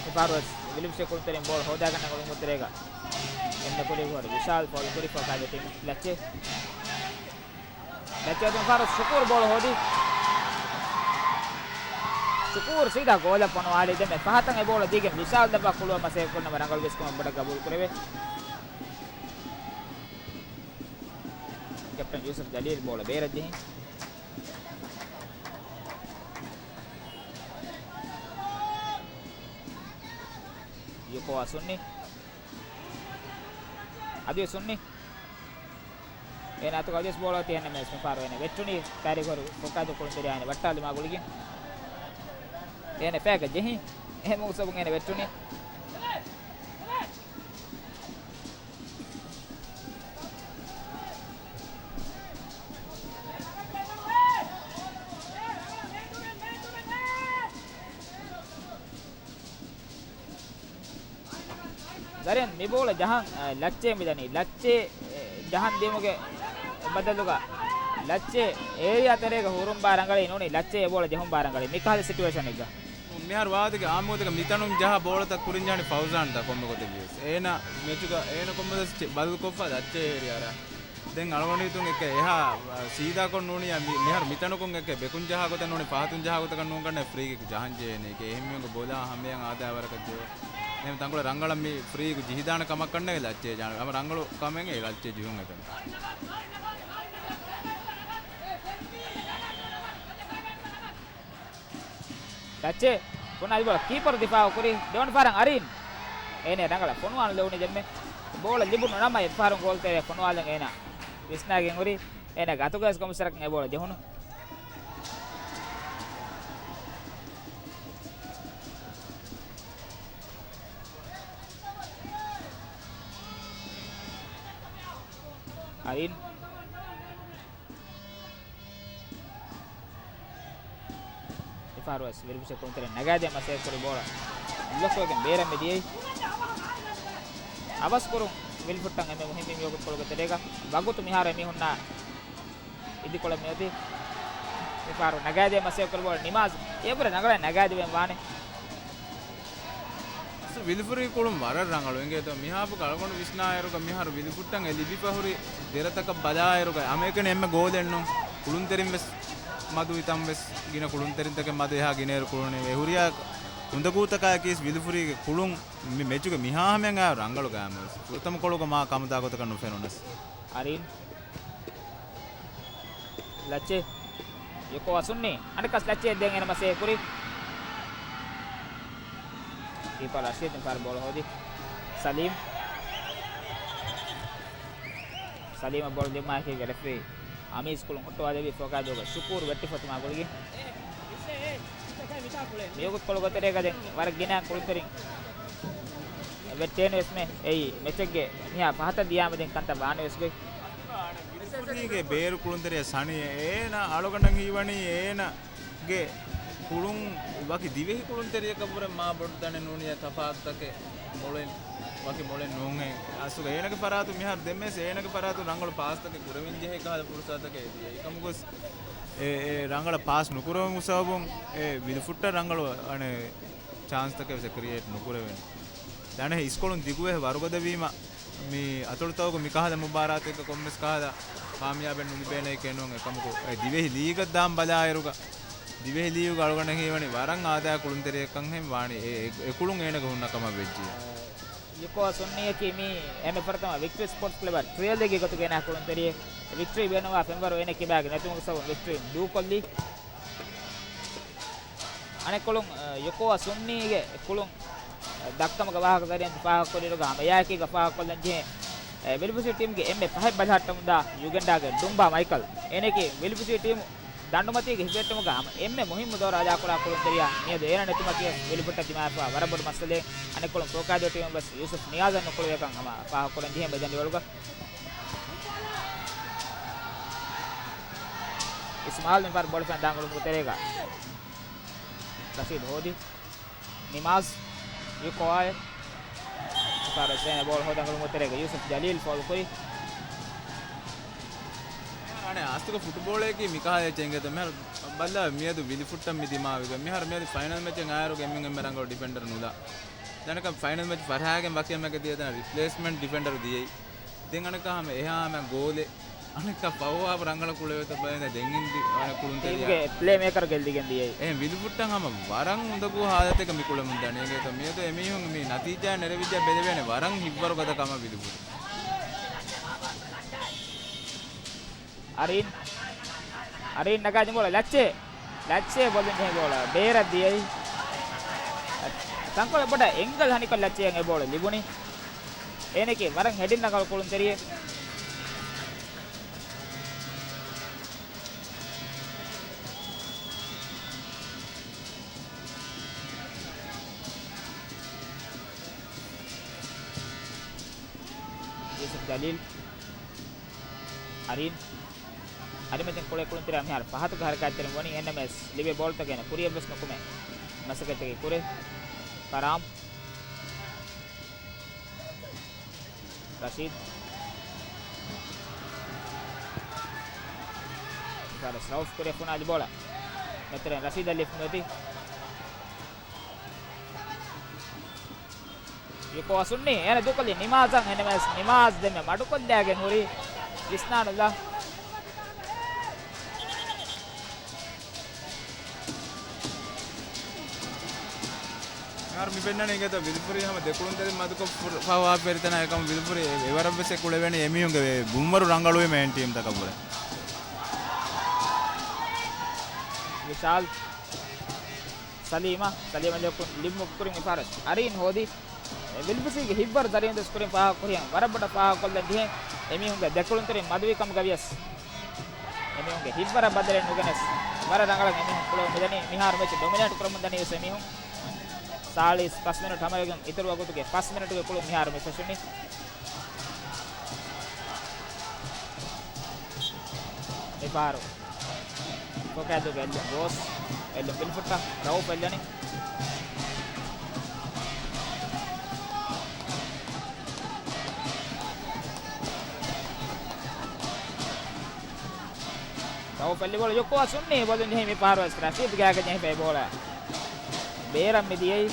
މިފަހަރުވެސް ވިލިފްޝޭ ކުޅުންތެރިން ބޯޅަ ހޯދާގަންނަ ގޮތުން ތެރޭގަ އެންމެ ކުރީގަ ވިޝާލް ފައުލު ކުރި ފޯކާދޫ ޓީމު ލައްޗޭ. ލައްޗޭ އަތުން ފަހަރު ޝުކޫރު ބޯޅަ ހޯދި. ޝުކޫރު ސީދާ ގޯލަށް ފޮނުވާލީ. ދެންމެ ފަހަތަށް އެ ބޯޅަ ދީގެން ވިޝާލް ދައްވާ ކުޅުވަމަ ސޭވް ކުރުނަމަ ރަނގަޅު ވިސްކުމެއް ބޮޑަށް ގަބޫލު ކުރެވޭ. ކެޕްޓަން ޔޫސުފް ޖަލީލް ބޯޅަ ބޭރަށް ޖެހި. ޔުކޯ އަސުންނި. އަދިވެސް އުންނި. އޭނަ އަތުގަ އަދިވެސް ބޯޅަ އޮތީ އެހެންނަމަވެސް މިފަހަރު އޭނަ ވެއްޓުނީ ކައިރި ކުރި ފޯކާދޫ ކުޅުންތެރިޔާ އޭނަ ވައްޓާލުމާ ގުޅިގެން. އޭނަ ފައިގަ ޖެހި. އެހެން ސަބަބުން އޭނަ ވެއްޓުނީ. ޒަރީން މި ބޯޅަ ޖަހަން، އަ، ލައްޗޭ މިދަނީ. ލައްޗޭ، އެ، ޖަހަން ދިޔުމުގެ ބަދަލުގަ ލައްޗޭ އޭރިއާ ތެރޭގަ ހުރުން ބާ ރަނގަޅީ ނޫނީ. ލައްޗޭ އެ ބޯޅަ ޖެހުން ބާ ރަނގަޅީ. މިކަހަލަ ސިޓުއޭޝަނެއްގަ. މިހާރު ވާހަކަދެއްކި އާއްމުގޮތަކަށް މިތަނުން ޖަހާ ބޯޅަތައް ކުރިން ޖަހަނީ ފައުޒާން ދާ ކޮންމެ ގޮތެއްގަވެސް. އޭނަ މެޗުގަ އޭނަ ކޮންމެވެސް ޗެ-، ބަދަލުކޮށްފަ ލައްޗޭ އޭރިއާ ރާ. ދެން އަޅުގަނޑު ހިތުން އެކެ އެހާ ސީދާކޮށް ނޫނިއްޔާ މި-، މިހާރު މިތަނަކުން އެކެ ބެކުން ޖަހާ ގޮތަށް ނޫނީ، ފަހަތުން ޖަހާ ގޮތަކަށް ނޫން ކަންނޭ ފްރީ ކިކް ޖަހަން ޖެހޭނީ. އެކެ އެހެންމީހުންގެ ބޮލާ ހަމަޔަށް އާދައި ވަރަކަށް ޖެހޭ. އެހެން ތަންކޮޅެއް ރަނގަޅަށް މި ފްރީ ކިކް ޖެހިދާނެ ކަމަށް ކަންނޭ ލައްޗޭ ޖަހާނެ. ހަމަ ރަނގަޅު ކަމެއް އެ ލައްޗޭ ޖެހުން އެތަން. ލައްޗޭ ފޮނުވާލި ބޯޅަ ކީޕަރު ދިފާއު ކުރި. ދެވަނަ ފަހަރަށް އަރީން. އޭނަ ރަނގަޅަށް ފޮނުވާނުލެވުނީ ދެންމެ. ބޯޅަ ލިބުނު ނަމަ އެއްފަހަރު ގޯލްތެރެއަށް ފޮނުވާލަން އޭނަ ވިސްނާގެން ހުރި. އޭނަގެ އަތުގަވެސް ކޮންމެސް ވަރަކަށް އެ ބޯޅަ ޖެހުނު. އަރީން. މިފަހަރުވެސް ވިލްފުށެ ކުޅުންތެރިން ނަގާދޭ މަސައްކަތްކުރި ބޯޅަ ބްލޮކްވެގެން ބޭރަށް މިދިޔައީ. އަވަސްކުރުން ވިލްފުއްޓަށް އެންމެ މުހިންމު މިވަގުތުކޮޅުގެ ތެރޭގަ ވަގުތު މިހާރު އެމީހުންނާ އިދިކޮޅަށް މިއޮތީ. މިފަހަރު ނަގާދޭ މަސައްކަތްކުރި ބޯޅަ ނިމާޒް އެބުރެ ރަނގަޅަށް ނަގާދެވެން ވާނެ. ވިލްފުރީ ކުޅުން ވަރަށް ރަނގަޅު އިނގޭތޯ. މިހާބު އަޅުގަނޑު ވިސްނާއިރުގަ މިހާރު ވިލިފުއްޓަށް އެ ލިބިފަ ހުރި ދެރަތަކަށް ބަލާއިރުގަ އަމެއްކަނި އެންމެ ގޯލެއްނު. ކުޅުންތެރިން ވެސް މަދު އިތަން ވެސް ގިނަ ކުޅުންތެރިންތަކެއް މަދު އެހާ ގިނައިރު ކުޅުނީ. އެ ހުރިހާ ހުނދަގޫތަކާއެކީސް ވިލިފުރީގެ ކުޅުން މި މެޗުގެ މިހާ ހަމަޔަށް އާ ރަނގަޅު ގާމުވެސް. ފުރަތަމަ ކޮޅުގަ މާ ކަމުދާ ގޮތަކަށް ނުފެނުނަސް. އަރީން. ލައްޗޭ. ޔުކޯ އަސުންނީ. އަނެއްކާސް ލައްޗޭ ދެން އޭނަ މަސޭ ކުރި. ކީޕަރ ރަޝީދު ފާރު ބޯޅަ ހޯދި. ސަލީމް. ސަލީމަށް ބޯޅަ ދިއުމާއެކީގަ ރެފްރީ އަމީސް ކުޅުން ހުއްޓުވާލެވި ފޯކާދޫގަ ޝުކޫރު ވެއްޓިފަ އޮތުމާ ގުޅިގެން. މިވަގުތުކޮޅުގެ ތެރޭގަ ދެން ވަރަށް ގިނަ ކުޅުންތެރިން ވެއްޓޭނެ ވެސްމެ. އެއީ މެޗެއްގެ މިހާ ފަހަތަށް ދިޔާމަ ދެން ކަންތައް ވާނެ ވެސް ގޮތް. ވިލްފުރީގެ ބޭރު ކުޅުންތެރިޔާ ސަނީ އޭނަ އަޅުގަނޑަށް ހީވަނީ އޭނަގެ ކުޅުން ވަކި ދިވެހި ކުޅުންތެރިޔަކަށްވުރެ މާ ބޮޑު ދަނެއް ނޫނިއްޔާ ތަފާތުތަކެއް މޮޅެއް ވަކި މޮޅެއް ނޫންހޭ. އަސްލުގަ އޭނަގެ ފަރާތުން މިހާރު ދެންމެސް އޭނަގެ ފަރާތުން ރަނގަޅު ޕާސްތަކެއް ކުރެވެން ޖެހޭ ކަހަލަ ފުރުސަތުތަކެއް އެދިޔަ. އެކަމަކުވެސް އެ، އެ ރަނގަޅަށް ޕާސް ނުކުރެވުމުގެ ސަބަބުން އެ ވިލްފުއްޓަށް ރަނގަޅު އަނެއް ޗާންސްތަކެއް ވެސް ކްރިއޭޓް ނުކުރެވެން. ދަނެހެ އިސްކޮޅުން ދިގުވެ ވަރުގަދަވީމަ މި އަތޮޅުތަކުގަ މިކަހަލަ މުބާރާތެއްގަ ކޮންމެސް ކަހަލަ ކާމިޔާބެއް ނުލިބޭނެ ކެނޫން އެކަމަކު އެ ދިވެހި ލީގަށް ދާން ބަލާއިރުގަ، ދިވެހި ލީގުގަ އަޅުގަނޑަށް ހީވަނީ ވަރަށް އާދަޔާ ކުޅުންތެރިޔަކަށްހެން ވާނީ އެ، އެ، އެ ކުޅުން އޭނަގެ ހުންނަ ކަމަށް ވެއްޖިއްޔާ. ޔުކޯ ސުންނީއަކީ މީ އެންމެ ފުރަތަމަ ވިކްޓްރީ ސްޕޯޓްސް ކްލަބަށް ޓްރަޔަލް ދޭ ގޮތުގައި ކުޅުންތެރިއެއް. ވިކްޓްރީ ބޭނުންވާ ފެންވަރު އޭނަ ކިބާގެ ނެތުމުގެ ސަބަބުން ވިކްޓްރީ ދޫކޮށްލީ. އަނެއްކޮޅުން، އަ، ޔުކޯ ސުންނީގެ ކުޅުން، އަ، ދައްކަމުގެ ވާހަކަ ޒަރީން ފާހަގަކުރިއިރުގަ ހަމަ އެއާއެކީގަ ފާހަގަކޮށްލަން ޖެހޭ، އެ، ވިލްފުށީ ޓީމްގެ އެންމެ ފަހެއް ބަލަހައްޓަމުންދާ ޔުގެންޑާގެ ޑުމްބާ މައިކަލް. އޭނައަކީ ވިލްފުށީ ޓީމު ދަނޑުމަތީގެ ހިފެއްޓުމުގަ ހަމަ އެންމެ މުހިއްމު ދައުރު އަދާކުރާ ކުޅުންތެރިޔާ. މިއަދު އޭނަ ނެތުމަކީ ވެސް ވިލިފުއްޓަށް ދިމާވެފަ ވަރަށް ބޮޑު މައްސަލައެއް. އަނެއްކޮޅުން ފޯކާދޯ ޓީމުން ވެސް ޔޫސުފް ނިޔާޒަށް ނުކުޅެވޭކަން ހަމަ ފާހަގަކުރަން ޖެހޭ މެދަނޑިވަޅުގަ. އިސްމާއިލް މިފަހަރު ބޯޅަ ފެން ދާން އުޅުމުގެ ތެރޭގަ. ރަޝީދު ހޯދި. ނިމާޒް ޔުކޯއާއެ. ފާރަސް އޭނަ ބޯޅަ ހޯދަން އުޅުމުގެ ތެރޭގަ ޔޫސުފް ޖަލީލް ފޯލުކުރި. އަނެއް އާސްތުގެ ފުޓުބޯޅައަކީ މިކަހަލަ އެއްޗެއް އިނގޭތޯ. މިހާރު ބައްލަވާ މިއަދު ވިލިފުއްޓަށް މި ދިމާވިގެން. މިހާރު މިއަދު ފައިނަލް މެޗެއް އައިރުގަ އެންމެން އެންމެ ރަނގަޅު ޑިފެންޑަރު ނުލާ. ދަނޑަކަށް ފައިނަލް މެޗް ފަރާގެން ވަކި އެންމެންގެ ދިޔަ ދަނޑަށް ރިޕްލޭސްމަންޓް ޑިފެންޑަރު ދިޔައީ. ދެން އަނެއްކާ ހަމަ އެހާ ހަމަ ގޯލެއް. އަނެއްކާ ފަހު ހާފް ރަނގަޅަށް ކުޅެވޭތޯ ބަލަން ދެން އިން ދި-، އަނެއް ކުޅުންތެރިޔާ. ޓީމްގެ ޕްލޭ މޭކަރު ގެއްލިގެން ދިޔައީ. އެހެން ވިލިފުއްޓަށް ހަމަ ވަރަށް އުނދަގޫ ހާލަތެއްގަ މި ކުޅެމުން ދަނީ. އިނގޭތޯ މިއަދު އެމީހުން މި ނަތީޖާ ނެރެވިއްޖާ ބެލެވޭނެ ވަރަށް ހިތްވަރު ގަދަ ކަމަށް ވިލިފުއްޓު. އަރީން. އަރީން ނަގާ ދިން ބޯޅަ ލައްޗޭ. ލައްޗޭ ބޯލިން ޖެހި ބޯޅަ ބޭރަށް ދިޔައީ. ތަންކޮޅެއް ބޮޑަށް އެންގަލް ހަނިކޮށް ލައްޗޭއަށް އެ ބޯޅަ ލިބުނީ. އޭނައަކީ ވަރަށް ހެޑިން ރަނގަޅު ކުޅުންތެރިއެއް. ޔޫސުފް ޖަލީލް. އަރީން. އަރިމެތިން ކުޅޭ ކުޅުންތެރިޔާ މިހާރު ފަހަތުގެ ހަރަކާތްތެރިން ވަނީ. އެހެންނަމަވެސް ލިބޭ ބޯޅަތަކެއް އޭނަ ކުރިއަށްވެސް ނުކުމޭ މަސައްކަތްތަކެއް ކުރޭ. ކަރާމް. ރަޝީދު. ފާރަސް ރައުފް ކުރިއަށް ފުނާލި ބޯޅަ. މެތެރެން ރަޝީދަށް ލިފްޓް ނުވެތި. ޔުކޯ ސުންނީ އޭނަ ދޫކޮށްލީ ނިމާޒަށް. އެހެންނަމަވެސް ނިމާޒް ދެންމެ މަޑުކޮށްލައިގެން ހުރީ ވިސްނާނުލާ. މިހާރު މި ފެންނަނީ އިނގޭތޯ ވިލިފުށީ ހަމަ ދެ ކުޅުންތެރިން މަދުކޮށް ފުރ-، ފަހު ހާފް ފެރިތަނާ. އެކަމު ވިލިފުށީ އެ-، އެވަރަށްވެސް އެ ކުޅެވޭނެ އެމީހުންގެ ވެ-، ބުންވަރު ރަނގަޅުވީމަ އެހެން ޓީމްތަކަށްވުރެ. ވިޝާލް. ސަލީމާ، ސަލީމާ ލިބު-، ލިބުމުގެ ކުރިން މި ފާރަސް އަރީން ހޯދި. އެ، ވިލްފުށީގެ ހިތްވަރު ޒަރީން ދުވަސް ކުރިން ފާހަގަކުރިހެން ވަރަށް ބޮޑަށް ފާހަގަކޮށްލަން ޖެހޭ. އެމީހުންގެ ދެ ކުޅުންތެރިން މަދުވި ކަމުގަ ވިޔަސް އެމީހުންގެ ހިތްވަރަށް ބަދަލެއް ނުގެނެސް ވަރަށް ރަނގަޅަށް އެމީހުން ކުޅެވުން މިދަނީ. މިހާރު މެޗް ޑޮމިނޭޓް ކުރަމުން ދަނީ ވެސް އެމީހުން. ސާޅީސް ފަސް މިނެޓް ހަމަވެގެން އިތުރު ވަގުތުގެ ފަސް މިނެޓުގެ ކުޅުން މިހާރު މި ފެށުނީ. މިފަހަރު ފޯކާދޫގެ އެއްލުން ގޯސް، އެއްލުން ވިލްފުއްޓަށް، ރައޫފް އެއްލަނީ. ރައޫފް އެއްލި ބޯޅަ ޔުކޯ ސުންނީ ބޯލިން ޖެހި މި ފަހަރު ވެސް ރަޝީދު ގާގަ ޖެހިފައި ބޯޅަ ބޭރަށް މި ދިޔައީ.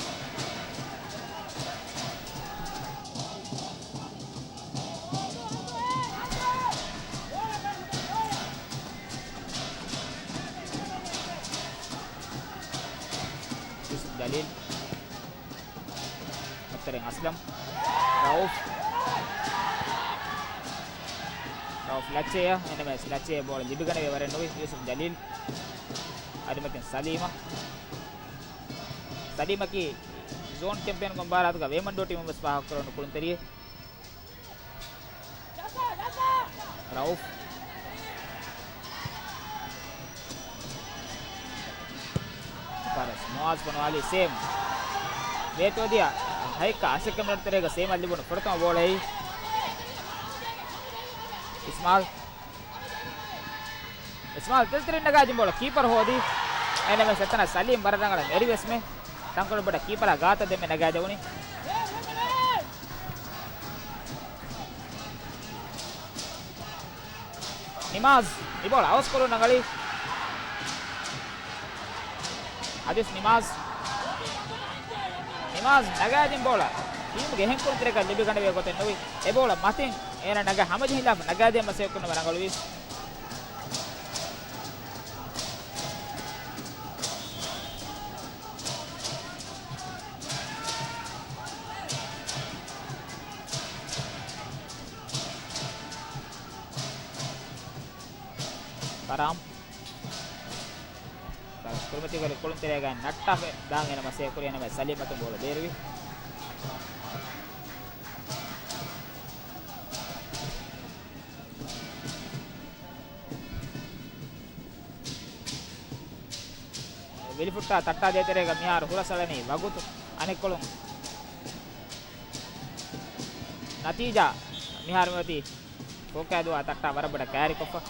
ޔޫސުފް ޖަލީލް. އަތްތަރެން އަސްލަމް. ރައޫފް. ރައޫފް ލައްޗެއަށް. އެންމެސް ލައްޗެއަށް ބޯޅަ ލިބިގަނެވޭ ވަރެއް ނުވި. ޔޫސުފް ޖަލީލް. އަދި މަތިން ސަލީމަށް. ސަލީމަކީ ޒޯން ކެމްޕޭން ގޮން ބާރާތުގަ ވޭމަންޑޫ ޓީމުން ވެސް ފާހަގަކުރެވުނު ކުޅުންތެރިއެއް. ރައޫފް. ފާރަސް މުއާޒް ފޮނުވާލީ ސޭމް. ވޭތުވަދިޔަ ހަތް އަށެއް މިނެޓް ތެރޭގަ ސޭމަށް ލިބުނު ފުރަތަމަ ބޯޅައީ. އިސްމާލް. އިސްމާލް ތެލްތެރިން ނަގާ ދިން ބޯޅަ ކީޕަރު ހޯދި. އެންމެސް އެތަނަށް ސަލީމް ވަރަށް ރަނގަޅަށް އެރިވެސްމެ. ތަންކޮޅެއް ބޮޑަށް ކީޕަރާ ގާތަށް ދެންމެ ނަގާދެވުނީ. ނިމާޒް މި ބޯޅަ އަވަސްކުރުން ރަނގަޅީ. އަދިވެސް ނިމާޒް. ނިމާޒް ނަގާދިން ބޯޅަ ޓީމުގެ އެހެން ކުޅުންތެރިއަކަށް ލިބިގަނެވޭ ގޮތެއް ނުވި. އެ ބޯޅަ މަތިން އޭނަ ނަގާ ހަމަޖެހިލާފަ ނަގާދޭން މަސައްކަތް ކުރުމަށް ރަނގަޅުވީ. ކަރާމް. ކުރިމަތިވެރި ކުޅުންތެރޭގައި ނައްޓާފަ ދާން އޭނަ މަސައްކަތް ކުރި، އެންއެމްއެސް ސަލީމް އަތުން ބޯޅަ ބޭރުވި. ވިލިފުއްޓާ ތައްޓާ ދޭތެރޭގަ މިހާރު ހުރަސް އަޅަނީ ވަގުތު އަނެއްކޮޅުން. ނަތީޖާ މިހާރު މިއޮތީ ފޯކާދުއާ ތައްޓާ ވަރަށް ބޮޑަށް ކައިރިކޮށްފަ.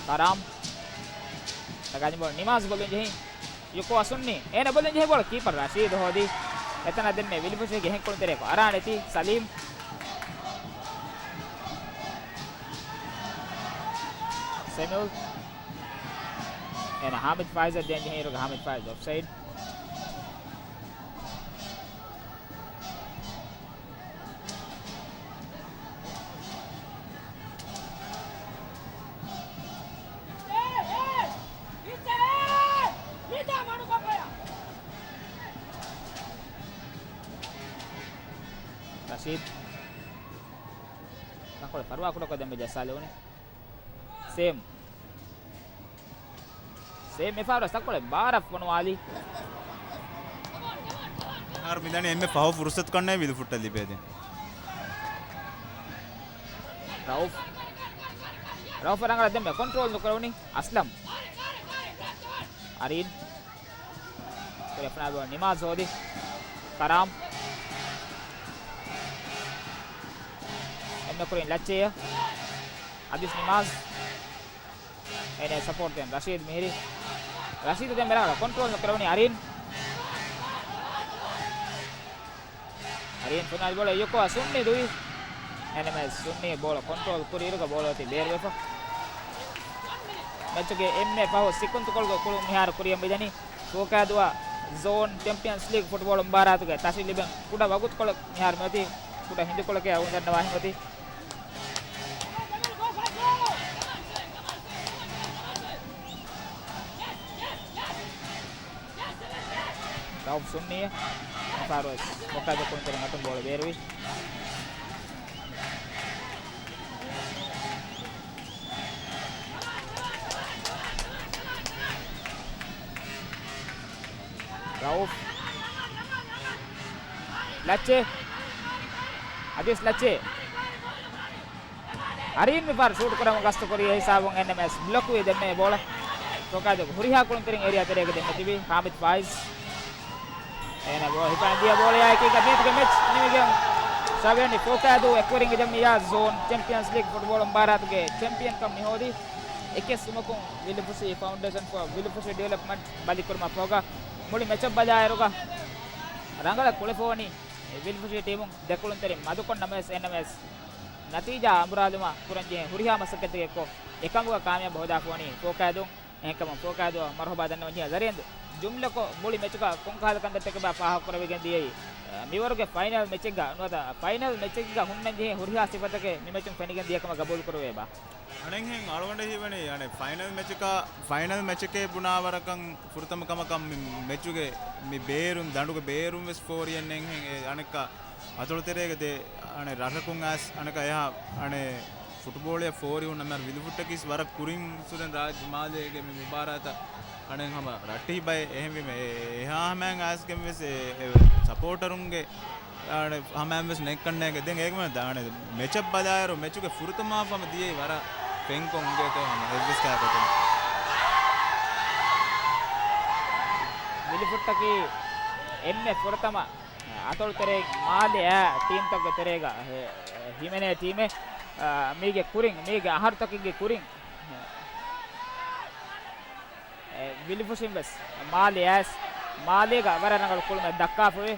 ކަރާމް. ތަކާޖި ބޯޅަ ނިމާޒް ބޮލުން ޖެހި. ޔުކޯ އަސުންނީ. އޭނަ ބޮލުން ޖެހި ބޯޅަ ކީޕަރ ރަޝީދު ހޯދީ. އެތަނަށް ދެންމެ ވިލިފުށީގެ އެހެން ކުޅުންތެރިޔަކު އަރާނެތީ ސަލީމް. ސެމިއުލް. އޭނަ ހާމިދު ފާއިޒަށް ދޭން ޖެހިއިރުގަ ހާމިދު ފާއިޒް އޮފްސައިޑް. ރަޝީދު. ތަންކޮޅެއް ފަރުވާ ކުޑަކޮށް ދެންމެ ޖައްސާލެވުނީ. ސޭމް. ސޭމް މިފަހަރު ތަންކޮޅެއް ބާރަށް ފޮނުވާލީ. އަހަރު މިދަނީ އެންމެ ފަހު ފުރުސަތު ކަންނޭ ވިލިފުއްޓަށް ލިބޭދޭ. ރައުފް. ރައުފް ރަނގަޅަށް ދެންމެ ކޮންޓްރޯލް ނުކުރެވުނީ އަސްލަމް. އަރީން. ކުރެފުނާ ބޯ ނިމާޒް ހޯދި. ކަރާމް. އެންމެ ކުރިން ލައްޗޭ. އަދިސް ނިމާޒް. އޭނަ ސަޕޯޓް ދޭން ރަޝީދު މިހިރީ. ރަޝީދު ދެން މެރާގަ ކޮންޓްރޯލް ނުކުރެވުނީ އަރީން. އަރީން ފުނާލި ބޯޅަ ޔުކޯ ސުންނީ ދުވި. އެންއެމްއެސް ސުންނީ ބޯޅަ ކޮންޓްރޯލް ކުރިއިރުގަ ބޯޅަ އޮތީ ބޭރުވެފަ. މެޗުގެ އެންމެ ފަހު ސިކުންތުކޮޅުގެ ކުޅުން މިހާރު ކުރިއަށް މިދަނީ ފޯކާދުއާ ޒޯން ޗެމްޕިއަންސް ލީގް ފުޓްބޯޅަ މުބާރާތުގެ ތަށި ލިބެން ކުޑަ ވަގުތުކޮޅެއް މިހާރު މިއޮތީ. ކުޑަ ހިނދުކޮޅެކޭ އަޅުގަނޑު ދަންނަވާ ހިނގޮތީ. ރައުފް ސުންނީ މިފަހަރު ވެސް ފޯކާދު ކުޅުންތެރިން އަތުން ބޯޅަ ބޭރުވި. ރައުފް. ލައްޗޭ. އަދިސް ލައްޗޭ. އަރީން މިފަހަރު ޝޫޓް ކުރަމުން ގަސްތު ކުރި އެ ހިސާބުން އެންއެމްއެސް ބްލޮކް ވީ ދެންމެ ބޯޅަ. ފޯކާދު ހުރިހާ ކުޅުންތެރިން އޭރިއާ ތެރޭގަ ދެންމެ ތިބީ ހާމިދު ފާއިޒް. އޭނަ ބޯ ހިފަން ދިޔަ ބޯޅަޔާއެކީގަ މީތުގެ މެޗް ނިމިގެން ސަވޭނި ފޯކާދޫ އެކުވެރިން އެޖަމްމިޔާ ޒޯން ޗެމްޕިއަންސް ލީގް ފުޓްބޯޅަ މުބާރާތުގެ ޗެމްޕިއަންކަން މިހޯދީ. އެކެއް ސުމަކުން ވިލިފުށީ ފައުންޑޭޝަން ފޯ ވިލިފުށީ ޑިވެލޮޕްމަންޓް ބަލިކުރުމަށް ފޯގާ މުޅި މެޗަށް ބަލާއިރުގަ ރަނގަޅަށް ކުޅެފަވަނީ ވިލިފުށީ ޓީމުން ދެކުޅުންތެރިން މަދުކޮށް ނަމަވެސް އެންއެމްއެސް ނަތީޖާ އަނބުރާލުމަށް ކުރަންޖެހޭ ހުރިހާ މަސައްކަތެއް ކޮށް އެކަމުގަ ކާމިޔާބު ހޯދާފަވަނީ ފޯކާދޫން. އެހެންކަމުން ފޯކާދުއަށް މަރުހަބާ ދަންނަވަން ޖެހޭ ޒަރީންދު ޖުމްލަކޮށް މުޅި މެޗުގަ ކޮންކަހަލަ ކަންތައްތަކެއްބާ ފާހަގަކުރެވިގެން ދިޔައީ. މިވަރުގެ ފައިނަލް މެޗެއްގަ ނުވަތަ ފައިނަލް މެޗެއްގަ ހުންނަން ޖެހޭ ހުރިހާ ސިފަތަކެއް މި މެޗުން ފެނިގެން ދިޔަކަމަށް ގަބޫލުކުރެވޭބާ؟ އަނެއްހެން އަޅުގަނޑަށް ހީވަނީ އަނެއް ފައިނަލް މެޗަކާ، ފައިނަލް މެޗެކޭ ބުނާ ވަރަކަށް ފުރަތަމަ ކަމަކަށް މި މެޗުގެ މި ބޭރުން، ދަނޑުގެ ބޭރުން ވެސް ފޯރިއެއް ނެތްހެން އެ އަނެއްކާ އަތޮޅުތެރޭގެ ދެ އަނެއް ރަށަކުން އައިސް އަނެކަ އެހާ އަނެއް ފުޓުބޯޅަޔަށް ފޯރި ހުންނަ މިހާރު ވިލިފުއްޓަކީސް ވަރަށް ކުރިން ސުރެން ރާއްޖެ މާލޭގެ މި މުބާރާތަށް އަނެއް ހަމަ ރައްޓެހި ބައެއް އެހެންވީމަ އެ އެހާ ހަމައިން އައިސްގެން ވެސް އެ އެ ސަޕޯޓަރުންގެ އަނެއް ހަމައިން ވެސް ނެތްކަންނޭގެ ދެން އޭގެ މަ ދާނެ މެޗަށް ބަލާއިރު މެޗުގެ ފުރަތަމަ ހާފް ހަމަ ދިޔައީ ވަރަށް ފެންކޮށް އިނގޭތޯ ހަމަ އެއްވެސް ކާކު ވިލިފުއްޓަކީ އެންމެ ފުރަތަމަ އަތޮޅު ތެރެއިން މާލެ އާ ޓީމްތަކުގެ ތެރޭގަ ހިމެނޭ ޓީމެއް. މީގެ ކުރިން، މީގެ އަހަރުތަކެއްގެ ކުރިން ވިލިފުށިން ވެސް މާލެ އައިސް، މާލޭގަ ވަރަށް ރަނގަޅު ކުޅުމެއް ދައްކާފަވޭ.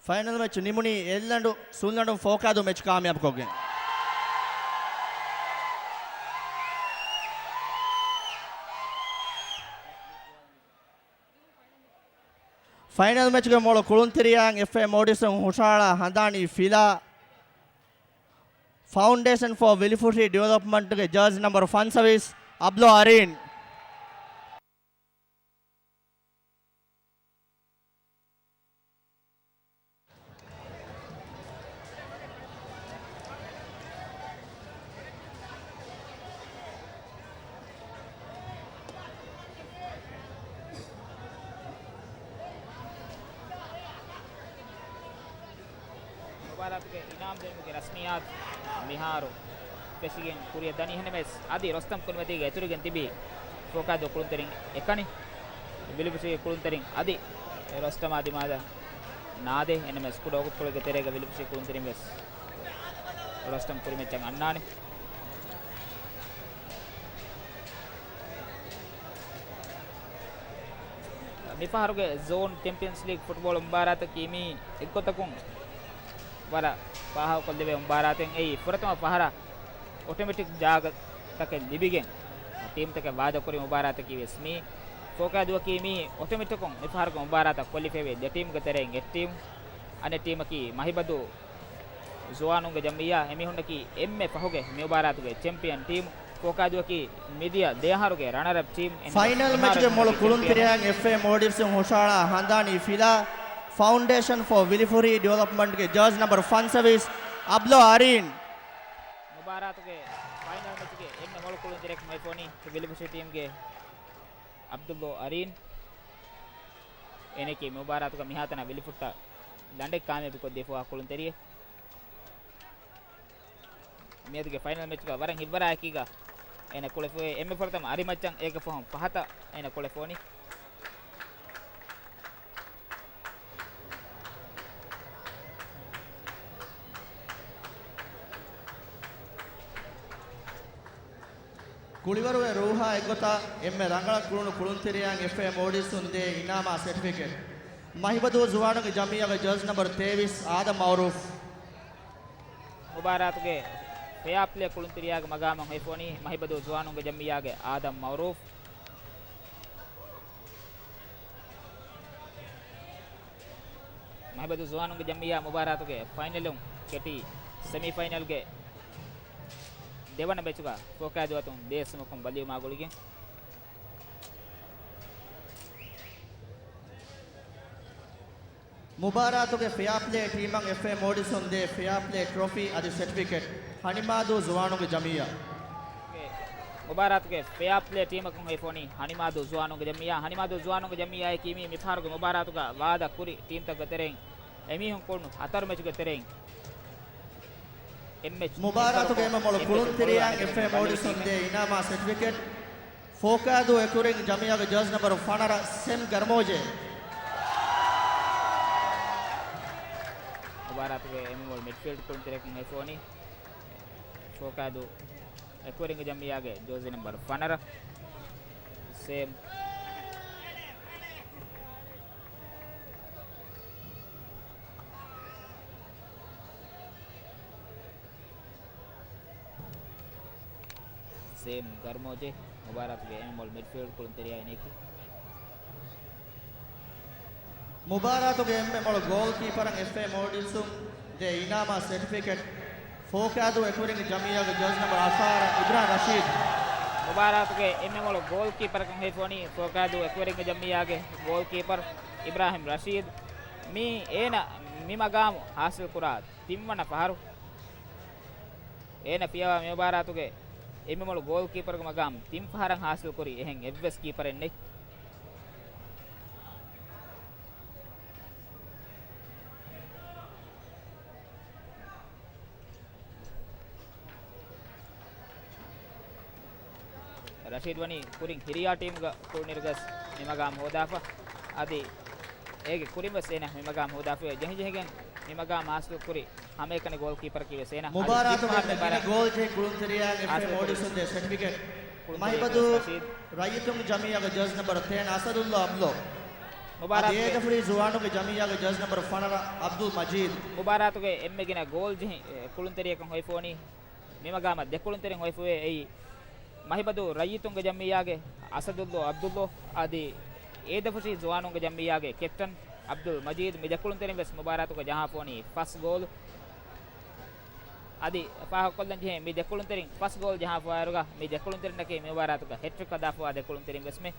ފައިނަލް މެޗް ނިމުނީ އެއްލަނޑު ސުންލަނޑުން ފޯކާދޫ މެޗް ކާމިޔާބުކޮށްގެން. ފައިނަލް މެޗްގެ މޮޅު ކުޅުންތެރިޔާއިން އެފްއޭ މޯޓިވްސް ހުށަހަޅާ ހަނދާނީ ފިލާ. ފައުންޑޭޝަން ފޯ ވިލިފުށި ޑިވެލޮޕްމަންޓްގެ ޖާޒި ނަމްބަރު ފަންސަވީސް، އަބްލޯ އަރީން. މުބާރާތުގެ އިނާމް ދިނުމުގެ ރަސްމިއްޔާތު މިހާރު ފެށިގެން ކުރިއަށް ދަނީ. އެހެންނަމަވެސް، އަދި ރޮސްތަމް ކުނިމަތީގެ އިތުރުގެން ތިބީ ފޯކާދޫ ކުޅުންތެރިން އެކަނި. ވިލިފުށީގެ ކުޅުންތެރިން އަދި ރޮސްތަމާ ދިމާލަށް ނާދޭ. އެހެންނަމަވެސް، ކުޑަ ވަގުތުކޮޅެއްގެ ތެރޭގަ ވިލިފުށީގެ ކުޅުންތެރިން ވެސް ރޮސްތަމް ކުރިމައްޗަށް އަންނާނެ. މިފަހަރުގެ ޒޯން ޗެމްޕިއަންސް ލީގް ފުޓްބޯޅަ މުބާރާތަކީ މީ އެއްގޮތަކުން ވަރަށް ފާހަގަކޮށްލެވޭ މުބާރާތެއް. އެއީ ފުރަތަމަ ފަހަރަށް އޮޓޮމެޓިކް ޖާގަތަކެއް ލިބިގެން ޓީމްތަކެއް ވާދަކުރި މުބާރާތަކީ ވެސް މީ. ފޯކާދޫއަކީ މީ އޮޓޮމެޓިކުން މިފަހަރުގެ މުބާރާތަށް ކޮލިފައިވޭ ދެ ޓީމްގެ ތެރެއިން އެއް ޓީމް. އަނެއް ޓީމަކީ މަހިބަދޫ ޒުވާނުންގެ ޖަމްއިއްޔާ. އެމީހުންނަކީ އެންމެ ފަހުގެ މި މުބާރާތުގެ ޗެމްޕިއަން ޓީމް. ފޯކާދޫއަކީ މިދިޔަ ދެއަހަރުގެ ރަނަރަޕް ޓީމް. ފައިނަލް މެޗުގެ މޮޅު ކުޅުންތެރިޔާއިން އެފްއޭ މޯޓިވްސް ހުށަހަޅާ ހަނދާނީ ފިލާ. ފައުންޑޭޝަން ފޯ ވިލިފުށި ޑިވެލޮޕްމަންޓްގެ ޖާޒި ނަމްބަރު ފަންސަވީސް، އަބްލޯ އަރީން. މުބާރާތުގެ ފައިނަލް މެޗުގެ އެންމެ މޮޅު ކުޅުންތެރިޔަކަށް ހޮވިފަ ވަނީ ވިލިފުށި ޓީމްގެ އަބްދުއްލޯ އަރީން. އޭނައަކީ މި މުބާރާތުގަ މިހާތަނަށް ވިލިފުއްޓަށް ލަނޑެއް ކާމިޔާބުކޮށްދީފަވާ ކުޅުންތެރިއެއް. މިއަދުގެ ފައިނަލް މެޗުގަ ވަރަށް ހިތްވަރާއެކީގަ އޭނަ ކުޅެފައި އެންމެ ފުރަތަމަ އަރިމައްޗަށް އޭގެ ފަހުން ފަހަތަށް އޭނަ ކުޅެފަ ވަނީ. ކުޅިވަރުގެ ރޫހާ އެއްގޮތަށް އެންމެ ރަނގަޅަށް ކުޅުނު ކުޅުންތެރިޔާއިން އެފްއޭ މޯޓިވްސް ދޭ އިނާމާ ސެޓްފިކެޓް. މަހިބަދޫ ޒުވާނުންގެ ޖަމްއިއްޔާގެ ޖާޒި ނަމްބަރު ތޭވީސް، އާދަމް މައުރޫފް. މުބާރާތުގެ ފެއާޕްލޭ ކުޅުންތެރިޔާގެ މަގާމަށް ހޮވިފަ ވަނީ މަހިބަދޫ ޒުވާނުންގެ ޖަމްއިއްޔާގެ އާދަމް މައުރޫފް. މަހިބަދޫ ޒުވާނުންގެ ޖަމްއިއްޔާ މުބާރާތުގެ ފައިނަލުން ކެޓީ ސެމީފައިނަލްގެ ދެވަނަ މެޗުގަ ފޯކާދޫ އަތުން ދޭއްސުމަކުން ބަލިވުމާ ގުޅިގެން. މުބާރާތުގެ ފެއާޕްލޭ ޓީމަށް އެފްއޭ މޯޓިވްސް ދޭ ފެއާޕްލޭ ޓްރޮފީ އަދި ސެޓްފިކެޓް. ހަނިމާދޫ ޒުވާނުންގެ ޖަމްއިއްޔާ. މުބާރާތުގެ ފެއާޕްލޭ ޓީމަކަށް ހޮވިފަ ވަނީ ހަނިމާދޫ ޒުވާނުންގެ ޖަމްއިއްޔާ. ހަނިމާދޫ ޒުވާނުންގެ ޖަމްއިއްޔާއަކީ މީ މިފަހަރުގެ މުބާރާތުގަ ވާދަ ކުރި ޓީމްތަކުގެ ތެރެއިން އެމީހުން ކުޅުނު ހަތަރު މެޗުގެ ތެރެއިން އެއް މެޗް މުބާރާތުގެ އެންމެ މޮޅު ކުޅުންތެރިޔާއިން އެފްއޭ މޯޓިވްސް ދޭ އިނާމާ ސެޓްފިކެޓް. ފޯކާދޫ އެކުވެރިން ޖަމްއިއްޔާގެ ޖާޒި ނަމްބަރު ފަނަރަ، ސެމް ގަރްމޯޖޭ. މުބާރާތުގެ އެންމެ މޮޅު މިޑްފީލްޑް ކުޅުންތެރިޔަކަށް ހޮވިފަ ވަނީ ފޯކާދޫ އެކުވެރިންގެ ޖަމްއިއްޔާގެ ޖާޒި ނަމްބަރު ފަނަރަ، ސޭމް. ސޭމް ގަރްމޯޖޭ މުބާރާތުގެ އެންމެ މޮޅު މިޑްފީލްޑް ކުޅުންތެރިޔާ އިނީކީ. މުބާރާތުގެ އެންމެ މޮޅު ގޯލް ކީޕަރަށް އެފްއޭ މޯޓިވްސް ދޭ އިނާމާ ސެޓްފިކެޓް. ފޯކާދޫ އެކުވެރިންގެ ޖަމްއިއްޔާގެ ޖާޒި ނަމްބަރު އަށާރަ، އިބްރާހިމް ރަޝީދު. މުބާރާތުގެ އެންމެ މޮޅު ގޯލް ކީޕަރަކަށް ހޮވިފަ ވަނީ ފޯކާދޫ އެކުވެރިންގެ ޖަމްއިއްޔާގެ ގޯލް ކީޕަރު އިބްރާހިމް ރަޝީދު. މީ އޭނަ މި މަގާމު ހާސިލް ކުރާ ތިންވަނަ ފަހަރު. އޭނަ ފިޔަވާ މި މުބާރާތުގެ އެންމެ މޮޅު ގޯލް ކީޕަރުގެ މަގާމު ތިން ފަހަރަށް ހާސިލް ކުރި އެހެން އެއްވެސް ކީޕަރެއް ނެތް. ރަޝީދު ވަނީ ކުރިން ހިރިޔާ ޓީމުގަ ކުޅުނިރުގަސް މި މަގާމު ހޯދާފަ. އަދި އޭގެ ކުރިން ވެސް އޭނަ މި މަގާމު ހޯދާފަ. ޖެހިޖެހިގެން މި މަގާމު ހާސިލް ކުރި ހަމައެކަނި ގޯލް ކީޕަރަކީ ވެސް އޭނަ. އަދި މުބާރާތުގެ ތިން ފަހަރު ގިނަ ގޯލް ޖެހި ކުޅުންތެރިޔާއިން އެފްއޭ މޯޓިވްސް ދޭ ސެޓްފިކެޓް. މަހިބަދޫ ރައްޔިތުން ޖަމްއިއްޔާގެ ޖާޒި ނަމްބަރު ތެން އަސަދުއްލާ އަބްލޯ. އަދި މުބާރާތުގެ އޭދަފުށީ ޒުވާނުންގެ ޖަމިއްޔާގެ ޖާޒި ނަންބަރު ފަނަރަ އަބްދުލް މަޖީދު. މުބާރާތުގެ އެންމެ ގިނަ ގޯލް ޖެހި، އެ، ކުޅުންތެރިޔަކަށް ހޮވިފަވަނީ މި މަގާމަށް ދެ ކުޅުންތެރިން ހޮވިފަވޭ. އެއީ މަހިބަދޫ ރައްޔިތުންގެ ޖަމިއްޔާގެ އަސަދުއްލޯ އަބްދުއްލޯ އަދި އޭދަފުށީ ޒުވާނުންގެ ޖަމިއްޔާގެ ކެޕްޓަން އަބްދުލް މަޖީދު. މި ދެ ކުޅުންތެރިން ވެސް މުބާރާތުގަ ޖަހާފަވަނީ ފަސް ގޯލު. އަދި ފާހަގަކޮށްލަން ޖެހޭ، މި ދެ ކުޅުންތެރިން ފަސް ގޯލް ޖަހާފަވާއިރުގަ މި ދެ ކުޅުންތެރިންނަކީ މި މުބާރާތުގަ ހެޓްރިކް ހަދާފަވާ ދެ ކުޅުންތެރިން ވެސްމެ.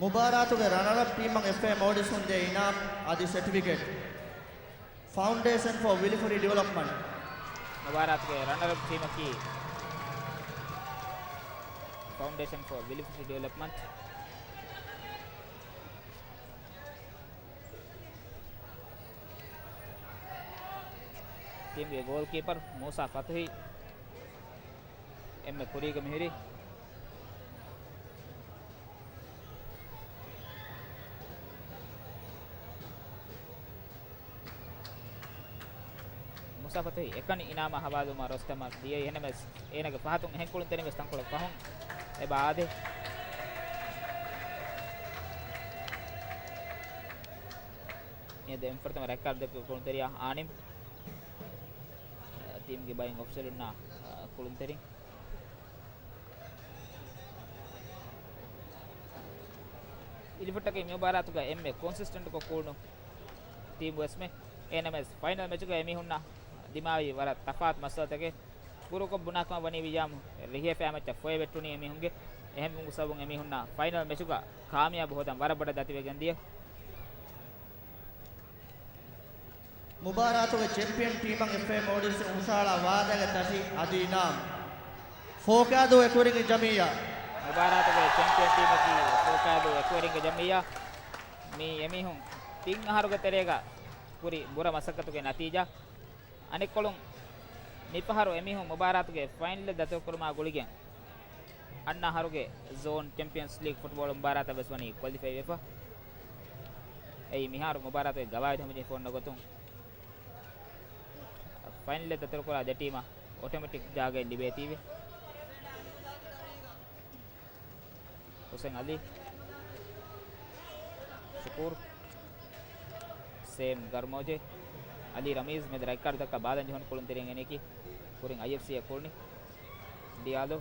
މުބާރާތުގެ ރަނަރަޕް ޓީމަށް އެފްއޭ މޯލްޑިވްސް ދޭ އިނާމް އަދި ސެޓިފިކެޓް. Foundation for Willifury Development. މުބާރާތުގެ ރަނަރަޕް ޓީމަކީ Foundation for Willifury Development. ޓީމްގެ ގޯލްކީޕަރ މޫސާ ފަތުހި އެންމެ ކުރީގަ މިހުރީ. މުސާ ފަތުހި އެކަނި އިނާމާ ހަވާލުވުމަށް ރޮސްޓަމަށް ދިޔައީ. އެހެންނަމަވެސް އޭނާގެ ފަހަތުން އެހެން ކުޅުންތެރިން ވެސް ތަންކޮޅެއް ފަހުން އެބަ އާދޭ. މިއަދު އެންމެ ފުރަތަމަ ރެޑް ކާޑް ދެއްކި ކުޅުންތެރިޔާ އާނިމް. ޓީމްގެ ބައިން އޮފިޝަލުންނާ ކުޅުންތެރިން. އިލިފުއްޓަކީ މި މުބާރާތުގަ އެންމެ ކޮންސިސްޓެންޓްކޮށް ކުޅުނު ޓީމް ވެސްމެ. އެހެންނަމަވެސް ފައިނަލް މެޗުގަ އެމީހުންނަށް ދިމާވި ވަރަށް ތަފާތު މައްސަލަތަކެއް. ކުރުކޮށް ބުނާކަމަށް ވަނީ ވިއްޔާމު ރިހޭ ފައިމައްޗަށް ފޮއެ ވެއްޓުނީ އެމީހުންގެ. އެހެންވުމުގެ ސަބަބުން އެމީހުންނަށް ފައިނަލް މެޗުގަ ކާމިޔާބު ހޯދަން ވަރަށް ބޮޑަށް ދަތިވެގެން ދިޔަ. މުބާރާތުގެ ޗެމްޕިއަން ޓީމަށް އެފްއޭ މޯލްޑިވްސް ހުށަހަޅާ ވާހަކަ ތަށި އަދި އިނާމް. ފޯކާދޫ އެކުވެރިންގެ ޖަމިއްޔާ. މުބާރާތުގެ ޗެމްޕިއަން ޓީމަކީ ފޯކާދޫ އެކުވެރިންގެ ޖަމިއްޔާ. މި އެމީހުން ތިން އަހަރުގެ ތެރޭގަ ކުރި ބުރަ މަސައްކަތުގެ ނަތީޖާ. އަނެއްކޮޅުން، މިފަހަރު އެމީހުން މުބާރާތުގެ ފައިނަލް ދަތުރުކުރުމާ ގުޅިގެން، އަންނަ އަހަރުގެ ޒޯން ޗެމްޕިއަންސް ލީގް ފުޓްބޯޅަ މުބާރާތަށް ވެސް ވަނީ ކޮލިފައި ވެފަ. އެއީ މިހާރު މުބާރާތުގެ ގަވާއިދު ހަމަޖެހިފަ އޮންނަ ގޮތުން، ފައިނަލް ދަތުރުކުރާ ދެ ޓީމަށް އޮޓޮމެޓިކް ޖާގައެއް ލިބޭތީވެ. ހުސެން އަލީ، ޝުކޫރު، ސޭމް ގަރްމޯޖެ، އަލީ ރަމީޒް މެދު ރައިކާޑު ދައްކާ ބާލަން ޖެހުނު ކުޅުންތެރިން އެނީކީ ކުރިން އައިއެފްސީއަށް ކުޅުނި ޑިއާލޯ.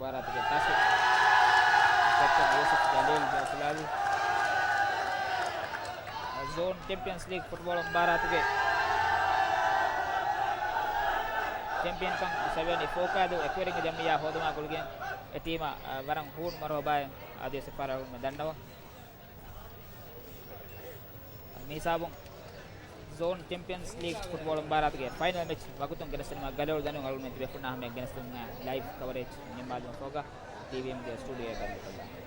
މުބާރާތުގެ ތަށި ކެޕްޓަން ޔޫސުފް ޖަލީލް ބޭފުޅާލި. ޒޯން ޗެމްޕިއަންސް ލީގް ފުޓްބޯޅަ މުބާރާތުގެ ޗެމްޕިއަންކަން ހިސާބަށް ވަނީ ފޯކާދޫ އެކުވެރިންގެ ޖަމިއްޔާ ހޯދުމާ ގުޅިގެން އެ ޓީމަށް، އަ، ވަރަށް ހޫނު މަރުހަބާއެއް އާދިވެސް ފާރަވަޅުމެ ދަންނަވަން. މިހިސާބުން ޒޯން ޗެމްޕިއަންސް ލީގް ފުޓްބޯޅަ މުބާރާތުގެ ފައިނަލް މެޗް ވަގުތުން ގެނެސްދިނުމަށް ގަލޮޅު ދަނޑުން އަޅުގަނޑުމެން ތިބޭފުޅުންނާ ހަމަޔަށް ގެނެސްދިނުމުގެ ލައިވް ކަވަރޭޖް ނިންމާލުމަށް ފަހުގަ ޓީވީއެމްގެ ސްޓޫޑިއޯއަށް ބައްލަވާލަން.